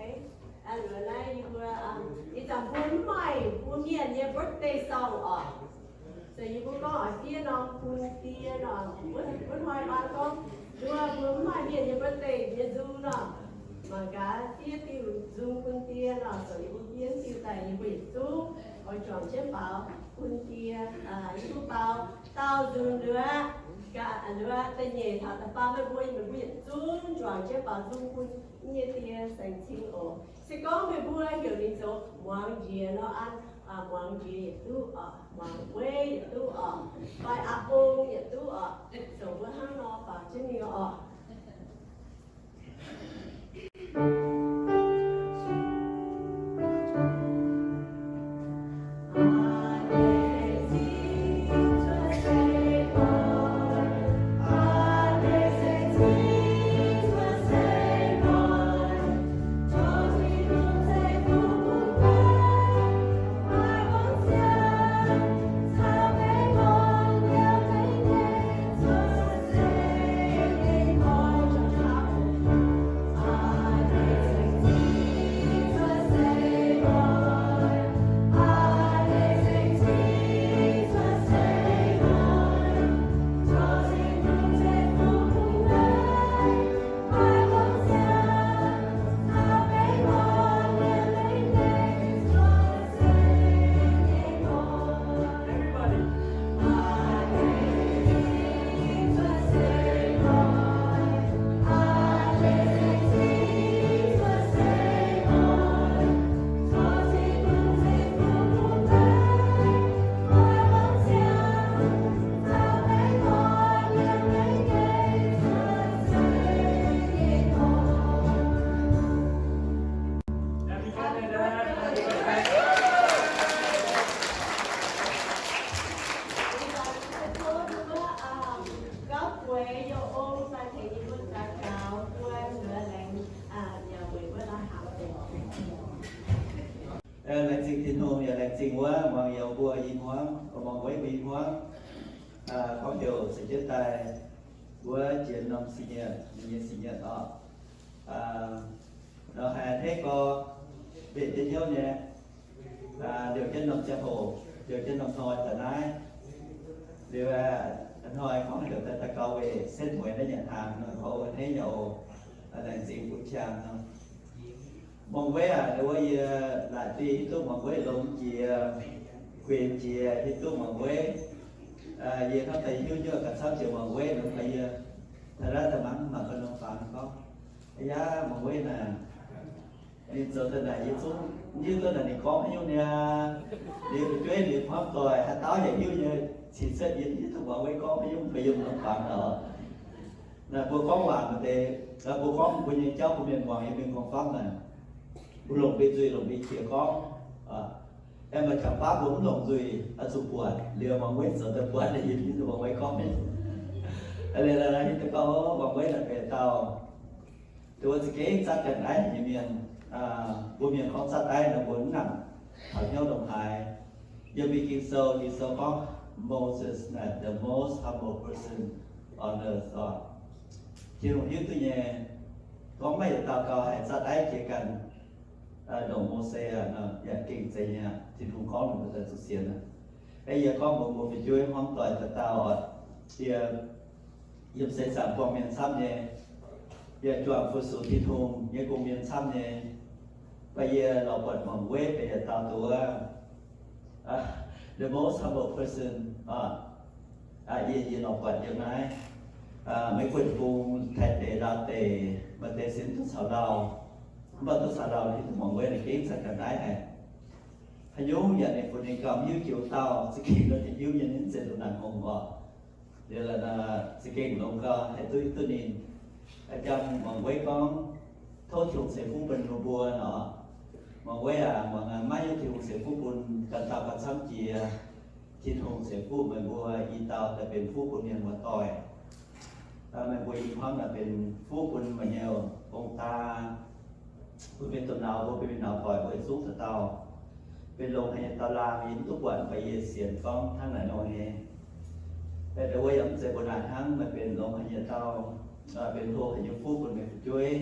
Aa, liuz naaiv yie mbuo, ih zanc mbuo mv maaih mbuo mienh nyei birthday song oc. So yie mbuo gorngv oix fiev norm bun die nor, wuov, wuov hnoi baac gorngv nduov mbuo mv maaih mienh nyei birthday nyei nzung nor, mangc gaax fiev diuh nzung bun die nor, so yie mbuo fiev diuh daaih yie mbuo yietc zungv oix juangc jienv baaux bun die. Yie mbuo baaux daauh nzunc liuz aqv, gaax liuz aqv, da'nyeic taux da'faam meih mbuo, meih mbuo yietc zungv juangc jienv baaux nzung bun yie die saeng-cing oc. Se gorngv meih mbuo heuc ninh zoux muangx njiec nor, an, muangx njiec yietc duqv oc, muangx weiv yietc duqv oc, fai aa bung yietc duqv oc, zoux mbuo hnangv nor faaux jienv ninh oc. Laengz zingh Tin-Hungh yaac laengz zingh wuov muangx youz mbuo i hmuangv, muangx weiv mbuo i hmuangv, gorngv heuc ceix jienv daaih wuov jiex norm sic nyietc, ninh nyei sic nyietc oc. Nor haiz a'hneiv gorx mbenc jienv hnyouv nyei, liouh jienv norm ziangh hoc, liouh jienv norm hnoi daaih naaiv. Liuz a'hnoi gorngv heuc daaih daux gaux weic setv mueiz naaiv nyanc hnaangx nor, gorngv a'hneiv nyei oc. Laengz zingh butv qangx nor. Muangx weiv aac, wuov yie laaic dieh hiuv duqv muangx weiv longx jiex, guenx jiex hiuv duqv muangx weiv. Yie hnamv daaih hiuv nyuoqc gaax camv jiex muangx weiv nor, yie taux naaiv daaih mangc mangc ga'norm fangx gorngv, aa, yaac muangx weiv naaic, ninh zoux daaih naaic yie zungv hiuv duqv naaic ninh gorngv haaix nyungc niaa. Liuz fu'jueiv liuz hnamv doic haaix dauh yaac hiuv nyei, cingx cuotv yie hiuv duqv muangx weiv gorngv haaix nyungc, mbuo yiem norm fangx oc. Naaic mbuo gorngv waac maaih deix, mbuo gorngv mbuo nyei jauv bun mienh muangx yiem mienh gorngv famv naaic, mbuo longc mbuo nzuih longc mbuo qiex gorngv. Aengx maaih qangx baav mbuo mv longc nzuih, oix zuqc buatc liuz muangx weiv zoux daaih buatc ninh hiuv duqv muangx weiv gorngv. Liuz naaic hiuv duqv gorngv muangx weiv naaic benx dauh, dongh wuov za'gengh zatv ganh aiv nyei mienh. Mbuo mienh gorngv zatv aiv nor mbuo mv nangc taux hnyouv ndongc haaix. Yiem mbuo Ging-Sou, Ging-Sou gorngv Moses naaic the most humble person on earth oc. Tin-Hungh hiuv duqv nyei, gorngv maiv yietc dauh gauh haih zatv aiv jiex ganh ndongc Mose aqv, yaac gengh zeiz nyei aqv. Tin-Hungh gorngv ninh mbuo daaih zuqc sienx aqv. Yie gorngv mbuox mbuo fu'jueiv hmuangv doic dauh dauh oc, yie yiem seix zaangc buangh mienh camv nyei, yie juangc fu-sux Tin-Hungh nyei gong-mienh camv nyei, mv baac yie lorz buatc muangx weiv benx yietc dauh dongh wuov the most humble person. Yie, yie lorz buatc yiem naaiv Meiv Guoqv bung, Taiv deic, Laauv deic, maaih deix sienx duqv caux lauh, mv baac duqv caux lauh hiuv duqv muangx weiv naaic gengh zatv ganh aiv haic. Haaix nyungc yaac ninh funx ninh gauh mv hiuv jiex wuov dauh, za'gengh nor ninh hiuv nyei, ninh mv zeiz ndongc naaic hngongx oc. Liuz za'gengh longx gau haih duqv, duqv ninh. Jang muangx weiv gorngv tov Tin-Hungh ceix fuqv bun ninh mbuo nor. Muangx weiv aac, muangx maiv hiuv Tin-Hungh ceix fuqv bun ganh dauh gauh camv jiex. Tin-Hungh ceix fuqv meih mbuo i dauh daaih benx fuqv bun mienh muoz-doic. Meih mbuo i hmuangv naaic benx fuqv bun meih nyei ong-daa, bun mienh domh nauz, mbuo benx mienh nauz doic mbuo yietc zungv dauh dauh, benx longx haic nyei dauh laangh, yie mv duqv buatc, mv baac yie sienx gorngv hnangv naaic nor nyei. Dongh wuov yaac mv zeiz mbuo naaic hnangv, meih benx longx haic nyei dauh, benx hlo haic nyei fuqv bun meih fu'jueiv.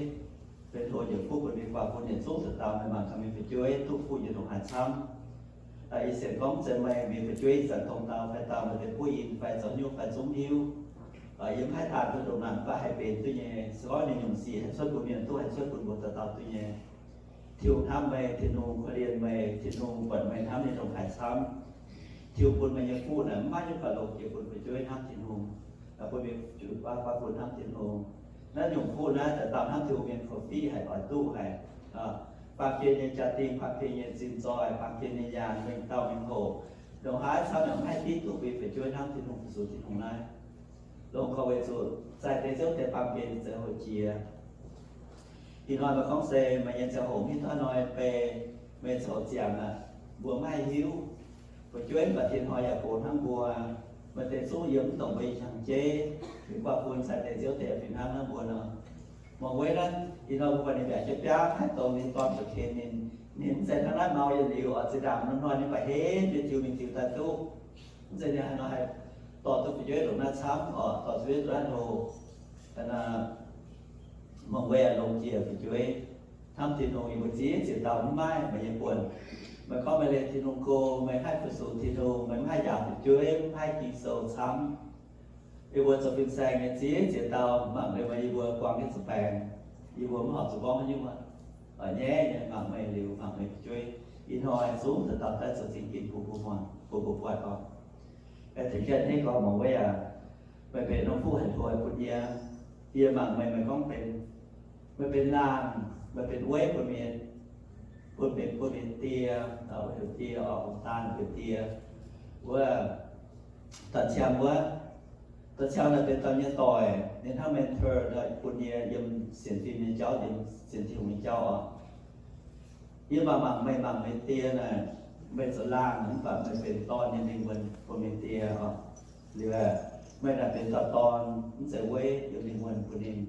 Benx hlo njiec fuqv bun mienh guaax bun yietc zungv daaih dauh meih mangc gaax mienh fu'jueiv duqv fuqv nyei ndongc haaix camv. Ih sienx gorngv mv zeiz meih mienh fu'jueiv ih zanc dongh dauh fai dauh meih deix buov in fai zoux nyungc fai zungv hiuv. Yiem haaix dauh duqv ndongc naaic mv baac haih benx duqv nyei. Se gorngv ninh nyungc sic haih cuotv bun mienh duqv, haih cuotv bun mbuo dauh dauh duqv nyei. Tin-Hungh hnamv meih, Tin-Hungh korv-lienh meih, Tin-Hungh buatc meih hnamv nyei ndongc haaix camv. Tin-Hungh bun meih nyei fuqv naaic mv maaih nyungc baac longc jiex bun fu'jueiv hnamv Tin-Hungh, bun mienh fu'jueiv guaax bun hnamv Tin-Hungh. Naaiv nyungc fuqv naaiv daaih dauh hnamv Tin-Hungh mienh korv-fiqv haic, oix duqv haic. Baamh gen nyei jaa-dingh, baamh gen nyei zinh zoih, baamh gen nyei nyaanh, mengh dauh mengh hoc, ndongc haaix camv yaac mv haih div duqv bun fu'jueiv hnamv Tin-Hungh, fu-sux Tin-Hungh naaiv. Longc korv weic zuqc zaaih deix ziouv deix baamh gen zeix hoc jiex. Ih hnoi meih gorngv se meih nyei ziangh hoc mv hiuv duqv hnoi bei, meih coux ziangx aqv, mbuo mv haih hiuv. Fu'jueiv mv baac tien hnoi yaac gox hnangv mbuo. Maaih deix zungv yiem mv dongh mbuo hnyangx-jeiv, mingh guaax bun zaaih deix ziouv deix fih hnangv hnangv mbuo nor. Mangc weic naaiv, ih hnoi mbuo buatc ninh mbiaauc jienv biauv haaix dongh ninh dorn zuqc ken ninh, ninh mv zeiz hnangv naaiv mau yietc liuz oc. Zinh ndaangc norm hnoi ninh baac henv mienh diuh mingh diuh daaih duqv. Mv zeiz ninh haaix nor haih dorh duqv fu'jueiv ndongc naaiv camv oc, dorh fu'jueiv ndongc naaiv hlo. Mangc weic longc jiex fu'jueiv hnamv Tin-Hungh, yie mbuo ziex ziex dauh mv maaih meih nyei buonc. Meih gorngv meih leih Tin-Hungh go, meih haih fu-sux Tin-Hungh, meih mv haih njaaux fu'jueiv, mv haih Ging-Sou camv. Yie mbuo zoux fin-saeng nyei ziex ziex dauh mangc liuz meih yie mbuo buang jienv zuqc baengc, yie mbuo mv horpc zuqc gorngv haaix nyungc aqv. Nyaiv nyei mangc meih liuz mangc meih fu'jueiv, ih hnoi zungv daaih dauh daaih zoux zingh ginx bun mbuo muangx, bun mbuo buatc oc. Aengx tengx jienv hneiv gorngv mangc weic aac, meih benx norm fuqv haic hlo bun yie. Yie mangc meih, meih gorngv benx, meih benx laangh, meih benx weiv bun mienh, bun mienh, bun mienh die, heuc die oc, daan benx die. Wuov da'ciam wuov, da'ciam naaic benx dauh nyei doic, ninh hnangv mentor bun yie yiem sienx fim nyei jauv, yiem sienx Tin-Hungh nyei jauv oc. Yie mangc mangc meih, mangc meih die naaic, meih zoux laangh mv baac meih benx dorn nyei lingh wuonh bun meih die oc. Liuz, meih naaic benx dauh dorn, mv zeiz weiv, yiem lingh wuonh bun ninh.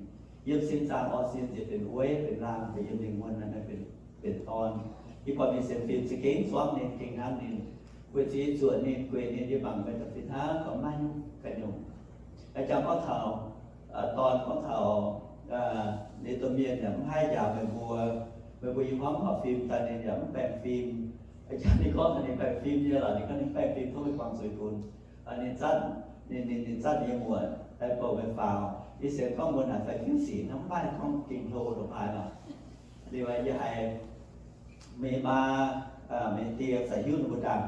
Yiem sin zaangc orv sin ziouc benx weiv, benx laangh, mv baac yiem lingh wuonh naaic meih benx, benx dorn. Yie buatc mienh sienx fim za'gengh zuangv ninh, gengh hnamv ninh, weic zuqc yie zuoqc ninh, gueic ninh. Yie mangc meih da'fih hnangv gorngv maiv nyungc ga'nyungc. Jangx gorngv taux dorn, gorngv taux ninh domh mienh yaac mv haih njaaux meih mbuo. Meih mbuo i hmuangv horpc fim daaih ninh yaac mv baengh fim. Jangx ninh gorngv ninh baengh fim nyei lorqc, ninh gorngv ninh baengh fim tov meih guangc zuiz bun. Ninh zanc, ninh, ninh, ninh zanc ninh nyei muoc daaih bouh meih faaux. Yie sienx gorngv mbuo naaic fai fiuv sic hnangv mv maaih gorngv gengh hlo ndongc haaix lorqc. Liuz yie haiz meih maa, meih die zaqc hiuv ninh mbuo ndaangc.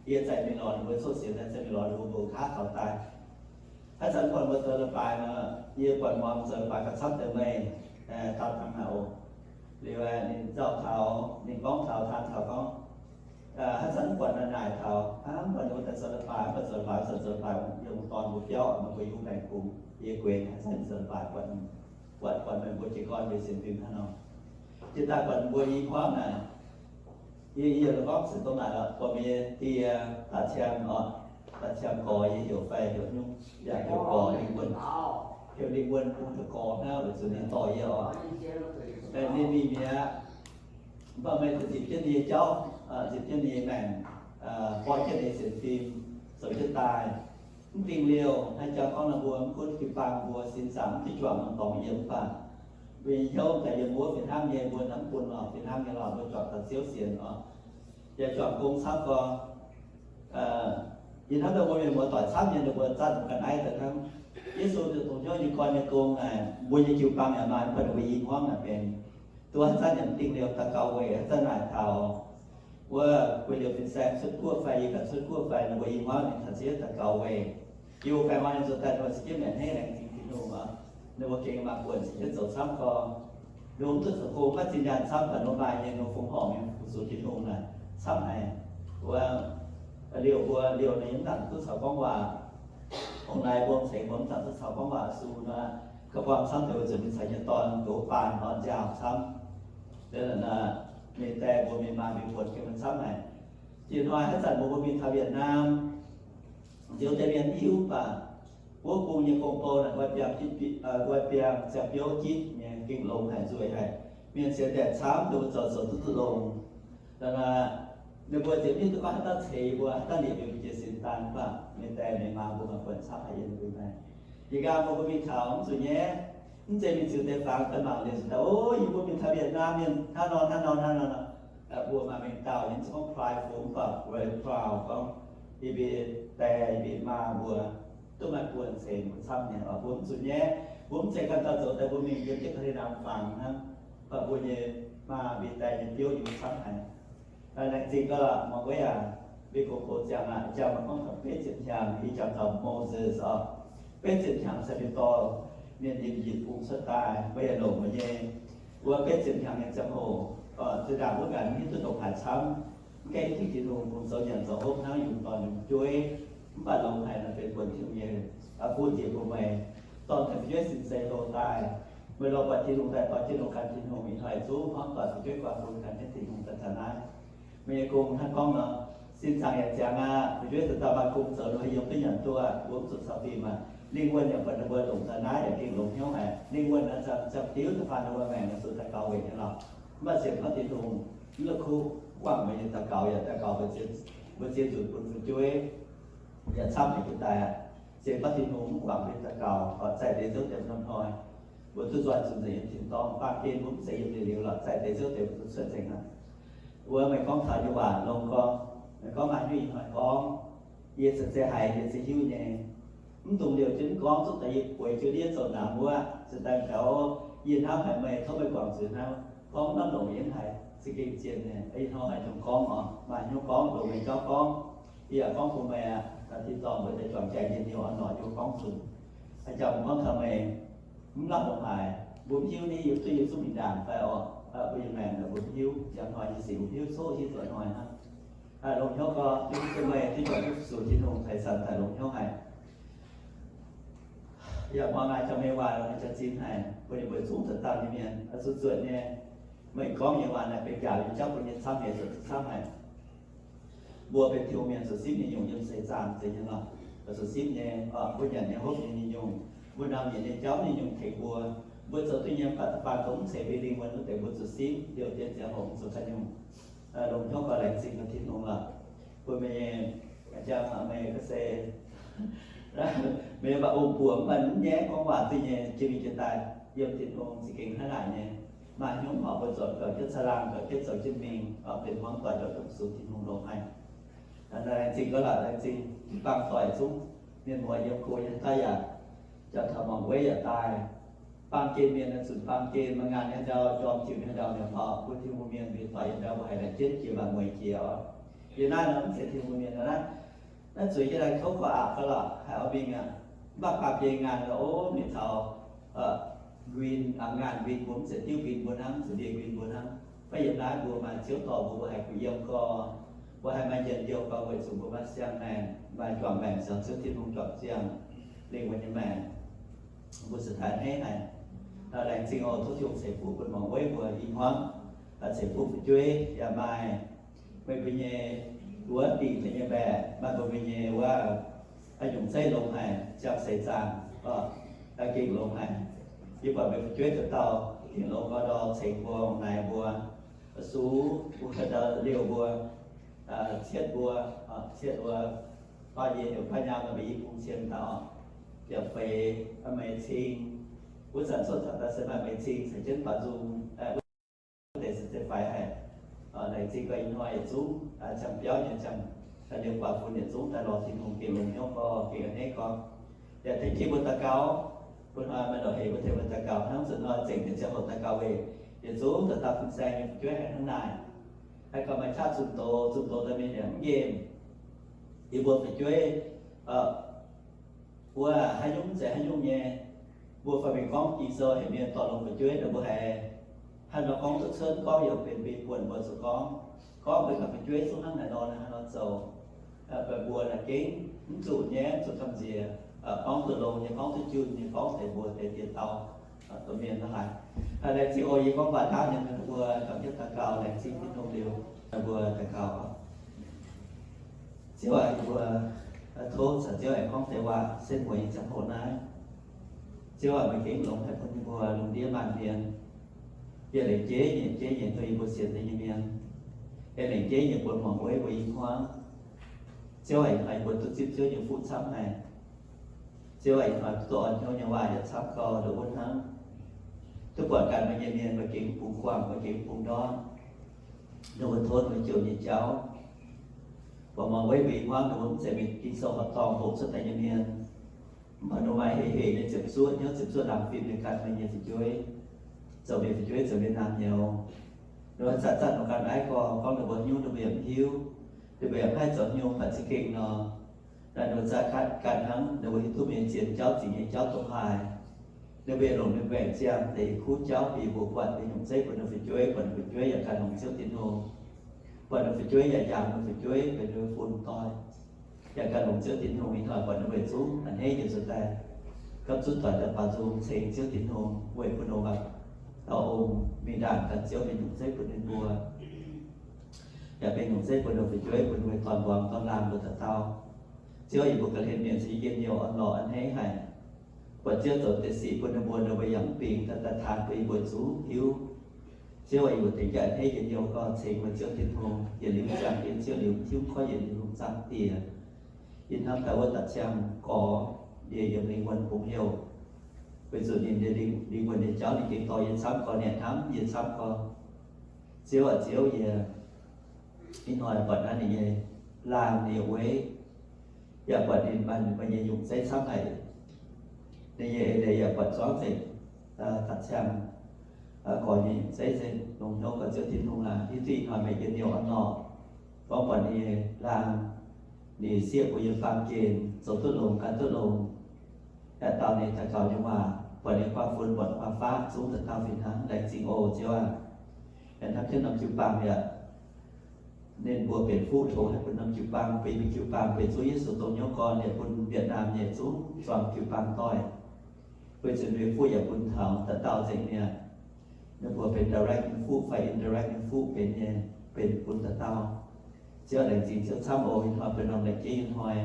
Yie zaqc mingh lorz ninh mbuo coqv sienx, zaqc mingh lorz ninh mbuo mbuoqc kaav taux daaih. Haaix zanc buatc mbuo zoux leiz-baaix nor, yie buatc muangx zoux leiz-baaix gauh camv deix meih, dauh dangh naaic oc. Liuz ninh nzauh taux, ninh gorngv taux, taan taux gorngv, haaix zanc mv buatc naaic naaic taux, mv buatc ninh mbuo daaih zoux leiz-baaix, mv buatc zoux leiz-baaix, zoux leiz-baaix yiem dorn mbuo biauv, meih mbuo yungz baengh kungx. Yie gueix haaix zanc zoux leiz-baaix buatc, buatc, buatc meih mbuo jiez gorn mbuo sienx fim hnangv nor. Jiex daaih buatc mbuo i hmuangv naaic, yie, yie gorngv se dongh naaic lorqc, buatc meih nyei die da'ciam oc, da'ciam gorx yie heuc fai heuc nyungc, yaac heuc gorx lingh wuonh, heuc lingh wuonh bun heuc gorx hnangv, weic zuqc ninh dorh yie oc. Ninh mingh mi'aqv. Mv baac meih zipc jienv ninh nyei jauv, zipc jienv ninh nyei maengc, borqv jienv ninh nyei sienx fim, zoux jienv daaih. Mv dingh liouh, haih jangx gorngv nor mbuo mv gunv jiu-baang mbuo sin zaangc mv diuh juangc norm dorngx yiem mv baac mbuo nyei hnyouv daaih yiem wuov fih hnangv nyei, mbuo hnamv bun lorqc fih hnangv nyei lorqc, mbuo juangc taux Ziouv sienx oc. Yaac juangc gong camv gorx. Yie hnamv daaih mbuo mienh muoz-doic camv nyei, ninh mbuo zanc mbuo ga'naaiv daaih hnangv. Yesu dongh hnyouv nyei gorn nyei gong naaic, mbuo nyei jiu-baang yaac maaih, mv baac ninh mbuo i hmuangv naaic benx duqv haaix zanc yaac mv dingh liouh daux gaux weic haaix zanc naaic taux wuov guei liouh fin-saeng cuotv guoqv fai yie ganh cuotv guoqv fai, ninh mbuo i hmuangv ninh taux ziex daux gaux weic. Yie mbuo baengh orn ninh zoux daaih ninh mbuo za'gengh maengc hneiv laengz zingh Tin-Hungh oc. Ninh mbuo gengh maaih buonc za'gengh zoux camv gorx. Ninh mbuo mv duqv zoux gong maiv zinh nyaanh camv, daaih ninh mbuo maaih nyei ninh mbuo fongc horc mingh fu-sux Tin-Hungh naaic camv haic. Wuov liouh mbuo liouh ninh mv dangc duqv caux gorngv waac. Ong naaiv mbuo ceix mbuo mv dangc duqv caux gorngv waac su nor, ga'buangh camv deix weic zuqc ninh caux nyei dorn goux baanh orn nziaauc camv. Mienh dae mbuo mienh maanh mienh buonc gengh maaih camv haic. Ih hnoi haaix zanc mbuo mbuo mingh taux Việt Nam, Ziouv deix mienh mv hiuv mv baac wuov bung nyei gong-bou naaic, nqoi biangh, nqoi biangh ziangh biouv jitv nyei, gengh longx haic, nzueic haic. Mienh sienx daaih camv, ninh mbuo zoux zoux duqv duqv longx. Ninh mbuo ziouc mv hiuv duqv gorngv haaix dauh ceix mbuo, haaix dauh liepc mbuo jiex sin daan mv baac mienh dae mienh maanh mbuo maaih buonc camv haic yiem mbuo naaiv. Yie nqaang mbuo mbuo mingh taux mv zuqc nyaiv. Mv zeiz mingh ziux deix fangx daaih mangc liuz daaih, o, yie mbuo mingh taux Vietnam mienh hnangv nor hnangv nor hnangv nor. Mbuo maaih mengh dauh nyei, mv zeiz gorngv prideful, mv baac very proud gorngv yie mbuo die, yie mbuo maa mbuo duqv maaih buonc ceix mbuo camv nyei. Mbuo mv zuqc nyaiv, mbuo mv zeiz ganh dauh zoux daaih mbuo mingh yiem jienv ga'hlen nangh fangx hnangv, mv baac mbuo nyei maa mbuo die nyei biouv yie mbuo camv haic. Laengz zingh gaax muangx wuov aqv. Mbuo gox gox ziangx aqv, jangx maiv gorngv taux betv ziepc hnyangx, yie jangx taux Moses oc. Betv ziepc hnyangx se mbuo dorh mienh yiem yietc bung cuotv daaih, mbuo yaac longc mbuo nyei wuov betv ziepc hnyangx nyei ziangh hoc, zinh ndaangc wuov ngaanc mv hiuv duqv ndongc haaix camv, mv gaengh hiuv duqv Tin-Hungh kungx zoux nyanc zoux hopv hnangv, yungz dorn yungz jueiv, mv baac longx haic nor benx buonc Tin-Hungh nyei gu nziex bun meih dorh taux fu'jueiv sin-seix hlo daaih. Meih lorz buatc Tin-Hungh daaih, dorh jienv longc gan Tin-Hungh, ih hnoi zungv hnamv doic fu'jueiv guangc bun gan jienv Tin-Hungh daaih taux naaiv. Meih nyei gong hnangv gorngv nor, sin zaangc yaac ziangx aqv, fu'jueiv daaih dauh maaih gong zoux, ninh yiem duqv nyanc duqv, mbuo mv zuqc caux fim aqv. Lingh wuonh yaac buatc ninh mbuo longc taux naaiv yaac gengh longx hnyouv haic. Lingh wuonh naaiv ziangh diuv da'faanh ninh mbuo maengc zuqc daux gaux weic nyei lorqc. Mv baac sienx gorngv Tin-Hungh mv la'kuqv guangc meih nyei daux gaux yaac daux gaux mbuo ziex nzunc bun fu'jueiv yaac camv haic jiex daaih aqv. Sienx gorngv Tin-Hungh mv guangc mbuo nyei daux gaux, oix zaih deix nzouv deix norm hnoi mbuo duqv nzoih zuqc nzengc yiem tin-dorngh. Baamh gen mbuo mv zeiz yiem liuz liuz lorqc, zaih deix nzouv deix mbuo duqv cuotv nzengc aqv. Wuov meih gorngv taux nyei waac longx gorngv, meih gorngv maaih hnyouv ih hnoi gorngv, yie se zeiz haiz, yie se hiuv nyei. Mv dungx liouh jienv gorngv, zuqc daaih yie bueix jienv ndiev zoux namx wuov, se daaih taux yie hnamv haic meih, tov meih guangc zuiz hnangv. Gorngv naaiv longx yie haiz za'gengh zien nyei. Ih hnoi haiz dongh gorngv oc, maaih hnyouv gorngv, longx nyei jauv gorngv. Yie yaac gorngv bun meih aqv, tin-dorngh mbuo deix juangc jaaix njien-youh orn-lorqc yie gorngv zuqc. Aa, jangx gorngv taux meih mv lamh longx haic, mbuo mv hiuv ni, yie duqv yie zungv mingh ndaangc fai oc, mbuo nyei maengc mbuo mv hiuv. Jangx hnoi yie sic mv hiuv, coqv hiuv zuqc hnoi hnangv. Longx hnyouv gorx, yie mv duqv meih duqv juangc duqv zuqc Tin-Hungh ceix zanc daaih longx hnyouv haic. Yaac muangx naaiv jangx meih waac longx haic, jaax-zinh haic, mbuo ninh mbuo zungv zoux dangh nyei mienh, zuqc zuotc nyei. Meih gorngv nyei waac naaiv benx njaaux nyei jauv bun yie camv haic, zuotc duqv camv haic. Mbuo benx Tin-Hungh mienh zuqc simv nyei nyungc yiem seix zaangc zeiz nyei lorqc. Zuqc simv nyei, mbuo nyanc nyei hopv nyei nyungc, mbuo namx yietc nyei jauv nyei nyungc tengx mbuo. Mbuo zoux duqv nyei mv baac da'faanh dongh mv ceix mbuo lingh wuonh wuov deix mbuo zuqc simv, liouh jienv ziangh hoc mv zuqc ganh nyungc. Longx hnyouv gorx, laengz zingh Tin-Hungh lorqc. Bun meih nyei jangx meih ga'sie, meih nyei mba'ong buoc mv baac mv nyaiv gorngv waac duqv nyei, jiex mingh jiex daaih yiem Tin-Hungh za'gengh hnangv naaic nyei. Maaih hnyouv horpc mbuo zuqc gauh jienv caangh laangh, gauh jienv zoux jienv mingh, benx hmuangv doic ndoqv dongh zuqc Tin-Hungh longx haic. Laengz zingh gaax lorqc, laengz zingh baamh doic zungv, mienh muoz yiem go yiem daaih yaac jangx taux muangx wueiv yaac daaih. Baamh gen mienh naaiv zunc baamh gen maaih ngaanc nyei ndau, jorm tiux nyei ndau, mienh horpc bun Tin-Hungh mienh mbuo doic nyei ndau mbuo haiz la'jienv jiex maaih mueiz jiex oc. Yie naaiv nor mv zeiz Tin-Hungh mienh nor naaiv, naaiv zueiz jienv daaih kouv gorx aqc fai lorqc, haiz oix mingh aqv. Mv baac baamh gen ngaanc nor, o, mingh taux nquin, ngaanc nquin mbuo mv zeiz diuv nquin mbuo hnangv, mv zeiz ndie nquin mbuo hnangv. Fai yiem naaiv mbuo maaih Ziouv dorh mbuo, mbuo haiz kuh yiem gorx, mbuo haiz maaih njien-youh gorx weic zuqc mbuo maaih siang-maengc, maaih juangc maengc caux Ziouv Tin-Hungh juangc ziangh lingh wuonh nyei maengc. Mbuo se taaih hneiv haic. Laengz zingh oc, tov Tin-Hungh ceix fuqv bun muangx wueiv mbuo i hmuangv, ceix fuqv fu'jueiv yaac maaih meih mbuo nyei wuov dingc meih nyei mbaeqc, maaih mbuo mbuo nyei wuov nyungc zeiv longx haic, ziangh seix zaangc gengh longx haic. Yie buatc meih fu'jueiv dauh dauh gengh longx gau ndau, ceix mbuo, naaic mbuo, sux mbuo, ndau liouh mbuo, cietv mbuo, cietv mbuo, baav nyei, baav nyaam mbuo i bung cien dauh, yaac feix meih cing. Wuov zanc cuotv taux daaih se maaih meih cing ceix jienv baaux nzung, wuov deix se zeiz faix haic. Laengz zingh gaax ih hnoi yietc zungv ziangh biauv nyei, ziangh liuz guaax fun yietc zungv daaih lorz Tin-Hungh gengh longx hnyouv gorx, gengh a'hneiv gorx. Yaac tengx jienv mbuo daux gaux, bun hnoi maaih lorz hec mbuo tengx mbuo daux gaux hnangv, zuqc hnoi zengc nyei ziangh hoc daux gaux weic yietc zungv dauh dauh fin-saeng nyei fu'jueiv haic hnangv naaic. Haih gauh maaih qaqv zunh doz, zunh doz daaih mingh yaac mv nqemh. Yie mbuo fu'jueiv wuov haaix nyungc mv zeiz haaix nyungc nyei. Mbuo fai mingh gorngv Ging-Sou heuc mienh dorh longx fu'jueiv nor, mbuo haiz haaix nor gorngv duqv cuotv, gorngv yaac benx mbuo buonc mbuo zuqc gorngv. Gorngv mbuo ganh fu'jueiv zungv hnangv naaic nor, haaix nor zoux, mbuo naaic gengh mv zuqc nyaiv, mv zuqc gamh nziex. Gorngv duqv longx nyei, gorngv duqv junh nyei, gorngv deix mbuox deix dieh dauh domh mienh hnangv haaix. Laengz zingh oc, yie gorngv waac ndaauv nyei, mbuo gapv jienv daux gaux, laengz zingh Tin-Hungh liuz, mbuo daux gaux. Ziouv aac, yie mbuo tov caux Ziouv aengx gorngv deix waac setv mueiz nyei ziangh hoc naaiv. Ziouv aac, meih gengh longx haic bun yie mbuo lungh ndiev maanc mienh, yie lengc jeiv nyei, jeiv nyei duqv yie mbuo sienx deix nyei mienh, yie lengc jeiv nyei bun muangx wueiv mbuo i hmuangv. Ziouv aac, ih hnoi yie mbuo duqv zipv Ziouv nyei fuqv camv haic. Ziouv aac, ih hnoi duqv orn hnyouv nyei waac yaac camv gau nduov wuov hnangv. duqv buatc ganh meih nyei mienh, meih gengh bungx guangc, meih gengh bungx ndortv, ninh mbuo tov meih jouh nyei jauv. Mbuo muangx weic mbuo i hmuangv ninh mbuo mv zeiz mingh Ging-Sou horqc dorngh hoqc cuotv daaih nyei mienh, mv baac ninh maaih hec hec nyei ziepc zuoqv hnyouv, ziepc zuoqv laangz fim nyei gan meih nyei fu'jueiv, zoux mienh fu'jueiv, zoux mienh naamh nyouz. Ninh mbuo zanc-zanc nor ganh naaiv gorngv, gorngv ninh mbuo hnyouv ninh mbuo yaac mv hiuv, ninh mbuo yaac mv haih zoux hnyouv, mv baac za'gengh nor, naaiv ninh mbuo za'gengh gan hnangv ninh mbuo hiuv duqv mienh zien jauv, zingx nyei jauv dongh haaix. Ninh mbuo yaac longc ninh mbuo aengx ziangh deix kuv jauv bieqc mbuox buatc mbuo nyungc zeiv bun ninh fu'jueiv, buatc ninh fu'jueiv yaac ganh longc Ziouv Tin-Hungh, buatc ninh fu'jueiv yaac njaaux ninh fu'jueiv benx ninh mbuo fun doic, yaac ganh longc Ziouv Tin-Hungh ih hnoi buatc ninh mbuo zungv a'hneiv njiec nzuonx daaih, gapv zunv doic daaih baaux nzung ceng Ziouv Tin-Hungh weic bun ninh mbuo dauh ong mingh ndaangc ganh Ziouv mingh nyungc zeiv bun ninh mbuo, yaac benx nyungc zeiv bun ninh fu'jueiv, bun ninh mbuo dorn-mbuangz dorn-laangh mbuo dauh dauh. Ziouv, yie mbuo ga'hlen mienh se njien-youh orn-lorqc a'hneiv haic. Buatc Ziouv zoux deix sic bun ninh mbuo, ninh mbuo yaac mv bingx, daaih daaih taan bun yie mbuo zungv hiuv. Ziouv, yie mbuo tengx jaa a'hneiv njien-youh gorngv ceng meih Ziouv Tin-Hungh, yietc liuz ziangh yie Ziouv liuz, mv hiuv mv koi yietc liuz lungh zaangv Diex. Yie hnamv daaih wuov da'ciangv gorx, yie yiem lingh wuonh bungx heuc, weic zuqc ninh nyei lingh, lingh wuonh nyei jauv ninh gengh dorh yie camv gorx, ninh hnamv yie camv gorx. Ziouv aac, Ziouv, yie ih hnoi buatc naaiv ninh nyei laangh, ninh nyei weiv, yaac buatc ninh maaih meih nyei nyungc zeiv camv haic. Ninh nyei eix leiz yaac buatc zuangv nzengc, da'ciangv gorx nyei nyungc zeiv nzengc. Longc hnyouv gorx, Ziouv Tin-Hungh aac, hiuv duqv ih hnoi meih njien-youh orn-lorqc, gorngv buatc ninh nyei laangh, ninh sieqv mbuo yiem baamh gen zoux duqv longx, gan duqv longx, yaac dau ninh daux gaux nyei waac, buatc ninh guaa fun buatc guaa faqv zungv daaih dauh fih hnangv. Laengz zingh oc, Ziouv aac. Yaac hnamv jienv norm jiu-baang yaac, ninh mbuo benx fuqv tongx haih bun norm jiu-baang, benx mbuo jiu-baang, benx zuov Yesu dongh hnyouv gorn, yaac bun Vietnam nyei zungv zuangx jiu-baang doic. Weic zuqc ninh mbuo fuqv yaac bun taux da'dauh nzengc mi'aqv. Ninh mbuo benx direct nyei fuqv fai indirect nyei fuqv benx nyei, benx bun da'dauh. Ziouv, laengz zingh Ziouv camv oc. Ih hnoi benx norm lengc jeiv nyei hnoi,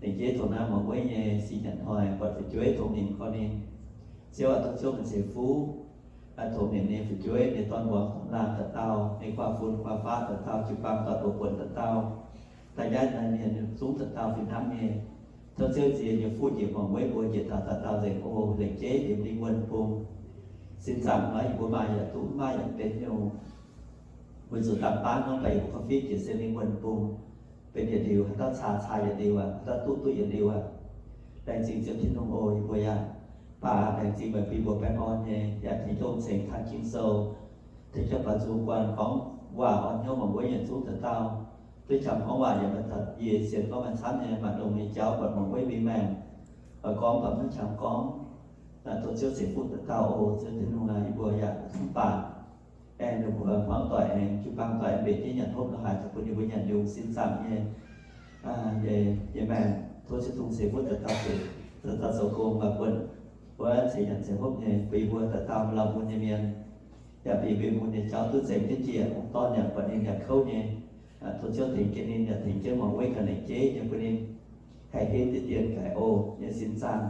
lengc jeiv tongx naaiv muangx weiv nyei sin nyanc hnoi, buatc fu'jueiv tongx nimc gorx ninh. Ziouv aac, tov Ziouv meih ceix fuqv tongx nimc ninh fu'jueiv, ninh dorn-mbuangz dorn-laangh da'dauh, ninh guaa fun guaa faqv da'dauh, jiu-baang doic buonc da'dauh, da'yaaiv naaiv mienh zungv da'dauh fih hnangv nyei. Tov Ziouv nziex nyei fuqv njiec muangx weiv mbuo njiec taux da'dauh nzengc oc. Lengc jeiv yiem lingh wuonh bung, sin zaangc naaiv yie mbuo maaih yaac duqv, mv maaih yaac benx nyungc. Weic zuqc dangh baav hnangv, baac yie mbuo korv-fiqv jiex se lingh wuonh bung, benx yietc liuz haaix dauh caa, caa yietc liuz aqv, haaix dauh duqv, duqv yietc liuz aqv. Laengz zingh Ziouv Tin-Hungh oc. Yie mbuo yaac baac laengz zingh meih bun mbuo baengh orn nyei, yaac tengx jienv ceng kang Ging-Sou, tengx jienv baaux nzung guanh gorngv waac orn hnyouv muangx weiv nyei zungv da'dauh. Duqv qangx gorngv waac yaac maaih yie sienx gorngv maaih camv nyei, maaih longx nyei jauv buatc muangx weiv mbuo maengc, oix gorngv baac mv qangx gorngv. Tov Ziouv ceix fuqv da'dauh oc. Ziouv Tin-Hungh aac, yie mbuo yaac mv baac aengx ninh mbuo hmuangv doic, aengx jiu-baang doic mbenc jienv nyanc hopv la'haaix, daaih bun yie mbuo nyanc yungz sin zaangc nyei, nyei, nyei maengc. Tov Ziouv Tin-Hungh ceix fuqv da'dauh, da'dauh zoux gong, maaih buonc wuov ceix nyanc ceix hopv nyei, bun yie mbuo da'dauh maaih lauh mun nyei mienh, yaac bun yie mbuo mun nyei jauv duqv nzengc jienv jiex. Ong-dorn yaac buatc ninh yaac kouv nyei, tov Ziouv tengx jienv ninh, yaac tengx jienv muangx weiv ganh lengc jeiv nyei bun ninh haih henv diqv dien gaic oc nyei sin zaangc.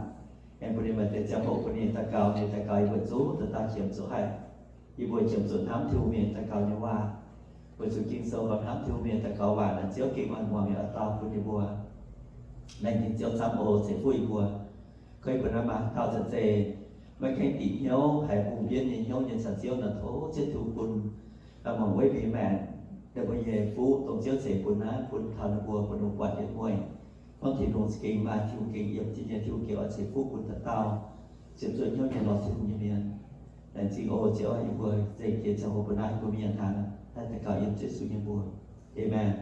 Aengx bun ninh maaih deix ziangh hoc bun ninh daux gaux, ninh daux gaux yie mbuo zungv daaih daaih qiemx zuqc haic. Yie mbuo qiemx zuqc hnamv Tin-Hungh mienh daux gaux nyei waac. Weic zuqc Ging-Sou gorngv hnamv Tin-Hungh mienh daux gaux waac naaic, Ziouv gengh oix muangx yaac oix dau bun yie mbuo. Laengz zingh Ziouv camv oc. Ceix fuqv yie mbuo. Koi bun naaiv maaih dauh za'gengh maiv gaengh dingc hnyouv, haiz hungh mbienv nyei hnyouv nyei caux Ziouv nor, tov Ziouv Tin-Hungh bun muangx weiv mbuo maengc, ninh mbuo nyei fuqv dongh Ziouv ceix bun naaiv, bun taux ninh mbuo, bun ninh mbuo buatc yietc mueic. Gorngv Tin-Hungh za'gengh maaih, Tin-Hungh gengh yiem, Tin-Hungh gengh oix ceix fuqv bun dauh dauh ziepc zuoqv hnyouv nyei lorz Tin-Hungh nyei mienh. Laengz zingh oc. Ziouv aac, yie mbuo nzengc jiex ziangh hoc bun naaiv yie mbuo mingh nyanc hnaangx, naaiv daux gaux yiem Yesu nyei mbuox. Amen.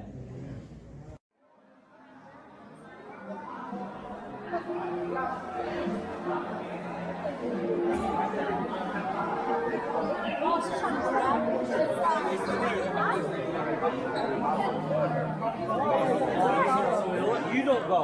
You don't go.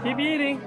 Keep eating.